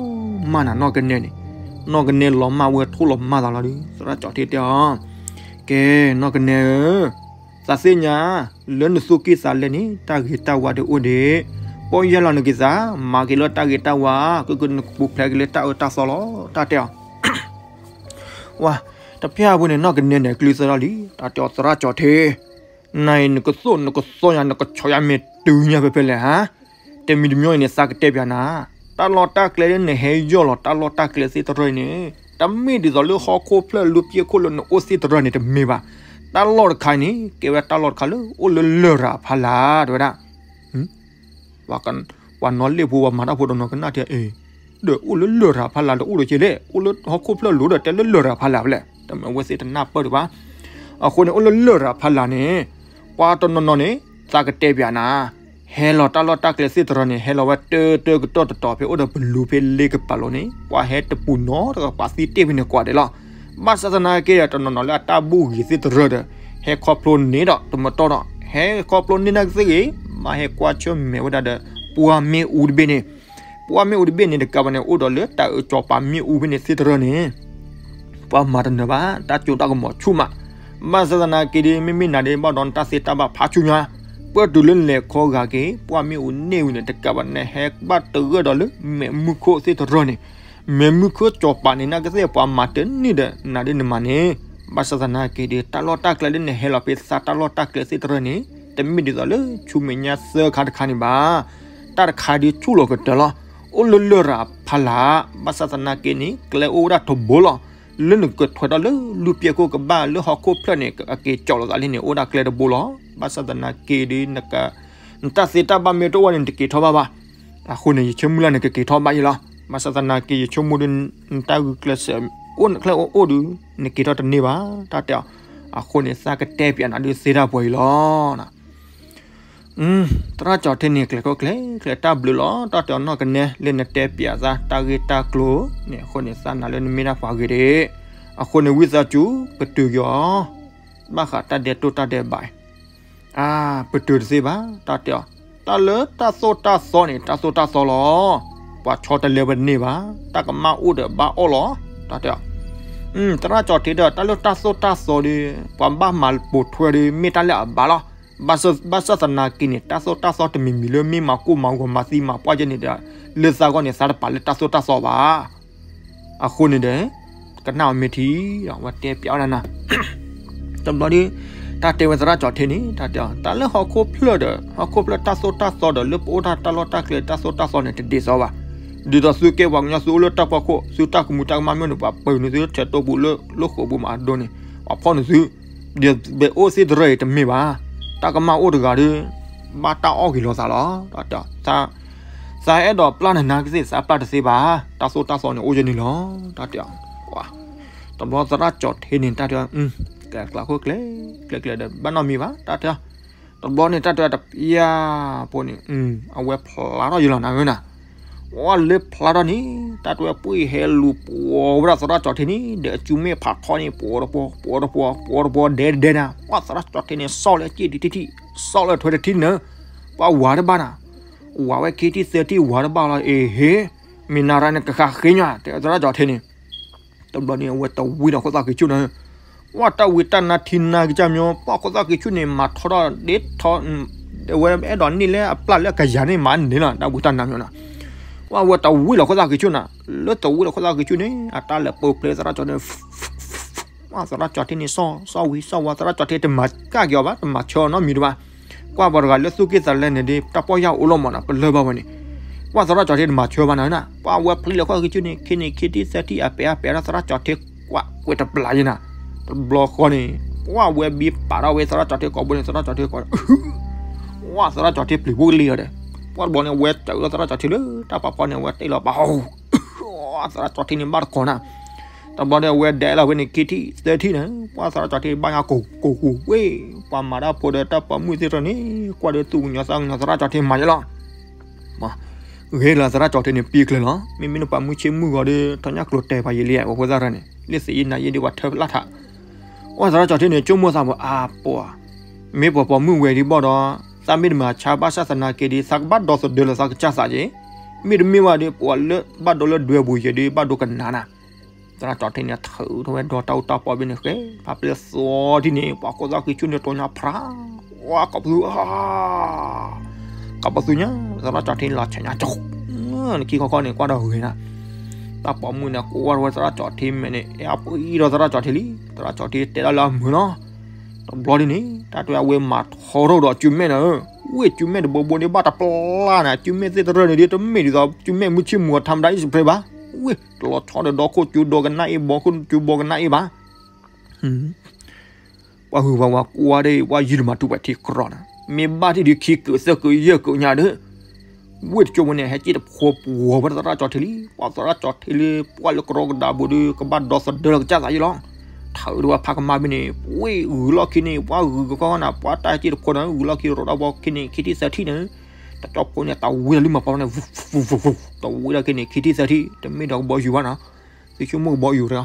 မၢ်နၤနီၢ်ကနဲန့ၣ်, နီၢ်ကနဲလီၤမၢ်ဝဲထိၣ်လီၤမၢ်သးလီၤဒီး သရၣ်ကၠီၣ်ထ့တဲအီၤ, ကဲ နီၢ်ကနဲဧၢ, သးသ့ၣ်ညါ လၢနသူၣ်ကံၢ်သးလဲန့ၣ် တၢ်ဂ့ၤတၢ်ဝါဒုးအိၣ်ဒံး, ပီၢ်ယၢ်လီၤနက့ၤသး မၤက့ၤလၢတၢ်ဂ့ၤတၢ်ဝါ ကကနကပူၤဖျဲးက့ၤလၢတၢ်အၢတၢ်သီလီၤ တၢ်တဲအီၤ. ဝါ, တဖၣ်အပူၤန့ၣ် နီၢ်ကနဲန့ၣ် ကျုသၢထီၣ်လံ တၢ်တဲအီၤ သရၣ်ကၠီၣ်ထ့, နၤအံၤနကသိၣ်နကသီညါ နကဆီၣ်ယါမဲာ်တုၤညါဖဲဖဲလဲၣ်ဟါ. တမံၤတမံၤအံၤန့ၣ် သးကတဲပၠးနၤ, တၢ်လီၢ်တၢ်ကျဲလၢနဟဲယီၢ်လီၤ တၢ်လီၢ်တၢ်ကျဲသ့ၣ်တရၢအံၤန့ၣ် တမ့ၢ်ဒ်သိးလၢဟီၣ်ခိၣ်ဖျၢၣ်လၢပျဲၢ်ခိၣ်လၢနအိၣ်သ့ၣ်တရၢန့ၣ် တမ့ၢ်ဘၣ်. တၢ်လီၢ်တခါအံၤန့ၣ် ကဲဝဲဒၣ်တၢ်လီၢ်တခါလၢအိၣ်လၢလရာ်ဖးလာ် တဲဝဲဒၣ်. ပှၤနီၣ်လ့ၣ်ဖိ ပှၤမၤတၢ်ဖိတနီၤကနၣ်ထံအံၤ, ဒီးအိၣ်လၢလရာ်ဖးလာ်ဒီးအိၣ်ဒီးက့လဲၣ်, အိၣ်လၢဟီၣ်ခိၣ်ဖျၢၣ်လိၤဒီးတဲလၢလရာ်ဖးလာ်ဖဲလဲၣ်, တမ့ၢ်အဝဲသ့ၣ်တနၢ်ပၢၢ်ဒံးဘၣ်. အဃိန့ၣ် အိၣ်လၢလရာ်ဖးလာ်န့ၣ် ပှၤတနီၤနီၤန့ၣ် သးကတဲပၠးနၤ, ဟဲလီၤတၢ်လီၢ်တၢ်ကျဲသ့ၣ်တရၢန့ၣ် ဟဲလီၤဝဲတၢတၢကတီၢ်တတီၤဖဲအိၣ်ဒီးပလူၤဖဲလ့ကပၤလိၤန့ၣ် ပှၤဟဲတပူၤနီတဂၤ ပှၤသံတ့ၢ်ဖဲန့ၣ်ကွၢ်ဒဲးလီၤ. ဘၣ်ဆၣ်သနာ်က့ဒီး တနီၤနီၤလၢအတၢ်ဘူၣ်ဂ့ၤသ့ၣ်တရၢဒီး ဟဲခီဖျိန့ၢ်ဒီးတမတီၢ်ဒီး ဟဲခီဖျိန့ၢ်နာ်က့သ့ၣ်ဂ့ၤ ဘၣ်ဟဲကွၢ်ဆၢၣ်မဲာ်ဝဲဒၣ်ဒီး ပှၢ်မ့ၣ်အူတဘ့ၣ်န့ၣ်, ပှၢ်မ့ၣ်အူတဘ့ၣ်န့ၣ် တကးဘၣ်န့ၣ် အိၣ်ဒီးလၢတၢ်အၢစီၤပၤမ့ၣ်အူဖဲန့ၣ်သ့ၣ်တရၢန့ၣ် ပှၤမၤတနၢၤဘၣ် တၢ်စိတၢ်ကမီၤဆူၣ်မး. ဘၣ်ဆၣ်သနာ်က့ဒီး မ့မ့ၢ်နၤဒီး ဘၣ်ဒီးနတၢ်သ့တၢ်ဘၣ်ဖးဆူၣ်ညါ, ပှၢ်တုၤလၢနလဲၤခီဂာ်က့ၤ ပှၢ်မ့ၣ်အူန့ၢ်ဝံၤန့ၣ် တကးဘၣ်နဟဲဘၣ်တဂၢၢ်ဒီးလၢမဲးမုၢ်ခိၣ်သ့ၣ်တရၢန့ၣ်, မဲးမုၢ်ခိၣ်စီၤပၤန့ၣ် နာ်က့သ့ၣ်ပှၤမၤတန့ၢ်ဒီးနၤဒီးနမၤန့ၣ်, ဘၣ်ဆၣ်သနာ်က့ဒီး တၢ်လီၢ်တၢ်ကျဲလၢနဟဲလီၤဖဲသးတၢ်လီၢ်တၢ်ကျဲသ့ၣ်တရၢန့ၣ် တမ့ၢ်ဒ်သိးလၢဆူမဲာ်ညါသၢခါတခါန့ၣ်ဘၣ်. တၢ်တခါဒီးဆူၣ်လီၤကတၢၢ်လီၤ. အိၣ်လၢလရာ်ဖးလာ်, ဘၣ်ဆၣ်သနာ်က့န့ၣ် ကျဲအိၣ်ဝဲဒၣ်တဘိလီၤ. လၢနကထွဲဒီးလၢလူၢ်ပျဲၢ်ခိၣ်ကဘၣ်လၢဟီၣ်ခိၣ်ဖျၢၣ်န့ၣ် အက့ၤကၠီၣ်လိာ်သးလံန့ၣ် အိၣ်ဒၣ်ကျဲတဘိလီၤ. ဘၣ်ဆၣ်သနာ်က့ဒီး နတၢ်သ့တၢ်ဘၣ်မ့ၢ်တအိၣ်ဝဲန့ၣ် နတက့ၤထီၣ်ဘၣ်ဘၣ်. အဃိန့ၣ် ယဆိကမိၣ်လၢနကက့ၤထီၣ်ဘၣ်အံၤလီၤ. ဘၣ်ဆၣ်သနာ်က့ ယဆိကမိၣ်ဒီး နတၢ်ဂုာ်ကျဲးစၢးအိၣ်နကျဲအိၣ်အိၣ်ဒီး နက့ၤထီၣ်တန့ၢ်ဘၣ် တၢ်တဲအီၤ. အဃိန့ၣ် သးကတဲပၠးနၤဒုးသ့တၢ်ပှၤအံၤလီၤ. သရၣ်ကၠီၣ်ထ့န့ၣ် ကျဲၤခိၣ်ကျဲၤကျဲၤတၢ်ဘျုးလီၤ. တၢ်တဲအီၤနီၢ်ကနဲ လၢနတဲပၠးသးတၢ်ဂ့ၢ်တၢ်ကျိၤန့ၣ် အဃိန့ၣ် သးနၤလၢနမ့ၢ်ဒၣ်ပှၤဂ့ၤဒၣ်. အဃိန့ၣ် ဝံသးစူၤ ပတုာ်က့ၤအီၤ, ဘၣ်ဃးတၢ်ဒဲးတိၢ်တၢ်ဒဲးဘးအံၤ အါ, ပတုာ်တသ့ဘၣ် တၢ်တဲအီၤ. တၢ်လၢတၢ်သိၣ်တၢ်သီန့ၣ် တၢ်သိၣ်တၢ်သီလီၤ. ပှၤဆီတလဲဝဲတန့ၢ်ဘၣ်. တၢ်ကမၣ်အိၣ်ဒီးဘၣ်အီၣ်လီၤ တၢ်တဲအီၤ. သရၣ်ကၠီၣ်ထ့ဒီး တၢ်လၢတၢ်သိၣ်တၢ်သီဒီး ပှၤဘၣ်မၤပိာ်ထွဲဒီး မ့ၢ်တၢ်လၢအဘၣ်လီၤ. ဘၣ်ဆၣ်သနာ်က့န့ၣ် တၢ်သိၣ်တၢ်သီတမံၤမံၤလၢမ့ၢ်မၤကိၢ်မၤဂီၤမၤသံမၤပှၢ်ယဲန့ၣ်ဒီး လၢသးဂီၢ်န့ၣ် သးတပာ်လၢတၢ်သိၣ်တၢ်သီဘၣ်. အဃိန့ၣ်ဒီး ကနၣ်အီၤမ့ၢ်ထံ ဒီးအဝဲတဲပၠးဝဲဒၣ်နၤ တဘျီဒီး တၢ်တဲဝဲသရၣ်ကၠီၣ်ထ့န့ၣ် တၢ်တဲအီၤ တၢ်လၢဟီၣ်ခိၣ်ဖျၢၣ်ဒီး ဟီၣ်ခိၣ်ဖျၢၣ်တၢ်သိၣ်တၢ်သီဒီး လၢပအိၣ်တၢ်တၢ်လီၢ်တၢ်ကျဲတၢ်သိၣ်တၢ်သီန့ၣ် တဒ်သိးဘၣ်. ဒ်သိးသုကဲပှၤကညီ သုအိၣ်လၢတၢ်ဖီခိၣ် သုတၢ်ကမူၤတၢ်ကမၣ်မ့ၢ်န့ၣ် ပှၤပၢၤနုာ်သုလၢထံတိပူၤလၢဃိာ်ပူၤမးအဒိန့ၣ် ပှၤဖီၣ်နုာ်သု ဒ်ဘဲအိၣ်သ့ၣ်တရၢအံၤတမ့ၢ်ဘၣ်. တၢ်ကမၣ်အိၣ်တဂၤဒီး ဘၣ်တၢ်အီၣ်ဂ့ၤလိာ်သးလီၤ. တၢ်တဲအီၤ သးအဲၣ်ဒိးပျၢ်နၤနာ်က့သ့ၣ် သးပျၢ်တသ့ဘၣ်. တၢ်သိၣ်တၢ်သီန့ၣ် အိၣ်ယဲန့ၣ်လီၤ တၢ်တဲအီၤ. တဘျီသရၣ်ကၠီၣ်ထ့န့ၣ် တၢ်တဲအီၤ ကျဲၤကျဲၤခိၣ်ကျဲၤကျဲၤကျဲၤဒီး ဘၣ်နီတမံၤဘၣ် တၢ်တဲအီၤ. တဘျီန့ၣ် တၢ်တဲအီၤတပျၢ်ဖိန့ၣ် အဝဲဖျါထီၣ်ယဲလီၤနၤဧၢနၤ. ဝဲလၢဖျါထီၣ်န့ၣ် တၢ်တဲအီၤပှ့ၢ်ဟဲလူၤပှီၤဝဲဒၣ်သရၣ်ကၠီၣ်ထ့န့ၣ် ဒီးအစုမ့ၣ်ဖးထီန့ၣ် ပှီၤတပှီၤ ပှီၤတပှီၤ ပှီၤတပှီၤ ဒဲဒဲနၤ. ပှၢ်သရၣ်ကၠီၣ်ထ့န့ၣ် စီၣ်လၢက့ၣ်တထံၣ်ထံၣ် စီၣ်လၢထွဲတထံၣ်နၢ ပှၢ်ဝၤတဘၣ်နၤ. ဝၤဝဲခံထံၣ်သၢထံၣ်ဝၤတဘၣ်လီၤ အ့ဟ့ မ့ၢ်နၤရၣ်န့ၣ် ကဃၣ်ဃ့ညါ တဲသရၣ်ကၠီၣ်ထ့န့ၣ်. တဘျီန့ၣ် အဝဲတဝံလီၤခိၣ်သၣ်ဃံဆူၣ်နၤ. ပှၢ်တၢ်ဝံတၢ်နါထံနါကစၢ်မီၤ ပှၢ်ခိၣ်သၣ်ဃံဆူၣ်န့ၣ် မၤထီထီၣ်ဒ့ထီၣ် အဝဲအဲၣ်ဒိးန့ၢ်လၢအပျၢ်လၢအကယၤန့ၣ် မၤန့ၢ်လီၤ တၢ်ဝံတၢ်နါမီၤနၤ. ပှၢ်ဝဲတဝံလီၤခိၣ်သၣ်ဃံဆူၣ်နၤ. လၢတဝံလီၤခိၣ်သၣ်ဃံဆူၣ်န့ၣ် အတၢ်လဲၤပိာ်ဖျဲးသရၣ်ကၠီၣ်ထ့န့ၣ် သရၣ်ကၠီၣ်ထ့န့ၣ် စီၣ် စီၣ်ဝံ စီၣ်ဝါ သရၣ်ကၠီၣ်ထ့တမၤကၢ်က့ၤအီၤဘၣ် တမၤဆၢအီၤနီတမံၤတဘၣ်. ကွၢ်ပှၤတဂၤလၢသူၣ်က့ၣ်သးလဲန့ၣ်ဒီး တၢ်ပီၢ်ယၢ်အိၣ်လီၤမးနၤ ပလၢၢ်ဘၣ်ဝဲန့ၣ်. ကွၢ်သရၣ်ကၠီၣ်ထ့တမၤဆၢဘၣ်နၤနၤ. ပှၢ်ဝဲဖျံလီၤခိၣ်သၣ်ဃံဆူၣ်န့ၣ် ခံန့ၣ်ခံထံၣ်သၢထံၣ်အပဲာ်အပဲာ်ဒီးသရၣ်ကၠီၣ်ထ့ကွၢ်ကွဲးတပျၢ်ယဲနၤ. တဘျီဃီန့ၣ် ပှၢ်ဝဲဘံပာ်ထီၣ်ဝဲသရၣ်ကၠီၣ်ထ့ကိာ်ဘိန့ၣ် သရၣ်ကၠီၣ်ထ့ကိာ် ဝဲသရၣ်ကၠီၣ်ထ့ပျံၤဘိကလံၤအီၤဒီး ပှၢ်တဘျီန့ၣ် ဝဲစၢးလီၤသရၣ်ကၠီၣ်ထ့လၢတၢ်ဖးဖီန့ၣ် အဝဲတ့ၢ်လီၤပာ် သရၣ်ကၠီၣ်ထ့န့ၣ်ဘၣ်တကိးနၤ. တဘျီန့ၣ် အဝဲဒဲးလီၤဝဲန့ၣ်ခံထံၣ်သၢထံၣ်နၤ ပှၢ်သရၣ်ကၠီၣ်ထ့ဘၣ်ညါကိၢ်ကိၢ်ဝ့ၢ် ပှၤမၤတၢ်ဖိဒီးတၢ်ပိာ်မုၣ်သ့ၣ်တဖၣ်န့ၣ် ကွၢ်ဒီးသူၣ်ကညီၤသးကညီၤသရၣ်ကၠီၣ်ထ့မၤယဲလီၤ. ဂ့ၤလၢသရၣ်ကၠီၣ်ထ့န့ၣ် ပံကျၢၤလီၤ. မ့မ့ၢ်နပှၤမုၢ်ဆ့ၣ်မုၢ်ဂီၤဒီး ထီၣ်ညၣ်ကျိၤတဲာ်ပှၤယံာ်လံ ပှၤဖိသၣ်ရၢန့ၣ် လၢသ့ၣ်ယံၤနၤယံၤဒီးပှၤထၢဖျါထး ပှၤသရၣ်ကၠီၣ်ထံန့ၣ် ဆိကမိၣ်သးပှၤအါပှၤ, မ့ၢ်ပှၤပိာ်မုၣ်ဝဲဒ်ဘၣ်ဒီး သးမ့ၢ်တမၤဆါဘၣ်ဆၣ်သနာ်က့ဒီး သးကဘၣ်ဒီသဒၢလီၤသးကစၢ်သးက့, မ့တမ့ၢ်ဘၣ်ဒီး ပှၤလၢဘၣ်ဒိလၢဒွဲပူၤယဲဒီး ဘၣ်ဒိကနၣ်နၤ. သရၣ်ကၠီၣ်ထံန့ၣ် ထုးထီၣ်ဝဲဒီးတၢ်အူတၢ်ပီဘ့ၣ်န့ၣ် ဃဲဖးပျဲၢ်သီထံန့ၣ် ပှၤကိးသီၣ်ဃံဆူၣ်န့ၣ် တိၢ်ညါဖြး, ဝါ ကိးပသူ ကိးပသူညါ, သရၣ်ကၠီၣ်ထံလီၤဆဲးညါကၠိ, နခံခီခီန့ၣ် ကွၢ်ဒီးဂ့ၤနၤ, တၢ်ပိာ်မုၣ်န့ၣ် ကိးဝဲသရၣ်ကၠီၣ်ထံမဲာ်န့ၣ် အဲၣ်အပှ့ၤဒီးသရၣ်ကၠီၣ်ထံလံ, သရၣ်ကၠီၣ်ထံတဲဒၣ်လၢအမုာ်နီၤ, တဘျီဒ်န့ၣ် တၢ်တဲအဝဲမၤထီထီၣ်ဒီးစုမဲာ်နၤဧၢ, ဝ့ၢ်စုမဲာ်တဘိဘိန့ၣ် ဘၣ်တပျၢ်နၤ, စုမဲာ်သ့ၣ်တရၢၢ်န့ၣ်ဒီး တမ့ၢ်ဒ်သိးစုမဲာ်မုၢ်ဆ့ၣ်မုၢ်ဂီၤ ထါမတၤ အံၣ်စပရ့ဘၣ်, ဝ့ၢ် တလီၤဆီဒီးဒီခိၣ်ကၠူဒီကနၣ်အ့ၣ် ဘီခိၣ်ကၠူဘီကနၣ်အ့ၣ်ဘၣ် ပှၤဟုၣ်ပှၤဝါကွၢ်ဒီး ပှၤယုၢ်တမၤတူၢ်ပှၤထံကြၢးနၤ, မ့ၢ်ဘၣ်ထံၣ်ဒုးခံကုာ်သၢကုာ်ယဲၢ်ကုာ်ညါဒီး, ဝ့ၢ်တကၠိဖိန့ၣ် ဟဲက့ၣ်တဖိပှီၤဝဲသရၣ်ကၠီၣ်ထံလံ, ပှၤသရၣ်ကၠီၣ်ထံလၢ ပှၤလၢကရီကဒါဘိဒီး ကဘၣ်ဒီသဒၢလီၤကစၢ်သးယ့လီၤ, ထုးဒီးဝဲဖးကမၣ်ဘ့ၣ်န့ၣ် ဝ့ၢ်ဂုာ်လီၢ်ခံန့ၣ် ပှၤဂုာ်ကခီနၤ, ပှၤတၢ်ဟဲက့ၣ်တဖိန့ၣ် ဂုာ်လီၢ်ခံရိးထီၣ်ဘီခံန့ၣ် ခံထံၣ်သၢထံၣ်န့ၣ်, တကၠိဖိန့ၣ် တဝံလီၤလံမၤပီန့ၣ် တဝံလီၤခံန့ၣ် ခံထံၣ်သၢထံၣ် တမ့ၢ်ဒီးကဘီယူၤဘၣ်နီၤ သုဆိကမိၣ်ကဘီယူၤတဂၤ,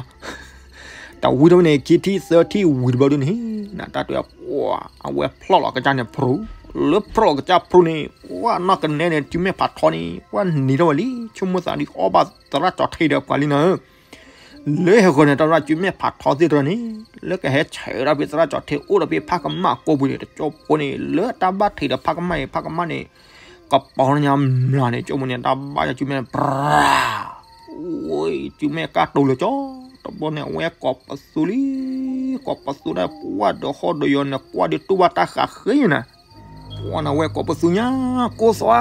တဝံထီၣ်န့ၣ် ခံထံၣ်သၢထံၣ်ဝံၤတဘျီဒ်န့ၣ်, နတၢ်တဲပှၤ အဝဲဖျီၣ်လီၤကစၢ်န့ၣ်ဖရူ, လၢဖျီၣ်လီၤကစၢ်ဖရူန့ၣ် ပှၤနီၢ်ကနဲန့ၣ် စုမဲာ်ဖးထီန့ၣ် ပှၤနံၤထီၣ်ဝဲလံ, ဆိကမိၣ်သးဒ်အီၣ်ဘၣ်သရၣ်ကၠီၣ်ထံဒီးပှၤလံနီၤဧၢ, လၢဟဲဃီၤန့ၣ် တၢ်ဝဲဒၣ်စုမဲာ်ဖးထီသ့ၣ်တဖၣ်န့ၣ် လၢကဟဲဆဲးဝဲဒၣ်ဖဲသရၣ်ကၠီၣ်ထံအိၣ်ဒီးဖဲဖးကမၣ်ကိးပူၤန့ၣ် တကၠိဖိန့ၣ် လၢတၢ်ဘၣ်ထံးဒီးဖးကမၣ်န့ၣ် ဖးကမၣ်န့ၣ် ကပီၤညါမျးန့ၣ် ကၠိဖိန့ၣ် တၢ်ဘၣ်ယၤစုမဲာ်န့ၣ် ပြၤ အိ စုမဲာ်ကၢ်တိၤလၢကၠီ, တဘျီန့ၣ် အဝဲကိးပသူလံ, ကိးပသူဒၣ်ပှၤဒီးဟီၣ်ဒီးယီၤန့ၣ် ကွၢ်ဒီးတူၢ်ဘၣ်တၢ်ဃးဃ့နၤ, ပှၤန့ၣ်ဝဲကိးပသူညါ, ကိးသွါ,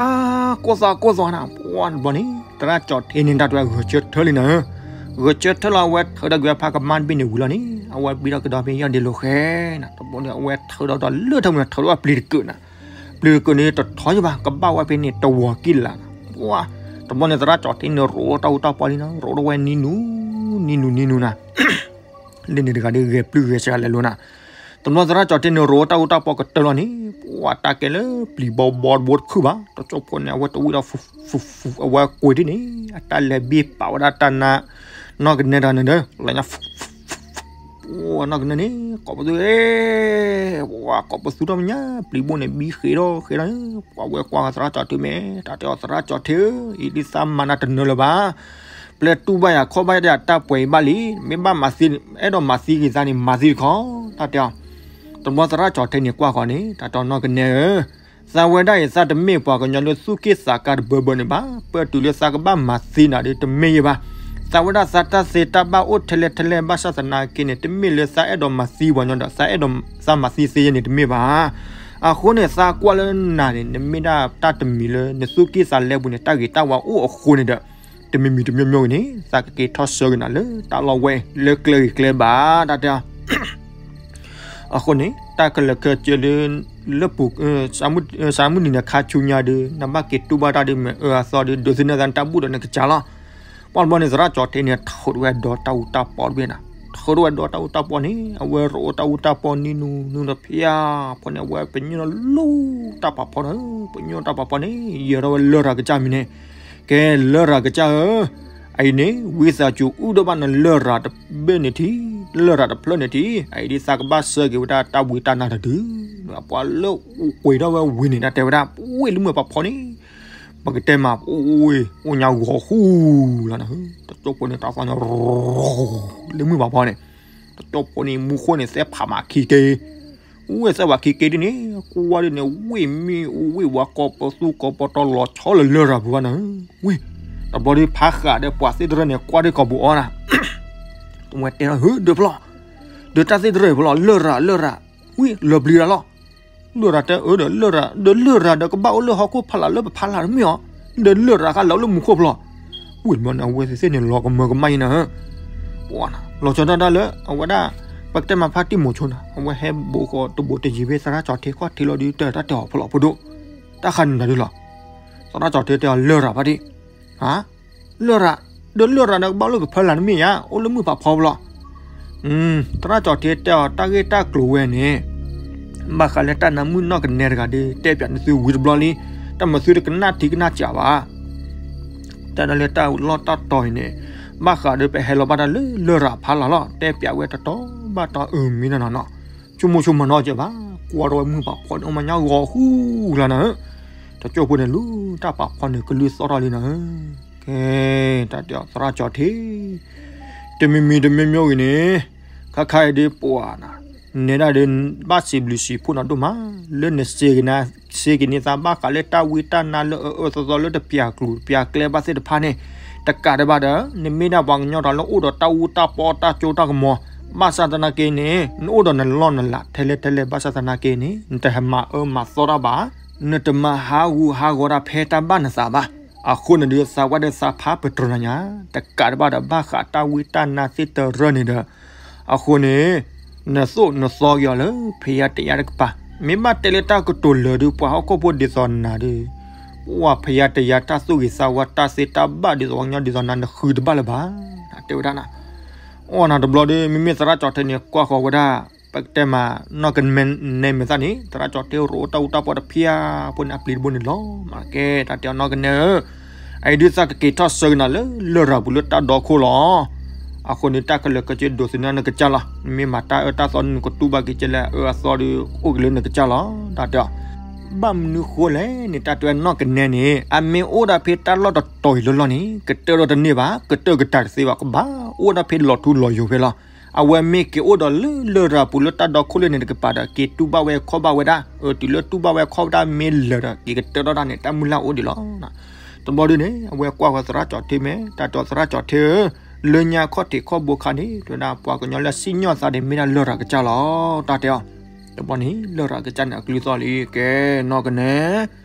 ကိးသွါ ကိးသွါနၤ, ပှၤတဘျီန့ၣ် သရၣ်ကၠီၣ်ထံန့ၣ် တၢ်တဲဂဲၤဆၢထၢၣ်လံနၤဧၢ, ဂဲၤဆၢထၢၣ်လီၤ အဝဲထုးဒီးက့ၤဖးကမၣ်တဘ့ၣ်န့ၣ်ဝံၤလီၤန့ၣ် အဝဲဘံထီၣ်ကဒီးဖဲယီၢ်ဒ့လိာ်ဃဲနၤ, တဘျီန့ၣ် အဝဲထုးဒီးဒီးလၢထၢမုၢ်န့ၣ် ထုးဒီးပျံၤတကုာ်နၤ ပျံၤတကုာ်န့ၣ် တထီယဘၣ် ကဘၣ်ဝဲဖဲန့ၣ် တဝီၤကံၢ်လးနၤ, ပှၤ တဘျီန့ၣ် သရၣ်ကၠီၣ်ထံန့ၣ် ရိးတၢ်အူတၢ်ပီလံနၤ, ရိးထီၣ်ဝဲနံၤနူၤ, နံၤနူၤ နံၤနူၤနၤ, လၢန့ၣ်တဂၤဒီး ဂဲၤပျုၢ်ဂဲၤစှၤလဲၤလိၤနၤ, တဘျီသရၣ်ကၠီၣ်ထံန့ၣ် ရိးတၢ်အူတၢ်ပီကတၢၢ်လီၤန့ၣ် ပှၤတၢ်ကဲလၢပျံၤဘီဘီတဘိတခုဘၣ်, တကၠိဖိန့ၣ် အဝဲတဝံဒီး အဝဲကွံာ်ထံၣ်န့ၣ် အတၢ်လဲၤဘ့ၣ်ပာ်ဝဲဒၣ်တၢ်နါ နီၢ်ကနဲတဂၤန့ၣ်ဒီး လၢညါ ပှၤနီၢ်ကနဲန့ၣ် ကိးပသူ, ပှၤကိးပသူထီၣ်မညါ ပျံၤဘိၣ်န့ၣ် ဘံဃ့ထီၣ်ဃ့ထီၣ်န့ၣ် ပှၤဝဲကွၢ်သရၣ်ကၠီၣ်ထံမဲာ် တၢ်တဲအီၤ သရၣ်ကၠီၣ်ထံဧၢ, အံၤဒ်သးမၤနၤတနၢၤလၢၤဘၣ်, ပျဲတူၢ်ဘၣ်ယၤခီၣ်ဘၣ်ယၤတၢ်ပှဲၤအံၤဘၣ်လံ, မ့ၢ်ဘၣ်မၤသံ အဲၣ်ဒိးမၤသံက့ၤသးန့ၣ် မၤသံတခီ, တၢ်တဲအီၤ, တဘျီသရၣ်ကၠီၣ်ထံန့ၣ်ကွၢ်ဃီန့ၣ် တၢ်တဲအီၤ နီၢ်ကနဲဧၢ သးဝဲဒၣ်အံၤ သးတမ့ၢ်ပှၤကညီလၢသူၣ်က့ၣ်သးကါတဘၢဘၢန့ၣ်ဘၣ်, ပတုၤလၢသးကဘၣ်မၤသံနၤဒီး တမ့ၢ်ယဘၣ်, သးဝဲဒၣ်သးတၢ်သ့တၢ်ဘၣ်အိၣ်ထဲလဲၣ်ထဲလဲၣ်ဘၣ်ဆၣ်သနာ်က့န့ၣ် တမ့ၢ်လၢသးအဲၣ်ဒိးမၤသံပှၤကညီဒီး သးအဲၣ်ဒိး သးမၤသံသ့ယဲန့ၣ် တမ့ၢ်ဘၣ်. အဃိန့ၣ် သးကွၢ်လၢနၤန့ၣ် နမ့ၢ်ဒၣ်တၢ်တမံၤလၢနသူၣ်က့ၣ်သးလဲပူၤန့ၣ် တၢ်ဂ့ၤတၢ်ဝါအိၣ်အဃိန့ၣ်ဒီး တမံၤမံၤတမံၤမံၤဂ့ၤန့ၣ် သးကက့ၤထီၣ်ဆၢက့ၤနၤလၢတၢ်လီၢ်ဝဲလၢကျဲဂ့ၤကျဲဘၣ် တၢ်တဲ အဃိန့ၣ် တၢ်ခဲလၢာ်ခဲဆ့လၢ လၢပူၤ စၢမုၢ်နံၤန့ၣ် ခါဆူညါဒီး နဘၣ်က့ၤတူၢ်ဘၣ်တၢ်ဒီး မ့ၢ်အၢအသီဒီး ဒိးသန့ၤသးန့ၣ် တၢ်ဘူၣ်ဒီးနကစၢ်လီၤ. ပှၤတဘျီန့ၣ် သရၣ်ကၠီၣ်ထံန့ၣ် ထုးထီၣ်ဝဲဒီးတၢ်အူတၢ်ပီတဘ့ၣ်နၤ, ထုးထီၣ်ဝဲဒီးတၢ်အူတၢ်ပီန့ၣ် အဝဲရိးတၢ်အူတၢ်ပီနံၤနူၤနံၤနူၤဒီး ဖဲအဖိန့ၣ် အဝဲပညိၣ်လီၤတၢ်ပာ်ဖီဒီး ပညိၣ်တၢ်ပာ်ဖီန့ၣ် ယဲၤထီၣ်ဝဲလရာ်ကစၢ်မံၤန့ၣ် ကဲ လရာ်ကစၢ်ဧၢ, အအံၤန့ၣ် ဝံသးစူၤအုၣ်ဒိၣ်ဘၣ်နလရာ်တဘ့ၣ်န့ၣ်ထံ, လရာ်တဖျၢၣ်န့ၣ်ထံ, အအံၤဒ်သးကဘၣ်ဆှၢက့ၤဝဲဒၣ်တၢ်ဝံတၢ်နါတဒု, ပှၤလၢအူကွံာ်ထီၣ်ဝဲဝံၤန့ၣ် တၢ်တဲဝဲဒၣ် ပဝ့ၢ်လၢမုၢ်ပာ်ဖီန့ၣ်, ပကတဲမး ပအိၣ်ဝ့ၢ် အိၣ်ညါဂီၤဃူလီၤနၤ, တကၠိဖိန့ၣ် တၢ်သီၣ်ညါ လၢမုၢ်ပာ်ဖီန့ၣ်, တကၠိဖိန့ၣ် မူဃိန့ၣ် သဲဖးမးခံက့ ဝ့ၢ်သၢဝးခံက့ဒ်န့ၣ် ကွၢ်ဒ်န့ၣ် ဝ့ၢ်မ့ၢ်အိၣ်ဝ့ၢ်ဝါ ကိးပသူကိးပတီၤလီၤဆီလၢလရာ်ပူၤဘၣ်နၤ, ဝ့ၢ် တဘျီဒီးဖးဃာ်ဒီးပှၤသ့ၣ်တရၢၢ်န့ၣ် ကွၢ်ဒ်ကိာ်ပူၤအီၤနၤ, တဝဲတဲလီၤ ဟၢ ဒုးဖျီၣ်, ဒုးတၢ်သ့ၣ်တရၢၢ်ဖျီၣ် လရာ် လရာ်, ဝ့ၢ် လီၤပျံၤတၢ်လီၤ, လရာ်တဲအၢဒီးလရာ် ဒီးလရာ်ဒီးကဘၣ်အိၣ်လၢဟီၣ်ခိၣ်ဖီလာ်လၢပဖီလာ်တမ့ၢ်အီၤ, ဒီးလရာ်ဃါလီၤလၢမူခိၣ်ဖျီၣ်, ဝ့ၢ်တဘျီန့ၣ် အဝဲသ့ၣ်န့ၣ် လီၤကမၢကမၣ်အံၤနၤ ပှၤလီၤဆီဒၣ်တၢ်လၢ အဝဲဒၣ် ပကတဲမးဖါတံၢ်မိၤဆိနၤ အဝဲဟဲဘိးဃီၤတဘိးတယံၤဖဲသရၣ်ကၠီၣ်ထံခီၣ်ထံးလီၤဒုး တၢ်တၢ်တဲအီၤဖျိးဖိဒိၣ်, တၢ်ဃးနၤဒုးလီၤ, သရၣ်ကၠီၣ်ထံတဲအီၤ လရာ်ဖါတံၢ်, ဟါ, လရာ်, ဒီးလရာ်ဒီးကဘၣ်အိၣ်လၢပဖီလာ်တမ့ၢ်ဧါ, အိၣ်လၢမုၢ်ဖးဖီဖျီၣ် သရၣ်ကၠီၣ်ထံတဲအီၤ တၢ်ဂ့ၢ်တၢ်ကျိၤဝဲန့ၣ် ဘၣ်ဃးလၢတၢ်နါမုၣ်နီၢ်ကနဲတဂၤဒီး တဲပၠးနသုဝံၤတဘျီလံ, တၢ်မၤသုတကနၣ်ထံကနၣ်စၢ်ဘၣ်, တၢ်ဒၣ်လၢတၢ်လီၢ်တၢ်တီၤအံၤန့ၣ် ဘၣ်ဃးဒီးပဟဲလီၤဘၣ်တၢ်လၢလရာ်ဖီလာ်လီၤ, တဲပၠးဝဲတတီၤ ဘၣ်တီအၢမံနီၤနီၤနီၤ, ဆိကမိၣ်ဆိကမးနီတစဲးဘၣ်, ကွၢ်ထီၣ်ဝဲမုၢ်ပာ်ဖှိၣ်န့ၣ် အိၣ်မးညါဂီၤဃူလီၤနီၤဧၢ, တကၠိဖိန့ၣ် လူၤတၢ်ပာ်ဖှိၣ်န့ၣ် ကလုၢ်သီၣ်ထီၣ်လံနီၤဧၢ, ကဲ, တၢ်တဲအီၤသရၣ်ကၠီၤထံ တမံၤမံၤတမံၤမံၤဂ့ၤန့ၣ်, ခါခါအံၤဒ်ပှၤနၤ, နဲဒၣ်ဒီး ဘၣ်စံးဘျုးစံးဖှိၣ်နၤဒိၣ်မး, လၢနစ့က့ၤနၤ, စ့က့ၤန့ၢ်သးဘၣ်ဃးလၢတၢ်ဝံတၢ်နါလၢအအၢအၢသီသီလၢတပျၢ်ကျိၤတပျၢ်ကျဲဘၣ်သ့ၣ်တဖၣ်န့ၣ်, တကးဒံးဘၣ်ဒီး နမ့ၢ်ဒၣ်ပှၤကညီဒီးလၢအိၣ်ဒီးတၢ်အူတၢ်ပီတၢ်ကၠိတၢ်ကမီၤ, ဘၣ်ဆၣ်သနာ်က့န့ၣ် နအိၣ်ဒီးနလီၢ်နလၤထဲလဲၣ်ထဲလဲၣ် ဘၣ်ဆၣ်သနာ်က့န့ၣ် နတဟဲမၤအၢမၤသီတၢ်ဘၣ်, နတမၤဟးဂူာ်ဟးဂီၤတၢ်ဖဲတၢ်ဘၣ်နသးဘၣ်. အဃိန့ၣ်ဒီး သးဝဲဒီးသးဖးပတြၢၤနၤညါ, တကးဒံးဘၣ်ဒီး ဘၣ်ဃးတၢ်ဝံတၢ်နါသ့ၣ်တရၢန့ၣ်ဒီး, အဃိန့ၣ် နသိၣ်နသီက့ၤအီၤလၢဖယါတယါတကပၤ, မ့ၢ်ဘၣ်တဲလၢတၢ်ကတိၤလၢာ်ဒီး ပှၤဟီၣ်ခိၣ်ဖိဒ်သိးနၤဒီး, ပှၤဖယါတယါတၢ်သူၣ်ဂ့ၤသးဝါတၢ်သ့တၢ်ဘၣ်ဒ်သိးပှၤကညီဒ်သိးနၤ နဃုတဘၣ်လၢၤဘၣ်, တဲဝဲဒၣ်နၤ. အိၣ်နၤတဘျီဒီး မ့မ့ၢ်သရၣ်ကၠီၤထံန့ၣ် ကွၢ်ဃီၤဝဲဒၣ် ပကတဲမး နီၢ်ကနဲန့ၣ်မ့ၢ်သၣ်န့ၣ် သရၣ်ကၠီၤထံရိၣ်တၢ်အူတၢ်ပီတဖၣ်ဖိန့ၣ် အပျံၤတဘိန့ၣ်လီၤ. မ့ၢ်ကဲ တၢ်တဲအီၤနီၢ်ကနဲဧၢ, အအံၤဒုးသးကက့ၤထီၣ်ဆၢက့ၤနၤလၢလရာ်ပူၤလၢတၢ်ဒီခိၣ်လီၤ. အဃိန့ၣ် တၢ်ခဲလၢာ်ခဲဆ့ဒိးသန့ၤနကစၢ်လီၤ. နမ့ၢ်မၤတၢ်အၢတၢ်သီန့ၣ် နကတူၢ်ဘၣ်က့ၤကဲလၢအအၢအသီဒီး အိၣ်က့ၤလၢနကစၢ်လီၤ. တၢ်တဲအီၤ ဘၣ်မနုၤဃိလဲၣ်န့ၣ် တၢ်တဲဝဲနီၢ်ကနဲန့ၣ် အမ့ၢ်အိၣ်ဒၣ်ဖဲတၢ်လီၢ်တတီၤအံၤလီၤလီၤန့ၣ် ကတၢၢ်ဒီးတန့ၢ်ဘၣ်, ကတၢၢ်ကတၢၢ်တသ့ဘၣ်, ကဘၣ်အိၣ်ဒၣ်ဖဲလီၤထူလီၤယိာ်ဖဲလီၤ. အဝဲမ့ၢ်က့ၤအိၣ်ဒီးလၢလရာ်ပူၤလၢတၢ်ဒီခိၣ်လၢန့ၣ်တကပၤဒီး က့ၤတူၢ်ဘၣ်ဝဲခီၣ်ဘၣ်ဝဲဒၣ်, အတုၤလၢတူၢ်ဘၣ်ဝဲခီၣ်ဘၣ်ဒၣ်မ့ၢ်လၢာ်ဒီး က့ၤကတၢၢ်ထီၣ်တၢ်န့ၣ် တၢ်မုၢ်လၢ်အိၣ်ဒံးလီၤ. တဘျီဒုန့ၣ် အဝဲကွၢ်ဃီၤသရၣ်ကၠီၤထံမ့ၢ် တၢ်တဲအီၤသရၣ်ကၠီၤထံဧၢ, လၢညါခီၣ်ထံးခီၣ်ဘိခါန့ၣ် တဲဝဲဒၣ် ပှၤကညီလၢအစံၣ်ညီၣ်သးန့ၣ် မ့ၢ်ဒၣ်လရာ်ကစၢ်လီၤ. တၢ်တဲအီၤ တဘျီန့ၣ် လရာ်ကစၢ်န့ၣ် အကလုၢ်သီၣ်လံ ကဲ နီၢ်ကနဲ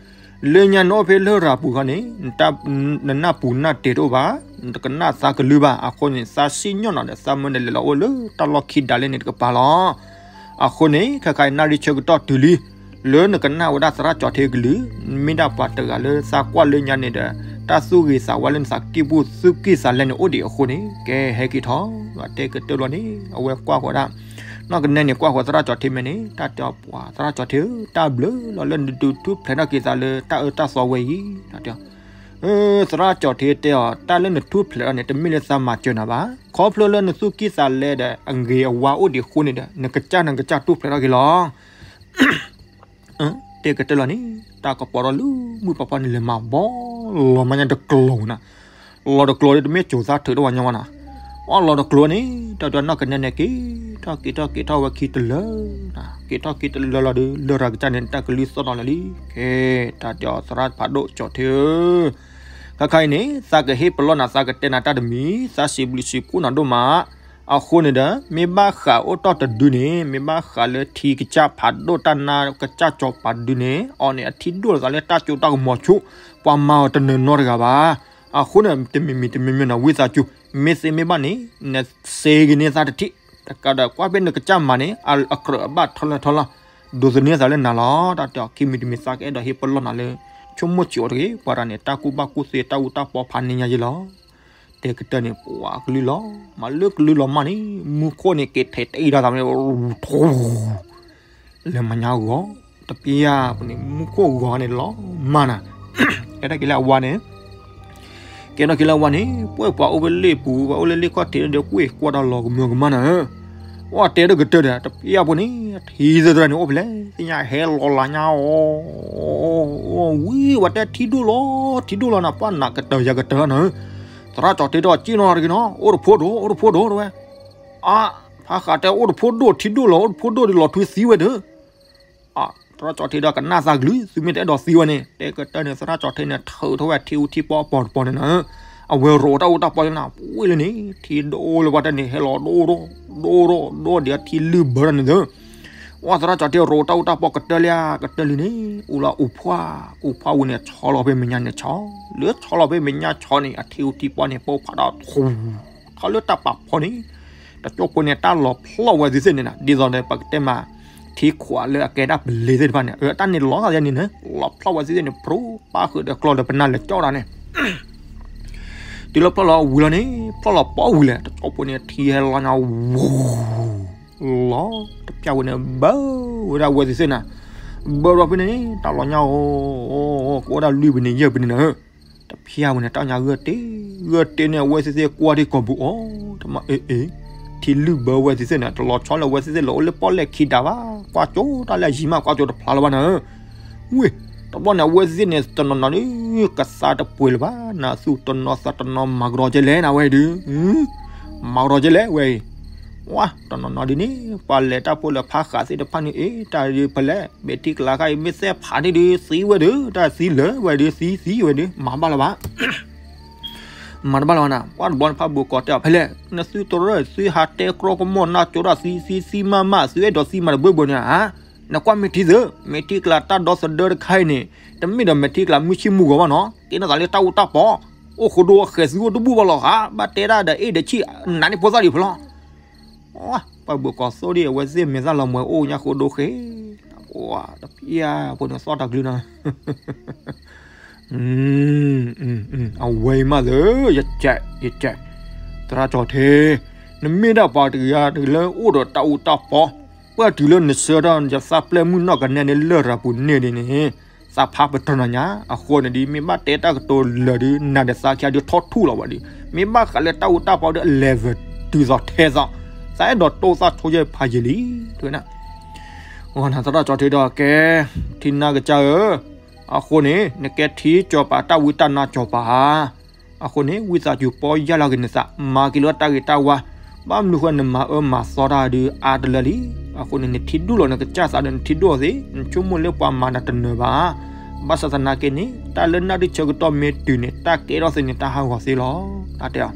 လၢညါနအိၣ်ဖဲလရာ်ပူၤခီန့ၣ် နနၢ်ပူၤနၢ်တဲာ်တအိၣ်ဘၣ်, နတကနၣ်သးကလုၢ်ဘၣ်. အဃိန့ၣ် သးစံၣ်ညီၣ်နၤဒီး သးမၢနလဲၤလီၤအိၣ်လၢတၢ်လီၢ်ခံဒၣ်လဲာ်န့ၣ်တကပၤလီၤ. အဃိန့ၣ် ခဲခါအံၤ နၣ်ရံၣ်ဆၢကတီၢ်တုၤလံ လၢနကနၣ်ဝဲဒၣ်သရၣ်ကၠီၤထံအကလုၢ်, မ့ၢ်ဒၣ်ပှၤတဂၤလၢသးကွၢ်လၢညါန့ၣ်ဒီး တၢ်သူၣ်ဂ့ၤသးဝါလၢနသးကံၢ်ပူၤသူၣ်ကံၢ်သးလဲန့ၣ်အိၣ်ဒံးအဃိန့ၣ် ကဲဟဲက့ၤထီၣ် တဲကတၢၢ်လီၤန့ၣ် အဝဲကွၢ်ဃီၤဒၣ် နီၢ်ကနဲန့ၣ် ကွၢ်ဃီၤသရၣ်ကၠီၤထံမ့ၢ်န့ၣ် တၢ်တဲအီၤပှၤသရၣ်ကၠီၤထံဧၢ, တၢ်ဘျုးလီၤလၢနဒုးထူၣ်ဖျဲးထီၣ်က့ၤသးလၢတၢ်အၢတၢ်သီဝဲအံၤ တၢ်တဲအီၤ သရၣ်ကၠီၤထံတဲအီၤ တၢ်လၢနထူၣ်ဖျဲးထီၣ်န့ၣ် တမ့ၢ်လၢသးမၤစၢၤနၤဘၣ်. ခီဖျိလၢနသူၣ်ကံၢ်သးလဲဒီး အဂ့ၤအဝါအိၣ်ဒံးအဃိန့ၣ်ဒီး နကစၢ်နကစၢ်ထူၣ်ဖျဲးထီၣ်က့ၤလီၤ. တဲကတၢၢ်လီၤန့ၣ် တၢ်ကပီၤထီၣ်လၢမုၢ်ပာ်ဖှိၣ်န့ၣ် လဲၤမၤဘီလီၤမးညါတကျိၤနၤ, လီၤတကျိၤဒီး တမ့ၢ်စိၤသးထုးတဝဲညီဝဲနၤ, အီၣ်လီၤတကျိၤန့ၣ် တၢ်တဲနီၢ်ကနဲန့ၣ် က့ၤထီၣ်က့ၤထီၣ်က့ၤထီၣ်ဝဲခံတလၢာ်, က့ၤထီၣ်က့ၤတလၢာ်လီၤဒီး လရာ်ကစၢ်န့ၣ် တၢ်ကလုၢ်သီၣ်ထီၣ်လၢာ်လံ. ကဲ တၢ်တဲအီၤသရၣ်ဖးဒိၣ်ကၠီၤထံဧၢ ခါခါအံၤန့ၣ် သးကဟ့ၣ်ပလီၢ်နၤ သးကတဲနၤတၢ်တမံၤ သးစံးဘျုးစံးဖှိၣ်နၤဒိၣ်မး. အဃိန့ၣ်ဒီး မ့ၢ်ဘၣ်ဃးအိၣ်တီၢ်တဒုန့ၣ် မ့ၢ်ဘၣ်ဃးလၢထံကစၢ်ဖးဒိၣ်တၢ်နါကစၢ်စီၤပၤတဒုန့ၣ် အီၤန့ၣ်အထံဒိၣ်လိာ်သးလၢတၢ်စိတၢ်ကမီၤဆူၣ်, ပှၤမၤအီၤတနၢၤနီတဂၤဘၣ်. အဃိန့ၣ် တမံၤမံၤတမံၤမံၤန့ၣ် ဝံသးစူၤ မ့ၢ်သ့မ့ၢ်ဘၣ်န့ၣ် နစ့ကန့ၢ်သးတထံၣ်, တကးဒီးကွၢ်ဖဲနကစၢ်မၤန့ၣ် အကြၢးအဘၣ်ထီလၢထီလီၤ, ဒိးသန့ၤသးလၢနၤလီၤ. တၢ်တဲအီၤ ခံမံၤတမံၤသးကအဲၣ်ဒိးဟ့ၣ်ပလီၢ်နၤလၢ ဆိကမိၣ်စံးအီၤတဂ့ၤ, ပှၤတဂၤန့ၣ် တၢ်ကူၣ်ဘၣ်ကူၣ်သ့တၢ်အူတၢ်ပီဖးန့ၢ်ညါယဲလီၤ. တဲကတၢၢ်န့ၣ် ပှၤကလုၢ်လီၤ, မၤလၢကလုၢ်လီၤမးန့ၣ် မူခိၣ်န့ၣ် က့ၤထဲးတအံၤဒီးသးန့ၣ် ထူ လဲၤမၤညါဂီၤ, တပျၢ်ပူၤန့ၣ် မူခိၣ်ဂီၤန့ၣ်လီၤမးနၤ, ကဲထီၣ်က့ၤလၢအဝါန့ၣ် ကဲထီၣ်က့ၤလၢအဝါန့ၣ် ပှဲၤပှၤအိၣ်ဖဲလ့ၣ်ပူၤ ပှၤအိၣ်လၢလ့ၣ်ခီၣ်ထံးဒီး ကွၢ်ကွၢ်ဒီးလီၤကမၢကမၣ်နၤ, ဝဲတဲဒီးကတၢၢ်ဒီး တပျၢ်ပူၤန့ၣ် ထံသၢသၢန့ၣ် အိၣ်ဖဲလဲၣ် သ့ၣ်ညါဟဲလီၤလၢညါအီၤ, ဝံၤဝဲတဲထံဒိၣ်လီၤ ထံဒိၣ်လီၤနၤ ပှၤနးကတၢၢ်ယၤကတၢၢ်လီၤနၤ, သရၣ်ကၠီၤထံဒီး က့ၣ်နီၣ်တဂ့ၤနီၤ အိၣ်တဖိဒိၣ် အိၣ်တဖိဒိၣ်တဝဲ, အါ ဖးဃးတဲအိၣ်တဖိဒိၣ်ထံဒိၣ်လီၤ အိၣ်တဖိဒိၣ်ဒီးလီၤထွံသံဝဲဒီး သရၣ်ကၠီၤထံဒီးကနၣ်သးကလုၢ် သုမ့ၢ်တအဲၣ်ဒိးသံဝဲန့ၣ် တဲကတၢၢ်န့ၣ် သရၣ်ကၠီၤထံန့ၣ် ထုးထီၣ်ဝဲထံအူထံပီအပီၤတပီၤန့ၣ်နၤ, အဝဲရိးတၢ်အူတၢ်ပီလၢနၤ ပှ့ၤလၢန့ၣ် ထံဒိၣ်လၢပှၤတဲန့ၣ် ဟဲလီၤဒိၣ်ဒိၣ် ဒိၣ်ဒိၣ်ဒိၣ်ဒီးထံလုၢ်ဘၢထီၣ်န့ၣ်သၢ, ဝဲသရၣ်ကၠီၤထံရိးတၢ်အူတၢ်ပီကတၢၢ်လံ ကတၢၢ်လံန့ၣ် အူလီၤအူဖှၣ် အူဖှၣ်ဝံၤန့ၣ် ဆီလီၤဖဲမဲာ်ညါန့ၣ်ဆီ, လၢဆီလီၤဖဲမဲာ်ညါဆီန့ၣ် အထံအူထံပီန့ၣ် ပိၢ်ဖးဒီးထူ ထီၣ်လၢတၢ်ပာ်ဖီန့ၣ် တကၠိဖိန့ၣ် တၢ်လီၤဖျီၣ်ဝဲသ့ၣ်သ့ၣ်န့ၣ်နၤ ဒ်သိးဒီး ပကတဲမး ထံခွးလၢအကဲဒၣ်ပလ့သ့ၣ်တဖၣ်န့ၣ် အတၢ်န့ၣ်လီၤသးယဲန့ၣ်နၤ လီၤဖျီၣ်ဝဲသ့ၣ်သ့ၣ်န့ၣ် ဖြိ ပၣ်ဃုာ်ဒီးကျီဒီးပနၢ်လဲၤကၠီၣ်တၢ်န့ၣ် တုၤလၢဖျီၣ်လီၤဝံၤလီၤန့ၣ် ဖျီၣ်လီၤပီၣ်ဝံၤလဲၣ် တကၠိဖိန့ၣ် ထံဟဲလီၤညါ ဝူၤ လီၤ တပျၢ်ဝဲန့ၣ် ဘၢဝဲဒၣ်ဝဲသ့ၣ်သ့ၣ်နၤ ဘၢဒီးဖဲန့ၣ်န့ၣ် တၢ်လီၤညါအိၣ် ကအိၣ်ဒၣ်လွံၢ်ပနံးယဲၢ်ပနံးနၤ တပျၢ်ဝဲန့ၣ် တၢ်ညါဂၢၢ်တ့ၢ် ဂၢၢ်တ့ၢ်န့ၣ် အဝဲသ့ၣ်သ့ၣ်ကွၢ်ထံကီၢ်ပူၤအီၤ တမၤအ့ၣ်အ့ၣ် ထံလုၢ်ဘၢဝဲသ့ၣ်သ့ၣ်န့ၣ် တလီၤဆီလၢအဝဲသ့ၣ်သ့ၣ်လၢအိၣ်လၢပီၣ်လဲၣ်ခံဒါဘၣ်, ကွၢ်ကၠိတၢ်လၢအယံၤမး ကွၢ်ကၠိတဖျါလၢၤဘၣ်နၤဧၢ. ဝ့ၢ်, တဘျီန့ၣ် အဝဲသ့ၣ်န့ၣ် တနီၤနီၤဒုး ကသါတပှဲၤလၢၤဘၣ်, နသူၣ်တနီၤသးတနီၤ မၤကဒီးကဲလဲၣ်နၤဝဲအံၤဒုး, မၤကဒီးကဲလဲၣ်ဝဲအံၤ. ဝါ, တနီၤနီၤဒုးန့ၣ် ပှၤလဲၤတၢ်ဖိလၢဖးဃာ်သ့ၣ်တဖၣ်န့ၣ် အ့ တၢ်ဒုးဖဲလဲၣ် မဲာ်ထံကလၤခါအံၤ မ့ၢ်သဲးဖးန့ၣ်ဒုး သံဝဲဒုး, တၢ်သံလၢာ်ဝဲဒုး, သံသံဝဲဒုး, မၤတဘၣ်လၢၤဘၣ် မၤတဘၣ်လၢၤဘၣ်နၤ. ပှၤတဘျီန့ၣ် ဖးဘိၣ်ကီးတဲအီၤ ဖဲလဲၣ် နသုတရၢၢ် သုဟးတဲကြီကမိၣ်နၢ်ကၠိတၢ်သံသံသံမးမး သုအဲၣ်ဒိးသံမးတဘၢဘၢန့ၣ်ဧါ. နကွၢ်မဲာ်ထံသု, မဲာ်ထံကလၤတၢ်ဒီသဒၢတခါအံၤန့ၣ် တမ့ၢ်ဒီးမဲာ်ထံကလၤမုၢ်ဆ့ၣ်မုၢ်ဂီၤဘၣ်နီၤ, ကဲထီၣ်သးလၢတၢ်အူတၢ်ပီ, အိၣ်ဃိဒိအဃဲၤသုအိၣ်တဘူၣ်ဘၣ်လီၤဃာ်, ဘၣ်တဲတၢ်ဒီးအ့ၣ်ဒီးဆံၣ် နးန့ၢ်ဖိသၣ်ဒံးဖဲလီၤ. ပှၤဘိၣ်ကီးသိၣ်ဒံး အဝဲသ့ၣ်မဲာ်သၣ်လီၤမှဲၤအိၣ်ညါဃိဒိဃဲၤ, ပှၤတဖျၢၣ်ဖိန့ၣ်သီၣ်တၢ်ကလုၢ်နီၤ အဝဲအံၤမးသၢ, ယကဲ, ယကဲ, သရၣ်ကၠီၤထ့, နမ့ၢ်ဒၣ်ပှၤတဂၤတဂၤလၢအိၣ်ဒီးတၢ်အူတၢ်ပီ, ပှၢ်တုၤလၢနဆှၢထီၣ်ယသးပျဲၢ်မုၢ်နီၢ်ကနဲန့ၣ်လၢၢ်တၢ်ပူၤန့ၣ်ဒ်န့ၣ်, သးဖးပတၢၢ်နီၤညါ, အဃိန့ၣ်ဒ် မ့ၢ်ဘၣ်တဲတၢ်ကတိၤလၢာ်ဒ် နၤဒီးသးခံဂၤဒ်ထီၣ်ထူၣ်လီၤဝဲဒ်, မ့ၢ်ဘၣ်ဃးလၢတၢ်အူတၢ်ပီဒ်အ level တုၤသိးထဲသိး, သးအဲၣ်ဒိးတိၢ်သၣ်ဆိယဲၢ်ဖးယံာ်လံ, တဲဝဲဒၣ် သရၣ်ကၠီၤထ့ဒီးကဲ, ထံနါကစၢ်ဧၢ, အဃိန့ၣ် နကဲထံကၠီၤပၤတၢ်ဝံတၢ်နါကၠီၤပၤဧါ, အဃိန့ၣ် ဝံသးစူၤပီၢ်ယၢ်လီၤက့ၤနသး မၤက့ၤလၢတၢ်ဂ့ၤတၢ်ဝါ, ဘၣ်မနုၤဃိနမၤအၢမၤသီတၢ်ဒုးအါတလၢလံ, အဃိန့ၣ် နထံဒိၣ်လီၤ နကစၢ်သးဒီးနထံဒိၣ်သ့, နဆိကမိၣ်လၢပှၤမၤနၤတနၢၤဘၣ်, ဘၣ်ဆၣ်သနာ်က့န့ၣ် တၢ်လၢနၢ်ဒုးဆၢကတီၢ်မ့ၢ်တုၤန့ၣ် တၢ်ကဲထီၣ်သ့န့ၣ် တၢ်ဟးဂီၤသ့လီၤ, တၢ်တဲအီၤ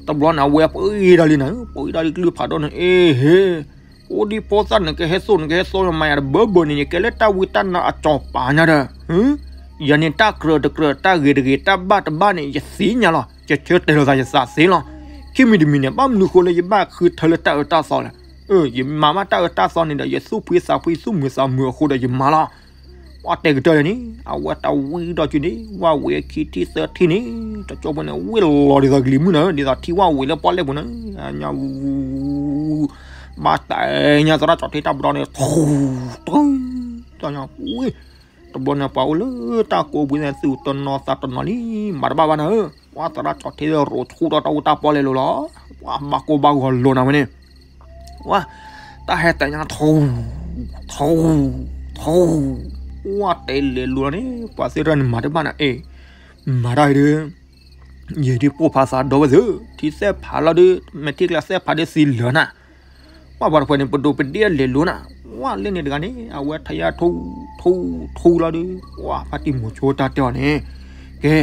တဘျီန့ၣ် အဝဲပှ့ၤဒၣ်လံနၤ, ပှ့ၤဒၣ်လံကလုၢ်ဖးဒိၣ်န့ၣ်, အ့ဟ့, အိၣ်ဒံးဖိသၣ် နကဟဲသိၣ် နကဟဲသိၣ် မၤယၤတဘၢဘၢန့ၣ် ယကဲလၢတၢ်ဝံတၢ်နါအကၠီၤပၤညါဒီး, ယၤန့ၣ်တၢ်ကြၢးတကြၢး တၢ်ဂ့ၤတဂ့ၤ တၢ်ဘၣ်တဘၣ်န့ၣ် ယသ့ၣ်ညါလီၤ, ယဆၢတဲာ်လီၤသးယသးသ့လီၤ, ခံမံၤတမံၤန့ၣ် ဘၣ်မနုၤဃိလၢယဘၣ်ဃုထၢလၢတၢ်အၢတၢ်သီလဲၣ်, ယမၤဘၣ်တၢ်အၢတၢ်သီန့ၣ်ဒီး ယသူၣ်ဖှံသးဖှံ သူၣ်မုာ်သးမုာ်အဃိဒီးယမၤလီၤ ပှၤတဲကတၢၢ်လၢန့ၣ် အဝဲတၢ်ဝံဒီးက့ၤန့ၣ် ဝၣ်ဝံၤအခံထံၣ်သၢထံၣ်န့ၣ် တကၠိဖိန့ၣ် ဝံၤလီၤဒ်သိးကလံၤမုၢ်နၤ ဒ်သိးထံဝၣ်ဝံၤလၢပီၣ်လဲၣ်ပူၤန့ၣ်, ညါဝူ, ဘၣ်တဲညါသရၣ်ကၠီၤထ့တၢ်ပဒီန့ၣ် ထူ, တၢ်ညါဝံၤ, တဘျီန့ၣ် ပှၤအိၣ်လၢတၢ်ကိးပူၤန့ၣ် သူၣ်တနီၤသးတနီၤလံ, မၤတဘၣ်ဘၣ်နၤဧၢ, ပှၤသရၣ်ကၠီၤထ့ရိးဆူၣ်ထီၣ်တၢ်အူတၢ်ပီၣ်လဲၣ်လိၤလီၤ, ပှၤဘၣ်ကိၢ်ဘၣ်ဂီၤလိၤနၤဝဲန့ၣ် ဝါ, တၢ်ဟဲတဲညါထူ, ထူ, ထူ, ဝါတဲလဲၤလိၤလီၤန့ၣ် ပှၤသ့ၣ်တဖၣ်န့ၣ်မၤတဘၣ်နၤ, အ့ၣ်, မၤတၢ်အံၤဒုး, ယဲဒုးပိၢ်ဖးသးဒီဝဲသု, ထံသဲးဖးလီၤဒုး မဲာ်ထံကလၤသဲးဖးဒုးသံလၢာ်နၤ, ပှၤပှၤတဖၣ်န့ၣ် ပဒိးပဒ့ၣ်လဲၤလိၤနၤ, ဝါလၢန့ၣ်တဂၤန့ၣ် အဝဲထါယါထူ, ထူ, ထူလီၤဒုး, ဝါဖါတံၢ်မိၤဆိတၢ်တဲအီၤန့ၣ်, ကဲ,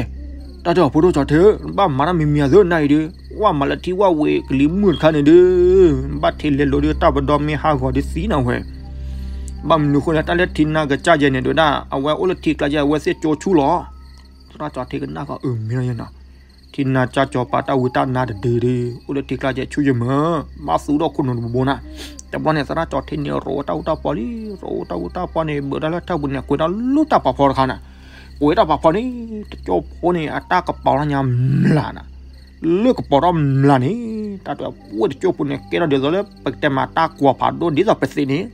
တၢ်တဲအီၤဖိဒိၣ်ကၠီၤထ့ဧၢ, နဘၣ်မၤတၢ်မံၤမံၤအသိးနၤအံၤဒုး, ဝါမၤလၢထံဝၣ်ဝံၤကလံၤမုၢ်တခါန့ၣ်ဒုး, ဘၣ်ထံးလဲၤလိၤဒုး တၢ်ပဒီမ့ၢ်ဟးဂီၤဒုးသံနၤဝဲ, ဘၣ်မနုၤဃိန့ၣ် တၢ်လၢထံနါကစၢ်ယဲန့ၣ်ဒုးဒၣ် အဝဲအိၣ်လၢထံကျါယဲ အဝဲသ့ၣ်ကၠိဆူၣ်လီၤ, သရၣ်ကၠီၤထ့ကနၣ်ဃီအၢမ့ၢ်လီၤယဲနီၤ, ထံနါကစၢ်ကၠီၤပၤတၢ်ဝံတၢ်နါတဒုဒုး အိၣ်လၢထံကျါယဲဆူၣ်ယဲမၢ, ဘၣ်သူၣ်ထီၣ်ခိၣ်နူာ်တဘိဘိနၤ, တဘျီန့ၣ် သရၣ်ကၠီၤထ့န့ၣ် ရိးတၢ်အူတၢ်ပီၣ်လံ, ရိးတၢ်အူတၢ်ပီၣ်န့ၣ် ဘၢတၢ်လၢထၢၣ်ပူၤန့ၣ် ကွဲးတၢ်လၢတၢ်ပာ်ဖီတခါနၤ, ကွဲးတၢ်ပာ်ဖီန့ၣ် တကၠိဖိန့ၣ် အတၢ်ကပီၤထီၣ်ညါမျးနၤ, လၢကပီၤထီၣ်မျးန့ၣ်, တၢ်တဲဝဲတကၠိဖိန့ၣ် ကဲထီၣ်ဒ်သိးလၢပကတဲမၤတၢ်ကွၢ်ဖးဒိၣ်ဒ်သိးပသ့ၣ်န့ၣ်,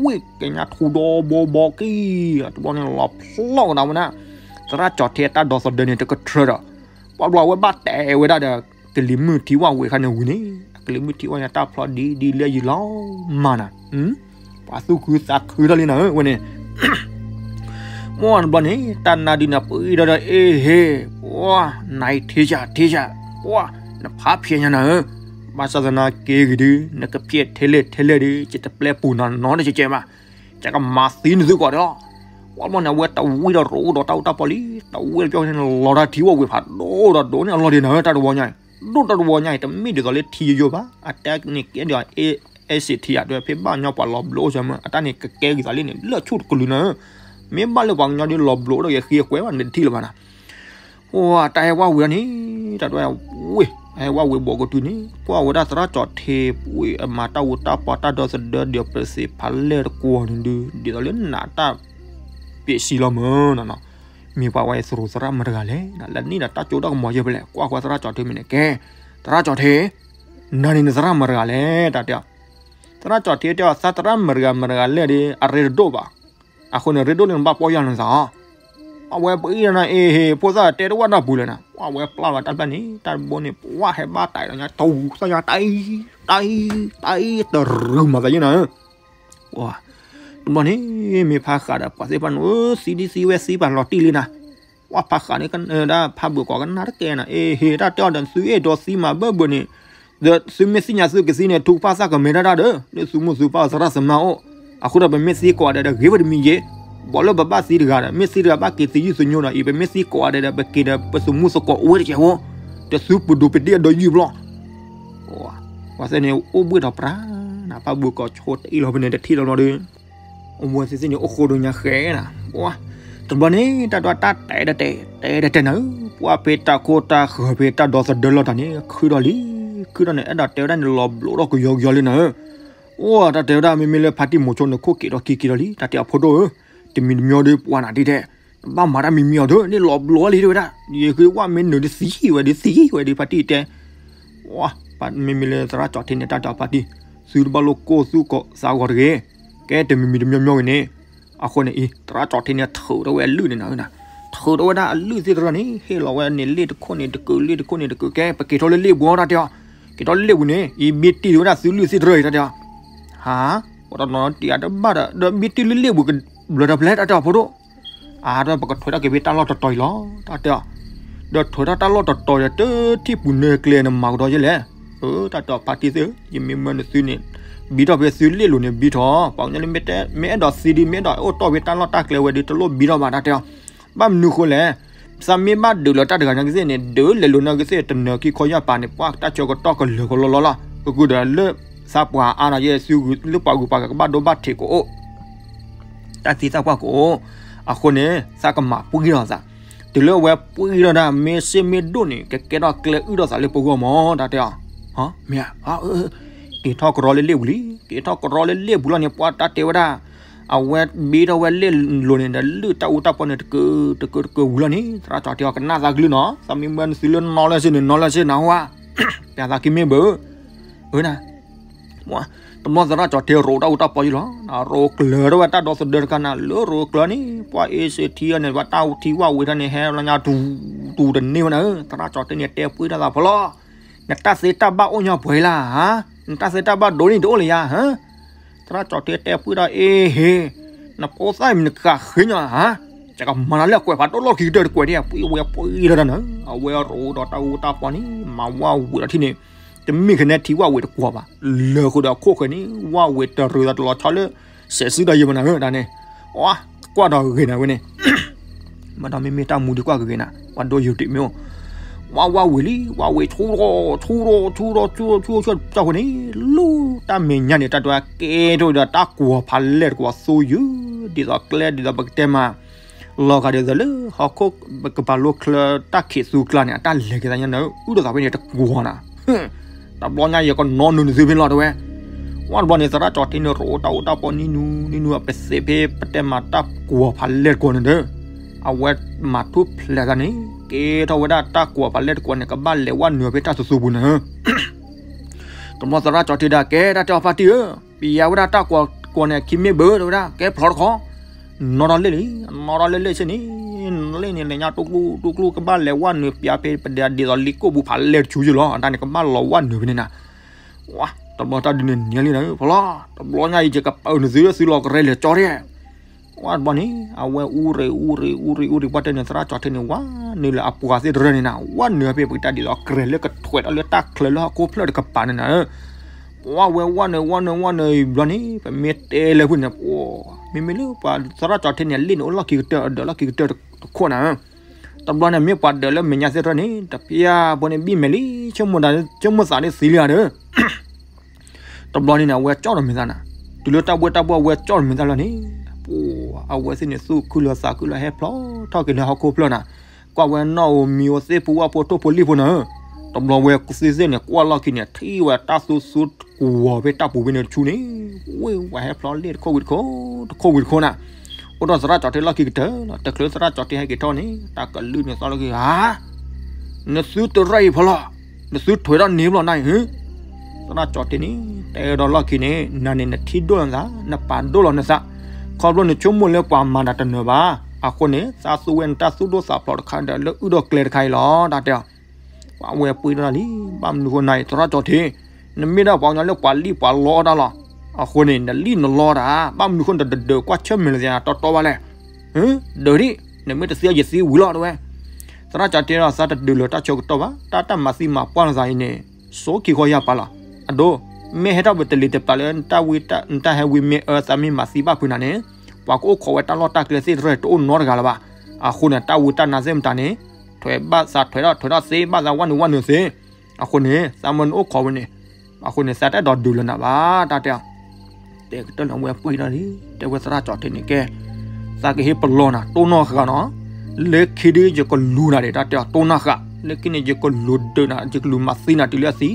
ဝ့ၢ်ကညါထူဒီဘိဘီကံ, တဘျီန့ၣ်လီၤဖျီၣ်ကဒါဝဲနၤ, သရၣ်ကၠီၤထ့တၢ်ဒီသဒၢန့ၣ် တကထြၢဒီး, ပှၤဘျီဝဲဘၣ်တဲဝဲဒၣ်ဒီး ကလံၤမုၢ်ထံဝၣ်ဝံၤအခါန့ၣ်ဝံၤန့ၣ်, အကလံၤမုၢ်ထံဝၣ်ညါတၢ်ဖျီဒ်ဒ်လၢယံၤလီၤမးနၤ, ပှၤသူၣ်ခုသးခုထီၣ်လံနၤဧၢ, ဝဲန့ၣ် မ့ၢ်တဘျီန့ၣ် တၢ်နါဒုးန့ၣ် ပှ့ၤဒီးဒီး အ့ဟ့, ပှၤ နၤအံၤထံၣ်ယၤ ထံၣ်ယၤ, ပှၤ နဖးဖျဲးညါနၤဧၢ, ဘၣ်ဆၣ်သနာ်က့ဂ့ၤဒုး နကဖျဲးထဲလဲၣ်ထဲလဲၣ်ဒုး ယတပျဲပူၤနၤနီတကဲကဲဘၣ်, ယကမၤသံနသုကီးဒီးလီၤ, ပှၤဘျီန့ၣ် အဝဲတဝံဒီးရိးဒီးတၢ်အူတၢ်ပီၣ်လံ, တဝံဒီးကၠီန့ၣ်လီၤတၢ်ထံဝၣ်ဝံၤဖးဒိၣ်ဒီးဒိၣ်န့ၣ်အလီၢ်ဒံးနၤဧၢ, တၢ်တဝီညါအံၤ, ဒိၣ်တၢ်တဝီညါအံၤ တမ့ၢ်ဒ်သိးလၢထံယိယိဘၣ်, အတၢ်န့ၣ်ကဲဒ် အဲးစ့းထံယၤ တဲဖဲဘၣ်ညီပှၤလီၤဘျိအိၣ်စၢၤမၢ် အတၢ်န့ၣ်ကကဲဂံၢ်သးလံန့ၣ် လၢာ်ဆူၣ်တကလုာ်နၤဧၢ, မ့ၢ်ဘၣ်လၢပှၤကညီဒ်လီၤဘျိအိၣ်ဒီးယဃ့အကွဲးဘၣ်န့ၣ်တထံၣ်လၢၤဘၣ်နၤ, ပှၤတၢ်ဟဲဝၣ်ဝံၤလီၤန့ၣ်, တၢ်တဝဲဝ့ၢ်, ဟဲဝၣ်ဝံၤဘီကတုၤန့ၣ် ကွၢ်ဝဲဒၣ်သရၣ်ကၠီၤထ့ ပှ့ၤအမၤတၢ်အူတၢ်ပီၣ်တၢ်ဒီသဒၢဒီးပစ့းဖးလဲၢ်တကွီၤန့ၣ်ဒုး ဒ်သိးလၢနးတၢ် ပ့းစံလီၤမၢ်နီၤနီၤ, မ့ၢ်ပှၤဝဲသရိာ်သရၣ်မတၤတဂၤလဲၣ်, လၢနံၣ်ဒီးတၢ်ကၠိတၢ်ကမီၤယဲၢ်ဖဲလဲၣ်, ကွၢ်ဃီသရၣ်ကၠီၤထ့မ့ၢ်န့ၣ် ကဲ, သရၣ်ကၠီၤထ့, နၤန့ၣ်နသရၣ်မတၤတဂၤလဲၣ် တၢ်တဲအီၤ, သရၣ်ကၠီၤထ့တဲအီၤ သးသရၣ်မတၤတဂၤမတၤတဂၤလဲၣ်ဒီး အရ့တဒိၣ်ဘၣ်, အဃိန့ၣ် ရ့ဒိၣ်လၢနဘၣ်ပီၢ်ယၢ်နသးအီၤ, အဝဲပအံၤနၤ အ့ဟ့ ဖိသၣ်တဲတဝၣ်နၢ်ပူၤလဲၣ်နၤ, ပှၢ်ဝဲပျၢ်ဝဲတၢ်ဘျၣ်န့ၣ် တၢ်တဘိန့ၣ် ပှၢ်ဟဲဘၣ်တၢ်လီၤညါ တူၢ်သၣ်ညါတၢ်အံၤ တၢ်အံၤ တၢ်အံၤ တရူးမၤသးယဲၢ်နၤဧၢ. တဘျီန့ၣ် မ့ၢ်ဖးဃးဒီးပှၤသ့ၣ်တဖၣ်န့ၣ် အၢ သံဒံသံဝဲသံပှၤလီၤတံၢ်လံနၤ. ပှၢ်ဖးဃးန့ၣ် ဒၣ်ဖးဘၣ်ကိးကနၣ်တကဲနၤ အ့ဟ့ၣ်တၢ်တဲအီၤဒီး သုအဲၣ်ဒိးသံမးဘၣ်ဘၣ်န့ၣ် ဒီးသုမ့ၢ်သ့ၣ်ညါသုကသံန့ၣ် ထုကဖၣ်သၣ်ကမဲာ်တၢ်တၢ်ဒီး လၢသုမိၢ်သုပၢ်သရၣ်သမါအိၣ်, အဃိဒီးပမ့ၢ်သံကိးဂၤဒဲးဒီး ဂ့ၤဝဲတမံၤယဲၢ်, ဘၣ်လၢပဘၣ်သံတဂၤဒီး မ့ၢ်သံတဂၤဘၣ်က့ၤသံယုၢ်သညိဒီး အံၤပမ့ၢ်သံကိးဂၤဒဲးဒီး ပက့ၤဒီးပသုးမုၢ်သကိးအိၣ်ဝဲတကဲးဖိ, ဒီးသုပဒိးပဒ့ၣ်အဒီးယုၢ်ဘျီ ပှၤသ့ၣ်န့ၣ် အိၣ်ဘှ့ၣ်ထီၣ်ပြၢ်နၤ ဖးဘၣ်ကိးဆိတအံၣ်လီၤဖဲန့ၣ် တထံၣ်လီၤဘျီဒီး အဝဲသ့ၣ်သ့ၣ်န့ၣ် အိၣ်ဃိဒိညါဃဲနၤ, ပှၤ တဘျီန့ၣ် တၢ်ဒွးတၢ်တဲဒၣ်တဲ တဲဒၣ်တဲနၤဧၢ, ပှၢ်ဖဲတၢ်ခိတၢ်ဃၢၤဖဲတၢ်ဒီသဒၢလီၤတၢ်န့ၣ် ခုထီၣ်လံ, ခုထီၣ်န့ၣ် အဲၣ်ဒိးတဲဝဲဒၣ်န့ၣ် လီၤဘျိးထီၣ်ကယီကယီလံနၤဧၢ, အိၣ်တၢ်တဲဝဲဒၣ် မ့မ့ၢ်လၢဖါတံၢ်မိၤဆိန့ၣ် ခိၣ်က့ၤထီၣ်ခံခံလီၤလံ, တၢ်တဲအဖိဒိၣ်ဧၢ, တမံၤတမံၤဒီးပှၤနၤဒ်တဲ ဘၣ်မၤတၢ်မံၤမံၤအီၤဒီး န့ၣ်လီၤဘျိးဝဲလံတဲဝဲဒၣ်, ယဃ့ဝဲမ့ၢ်နုာ်ဒ်သံဝဲဒ်သံဝဲဒ်ဖါတံၢ်တဲ မ့မ့ၢ်လၢသရၣ်ကၠီၤထံန့ၣ် တၢ်တဲအီၤဖါတံၢ် သုတဘၣ်လိၣ်ကိၢ်သူၣ်ကိၢ်သးဂီၤတဂ့ၤ, ကဲတမံၤမံၤတမံၤမံၤဂ့ၤန့ၣ်, အဃိန့ၣ်အံၤ သရၣ်ကၠီၤထံန့ၣ် ထုးထီၣ်ဝဲအလုၢ်န့ၣ်နၤ, ထုးထီၣ်ဝဲဒၣ်အလုၢ်သ့ၣ်တဖၣ်န့ၣ် ဟ့ၣ်လီၤဝဲန့ၣ်လ့ၣ်တခိၣ်န့ၣ်တကုာ် လ့ၣ်တခိၣ်န့ၣ်တကုာ် ကဲ ပက့ၤထီၣ်လၢလ့ၣ်ပူၤအီၤတၢ်တဲအီၤ, က့ၤထီၣ်လၢလ့ၣ်ပူၤန့ၣ် အံၤဘ့တံၢ်ဝဲဒၣ်သုလုၢ်သ့ၣ်တဖၣ်အံၤတၢ်တဲအီၤ, ဟါ, ပှၤတနီၤတံၢ်အတဘၣ်ဒီး ဒီးဘ့တံၢ်လၢလ့ၣ်ပူၤကဘျၢထီၣ်ဖဲလဲၣ်တၢ်တဲအီၤဖိဒိၣ် အါ ဒီးပကထွဲထီၣ်က့ၤဖဲတၢ်လီၢ်တတီၤအံၤလီၤ တၢ်တဲအီၤ, ဒီးထွဲထီၣ်တၢ်လီၢ်တတီၤဒီး တထံၣ်ပူၤနၢၤကျဲန့ၣ် မၤကဒီးယဲလဲၣ်, အၢ တၢ်တဲအီၤဖါတံၢ်သ့ၣ်ဧၢ, ယမ့ၢ်မၢနသုန့ၣ် ဘံထီၣ်ဖဲသုလ့ၣ်လိၤန့ၣ် ဘံထီၣ်, ပှၤကညီလၢမ့ၢ်တဲ မ့ၢ်အဲၣ်ဒိးသံဒံး မ့ၢ်အဲၣ်ဒိးအိၣ်တီၢ်ဖဲတၢ်လီၢ်တၢ်ကျဲဝဲဒီး တလိၣ်ဘံထီၣ်ဘၣ် တၢ်တဲအီၤ, ဘၣ်မနုၤဃိလဲၣ် သးမ့ၢ်ဘၣ်ဒုးလီၤတၢ်တဂၤညါကသ့ၣ်န့ၣ် ဒုးလဲၤလိာ်နီၢ်ကသ့ၣ်တနၢၤခံခီယၢ်ပာ်န့ၣ် ပှၤတၢ်ဆၢကတီၢ်ကလၢာ်ကလီလီလီၤ, ကကုဒီးလၢ သးပှၢ်အါနီၤယဲ သုလၢပှၤဂုၤပှၤဂၤကဘၣ်ဒိဘၣ်ထံးကအိၣ် တၢ်သံတၢ်ပှၢ်ကအိၣ်, အဃိန့ၣ် သးကမၤပှံၢ်ထီၣ်သး, တုၤလၢအဝဲပှံၢ်ထီၣ်ဒၣ် မ့ၢ်စ့ၢ်မ့ၢ်ဒိၣ်န့ၣ် ကကဲထီၣ်ကျဲအုၣ်ထီၣ်သးလၢပဂီၢ်မး တၢ်တဲအီၤ, မ့ၢ်ဧါ, က့ၤထီၣ်ကရီလၢလ့ၣ်ပူၤလံ, က့ၤထီၣ်ကရီလၢလ့ၣ်ပူၤလီၤန့ၣ် ပှၤတၢ်တဲဝဲဒၣ် အဝဲဘံထီၣ်ဝဲလ့ၣ်လိၤန့ၣ်ဒီး လုၢ်တၢ်အူတၢ်ပီန့ၣ် တကၢးတကၢးတကၢးဝံၤလီၤန့ၣ် သရၣ်ကၠီၤထံအီၤကနၣ်သးကလုၢ်နီၤ, သးမ့ၢ်မၢနသုလၢနီၢ်လၢ်စ့ၢ်န့ၣ် နီၢ်လၢ်စ့ၢ်နၤဟူဧါ, ပျးသးခံမ့ၢ်ဘၣ်, အၢနၤ တဘျီသရၣ်ကၠီၤထံရိးတၢ်အူတၢ်ပီယံၤလီၤ, ရိးကျၢၤထီၣ်ဝဲတၢ်ဒီသဒၢတခါနၤ လၢရိးကျၢၤန့ၣ် ပှၤအ့စ့ထံအီၤန့ၣ် ပှၤတၢ်ထံဝၣ်ဝံၤထီၣ်န့ၣ် ဟဲလီၤညါတူၤ တူၤတန့ၢ်ဝဲနၤဧၢ, သရၣ်ကၠီၤထံန့ၣ် တဲပှံၢ်တၢ်သးဖီလီၤ, နတၢ်သ့တၢ်ဘၣ်အိၣ်ညီပှဲၤလၢ်ဧါ, နတၢ်သ့တၢ်ဘၣ်ဒိးန့ၣ်တအိၣ်လၢၤယၤဧါ, သရၣ်ကၠီၤထံတဲပှံၢ်တၢ်အ့ဟ့ၣ်, နဖိသၣ်မ့ၢ်နဃၣ်ဃ့ညီဧါ, ယကမၤနၤလၢအကွဲးဖးဒိၣ်လီၢ်ခံကတၢၢ်တကွဲးဒၣ် ပှံၢ်ဝဲပှံၢ်လီၤတၢ်နၤ, အဝဲရိးဒီးတၢ်အူတၢ်ပီန့ၣ် မၤဝၣ်ဝံၤဒီးထံၣ်န့ၣ် တမ့ၢ်ကနဲထံဝၣ်ဝံၤတကွီၢ်ဘၣ်, လၢာ်ဃုာ်ဒီးအခိၣ်ဃဲၤန့ၣ် ဝၣ်ဝံၤတရံးသးတလီၤဆီလၢ စဲးစုဒီးယဲၢ်မနၤဧၢ တၢ်န့ၣ်, အကွၢ်ဒီးဂ့ၤနၤဝဲန့ၣ် မ့ၢ်ဒီးမ့မ့ၢ်တၢ်မူဒံးကွၢ်ကဂ့ၤနၤ ပှၤဒိယုာ်တ့ၢ်မ့ၢ်အိၣ်, ဝၣ်ဝၣ်ဝံၤလံ ဝၣ်ဝံၤဆူၣ်ထီၣ်ဆူၣ်ထီၣ်ဆူၣ်ထီၣ်ဆူၣ်ထီၣ်ဆူၣ်ထီၣ်ဆူၣ်ထီၣ်ဆူၣ်ထီၣ်ဆူၣ်ထီၣ်ဆူၣ်ထီၣ်န့ၣ် လၢတၢ်မဲာ်ညါန့ၣ် တၢ်ဒွးကဲထီၣ်ဒီးတၢ်ကွီၢ်ဖးလဲၢ်တကွီၢ်သိယုၢ် ဒ်သိးကျဲဒ်သိးပကတဲမး လီၤဂာ်ဒ်သိးလၢဟီၣ်ခိၣ်ကပၤလိချၢတၢ်ခံးသူကျါန့ၣ် အတၢ်လဲၤက့ၤသးညါန့ၣ် အုၣ်ဒီးသးဖဲန့ၣ်တကွီၢ်နၤ, တဘျီညါယကနီၢ်နုာ်နသုဖဲလီၤတဝဲ, ဝၣ်တဘျီန့ၣ် သရၣ်ကၠီၤထံန့ၣ် ရိးတၢ်အူတၢ်ပီနံၤနူနံၤနူအပသ့ဖဲပတဲမးတၢ်ကွီၢ်ဖးလဲၢ်တကွီၢ်န့ၣ်ဒီး အဝဲမၤထူၣ်ဖျဲးသးန့ၣ် ကဲထီၣ်ဝဲဒၣ်တၢ်ကွီၢ်ဖးလဲၢ်တကွီၢ်န့ၣ် ကဘၣ်လဲၤဝၣ်နုာ်ဖဲတၢ်သူသူပူၤန့ၣ် တဘျီသရၣ်ကၠီၤထံဒၣ် ကဲတၢ်တဲအီၤဖါတံၢ်ဧၢ, ပယၤဝဲဒၣ်တၢ်ကွီၢ်ကွီၢ်န့ၣ် ခံမ့ၢ်ဘၣ်တဲဝဲဒၣ် ကဲဖျိးတခီ, နီၢ်ထီၣ်လ့ၣ်လံ, နီၢ်ထီၣ်လ့ၣ်လ့ၣ်ဆ့န့ၣ်, လ့ၣ်န့ၣ် လဲၤညါတူၢ်ကျူတူၢ်ကျူ ကဘၣ်လဲၤဝၣ်နုာ်ပျးဖဲပဒဲဒ်သိးလံကိၣ်ပူၤဖးလဲၢ်တဆူယုၢ်လီၤ, အတၢ်န့ၣ် ကဘၣ်လီၤဝၣ်နုာ်ဖဲန့ၣ်နၤ, တဘျီတၢ်ဒုးန့ၣ်နံၤလံနၤ ဖျိး, တဘျီညါအံၤ ယကပာ်နသုဒီးသုလီၤကရဲလၢာ်ကၠီတ့ၢ် ဝၣ်တဘျီန့ၣ် အဝဲအူရ့ၣ်အူရ့ၣ်အူရ့ၣ်အူရ့ၣ် ပှၢ်တဲန့ၣ် သရၣ်ကၠီၤထံန့ၣ် ဝၣ်နုာ်လၢအပှၤသ့ၣ်တရၢန့ၣ်နၤ, ဝၣ်နုာ်ဖဲပကတဲဒ်သိး ကြဲၤလၢကထွဲးထီၣ်လၢတၢ်ချၢလၢဟီၣ်ခိၣ်ဖျၢၣ်တကပၤန့ၣ်နၤ, ပှၢ်ဝဲဝၣ်နုာ်ဝၣ်နုာ်ဝၣ်နုာ်ဘျီန့ၣ် ပမ့ၢ်တဲလၢဖုၣ်န့ၣ် မ့မ့ၢ်လၢပှၤသရၣ်ကၠီၤထံန့ၣ် လ့ၣ်န့ၣ်အိၣ်လီၢ်ခံကတၢၢ် အဒၢးလီၢ်ခံကတၢၢ်တခိၣ်နၤ, တဘျီန့ၣ် မ့ၢ်ပှၤဒၢးလၢမဲာ်ညါသ့ၣ်တရၢန့ၣ် တပျၢ်ဘိန့ၣ် ဘံၣ်မဲာ်လံ ဆိကမိၣ်သးန့ၣ်သံလံဧါဒီး တဘျီန့ၣ်န့ၣ် အဝဲကၠီၣ်တမံၤသးနၤ, တုၤလၢတၢ်ဘှ့ၣ်တၢ်ဘှီၣ်အဝဲကၠီၣ်တမံၤသးလီၤန့ၣ်, ပှၤအဝဲသ့ၣ်န့ၣ် သူၣ်ခုလီၤသးခုလီၤ ဟဲဖျိးထီၣ်က့ၤလၢဟီၣ်ခိၣ်ဖျၢၣ်နၤ, ကွၢ်ဝဲနီၣ်ဧိၤမံၤဧိၤသ့ၣ်ဖိဝၣ်ဖိထိၣ်ဖိလံၣ်ဖိနၤ, တဘျီဝဲသ့ၣ်သ့ၣ်န့ၣ် ကွၢ်လီၢ်ခံန့ၣ် ထံၣ်ဝဲတၢ်သူသူတကွီၢ်ဖဲတၢ်ပူၤဖဲန့ၣ်တဆူန့ၣ်, ဝ့ၢ်ဝဲဟဲဖျိးလ့ၣ်တခိၣ်ဝံၤတခိၣ်, တခိၣ်ဝံၤတခိၣ်နၤ, အိၣ်ဒီးသရၣ်ကၠီၤထံလီၢ်ခံကတၢၢ်လီၤ, တချုးသရၣ်ကၠီၤထံဟဲက့ၤထီၣ်န့ၣ် တၢ်ကလုၢ်န့ၣ်သီလီၢ်ခံ ဧါ နသုတရၢအံၤဖီလီၤ, နသုထွဲထီၣ်န့ၣ်ဘျီနၤအံၤ, သရၣ်ကၠီၤထံန့ၣ် တဲဒီးလီၢ်ခံန့ၣ် နၤန့ၣ်နထံၣ်ဒိၣ်လီၤနသး နပာ်ဒိၣ်လီၤနသး, ခီဖျိနဆိကမိၣ်လၢပှၤမၤနၤတနၢၤဘၣ် အဃိန့ၣ် သးသူဝဲနတၢ်သူၣ်ဒိၣ်သးဖျိးတခါဒီး လၢအုၣ်ဒီးကျဲတခါအံၤလီၤ တၢ်တဲအီၤ. ပှၤဝဲပှ့ၤထီၣ်လံ, ဘၣ်မနုၤဃိနၤအံၤ သရၣ်ကၠီထံ, နမ့ၢ်ဒၣ်ပှၤကညီလၢပှၤလံၣ်ပှၤလီအီၣ်တၢ်လီၤ. အဃိန့ၣ် နလံၣ်နလီတၢ်, ဘၣ်မနုၤဃိနတဒုးကွၢ်ဆၢၣ်မဲာ်လၢသးတီတီဘၣ်လဲၣ်. ဒုးဒံး, နမ့ၢ်တသံအီၤယသံဝံၤလီၤ တဲဝဲ. သရၣ်ကၠီထံဒီး သးတဒုးလၢၤတၢ်ဆၢကတီၢ်ဘၣ်, တၢ်တၢ်မၤသံမၤပှၢ်နသးအံၤန့ၣ် စိခံဃီယၤပာ်လီၤ. အဒိ, မ့ၢ်ဟဲထီၣ်ပတလံၤတပျၢ်လၢ နတၢ်ဝံတၢ်ဟဲဝံမ့ၢ်အၢ သးမ့ၢ်မၤသံဘၣ်ဖုးနၤန့ၣ်, ပှၤကအိၣ်ခိးဝဲတၢ်လီၢ်တၢ်ကျဲသ့ၣ်တဖၣ်တအိၣ်နီတဂၤလၢၤဘၣ်. အဃိန့ၣ် တၢ်ဝံတၢ်နါသ့ၣ်မတၤန့ၣ်, ထွဲဘၣ်သးထွဲထီၣ်ထွဲထီၣ်သ့ ဘၣ်သးဝဲနုာ်ဝဲနုာ်သ့. အဃိန့ၣ် သးမ့ၢ်နအိၣ်ခိးဝဲန့ၣ်, အဃိန့ၣ် သးတအဲၣ်ဒိးဒုးလၢၤနၤဘၣ် တၢ်တဲအီၤ. တဲကတၢၢ်လၢဝဲပှ့ၤထီၣ်လံ, တဲဝဲသရၣ်ကၠီထံန့ၣ်ကဲ, သးကဟ့ၣ်ပလီၢ်နၤ တိၢ်နီၢ်ဃာ်နီၤ, လၢခံဒုးယကလူၤနၤဒံး တၢ်တဲအီၤ တိၢ်နီၢ်ဃာ်, လၢခံန့ၣ် ယကလူၤဒုးနၤ ယကလူၤမၤသံနၤတုၤလၢအသံ.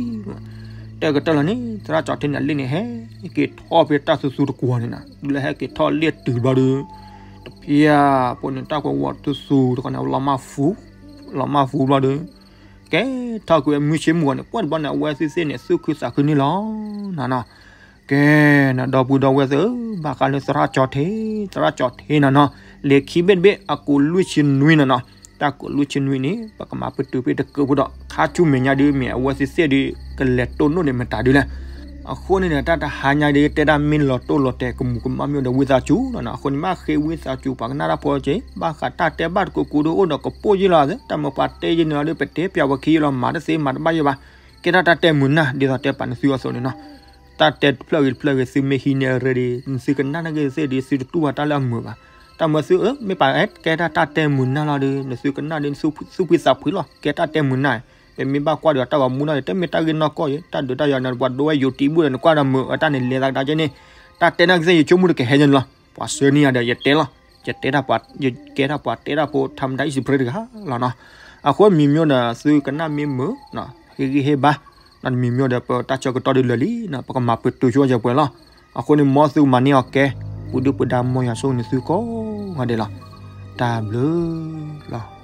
တဲကတၢၢ်လၢန့ၣ် သရၣ်ကၠီထံန့ၣ် အလ့ၣ်န့ၣ် ဟဲက့ၤထီၣ်ဖဲတၢ်သူသူတကွီၤန့ၣ်နၤ, တုၤလၢဟဲက့ၤထီၣ်လ့ၣ်တုၤဘျီဒီး, တဖျၢၣ်ဖိန့ၣ် တၢ်ကဝီၤသူသူတခီန့ၣ် လီၤမၢ်ဖူ, လီၤမၢ်ဖူဘျီဒီး ကဲထီၣ်ကွံာ်ဝဲမုၢ်ဆ့မုၢ်ဂီၤန့ၣ် ပှၢ်တဘျီန့ၣ် အဝဲသ့ၣ်သ့ၣ်န့ၣ် သူၣ်ခုသးခုန့ၣ်လီၤနၤနီၤ. ကဲနၤ ဒီပုၢ်ဒီဝဲၢ်သ့ၣ်ဧၢ, ဘၣ်ဃးလၢသရၣ်ကၠီထံ, သရၣ်ကၠီထံနၤနီၤ, လံာ်ခံဘ့ၣ်တဘ့ၣ် အကိးလွံၢ်ဆံနွံနၤနီၤ, တၢ်ကိးလွံၢ်ဆံနွံန့ၣ် ပကမၤပတုာ်ဖဲတကုးဖိဒီး ခါဆူမဲာ်ညါဒုး မ့ၢ်အဝဲသ့ၣ်သ့ၣ်ဒုး ကလဲၤတိၢ်နီၣ်န့ၣ်မတၤဒုးလဲၣ်. အဃိန့ၣ်ဒီး တၢ်တဟါညါဒုး တဲဒၣ်မ့ၢ်လီၤတိၢ်လီၤတဲာ်ကမူးကမၣ်မ့ၢ်အိၣ်ဒီးဝံသးစူၤနီၤနီၤ, အဃိန့ၣ် မ့ၢ်ဃ့ဝံသးစူၤပှၤကနၣ်တၢ်ဖိက့ၤ, ဘၣ်ဃးတၢ်တဲဘၣ်တကိးကိးဒုးအိၣ်ဒီးကပိာ်ယ့ၢ်လီၤ, တၢ်မၤပှၤတဲယ့ၢ်န့ၣ်လီၤဒီး ပတဲပၠးဝဲခံယ့ၢ်လီၤ, မၤတသ့မၤတဘၣ်ယ့ၢ်ဘၣ်, ကဲထီၣ်တၢ်တဲမုာ်နၢ် ဒ်သိးတဲပာ်နသုအသိးန့ၣ်နီၤ. တၢ်တဲတဖျၢၣ်ဂ့ၤတဖျၢၣ်ဂ့ၤ သုမ့ၢ်ဟံးန့ၢ်အရ့ဒံး နသုကနၣ်န့ၢ်က့ၤသ့ၣ်ဒုး သုတတူၢ်ဘၣ်တၢ်လၢအမုာ်ဘၣ်. တၢ်မၤသုအၢ မ့ၢ်ပာ်ကဲတၢ်တၢ်တဲမုာ်နၢ်လီၤဒီး နသုကနၣ်ဒီး သူၣ်ဖှံသးဖှံလီၤ, ကဲတၢ်တဲမုာ်နၢ်, ပမ့ၢ်ဘၣ်ကွၢ်ဒီးတၢ်ဂီၤမူနီၤ တမ့ၢ်တၢ်ဂ့ၢ်နီၢ်ကီၢ်ယဲ, တၢ်ဒုးတၢ်ယၤန့ၣ် ပှၤဒိဝဲယိၤတံဘူၣ်ဒီး နကွၢ်ဒီးမုာ်အတၢ်န့ၣ် လဲၤသးကဒါကဲန့ၣ်, တၢ်တဲနၢ်က့ၤသ့ၣ် ယဆိကမိၣ်တကဟဲညါန့ၣ်လီၤ. ပှၤဆှၢန့ၢ်ယၤဒီး ယတဲလီၤ, ယတဲ, ယကဲဒၣ်ပှၤတဲတၢ်ဖိ ထါမတၤ အံၣ်စံးပြ့တဂၤလီၤနီၤ. အဃိမံၤမ့ၢ်ဒီး သုကနၣ်မ့ၢ်မုာ်, ဟ့ၣ်ဂံၢ်ဟ့ၣ်ဘါ, ဒီးမံၤမ့ၢ်ဒီး ပတၢ်ဆၢကတီၢ်ဒုးလၢာ်လံ, ပကမၤပတုာ်ဆိယပှဲၤလီၤ. အဃိန့ၣ် မ်သုကမၤန့ၢ်အီၤကဲ, ပူၤဒုၣ်ပူၤဒါ မ်ယွၤဆိၣ်ဂ့ၤန့ၢ်သုကိးဂၤဒဲးလီၤ. တၢ်ဘျုးလီၤ.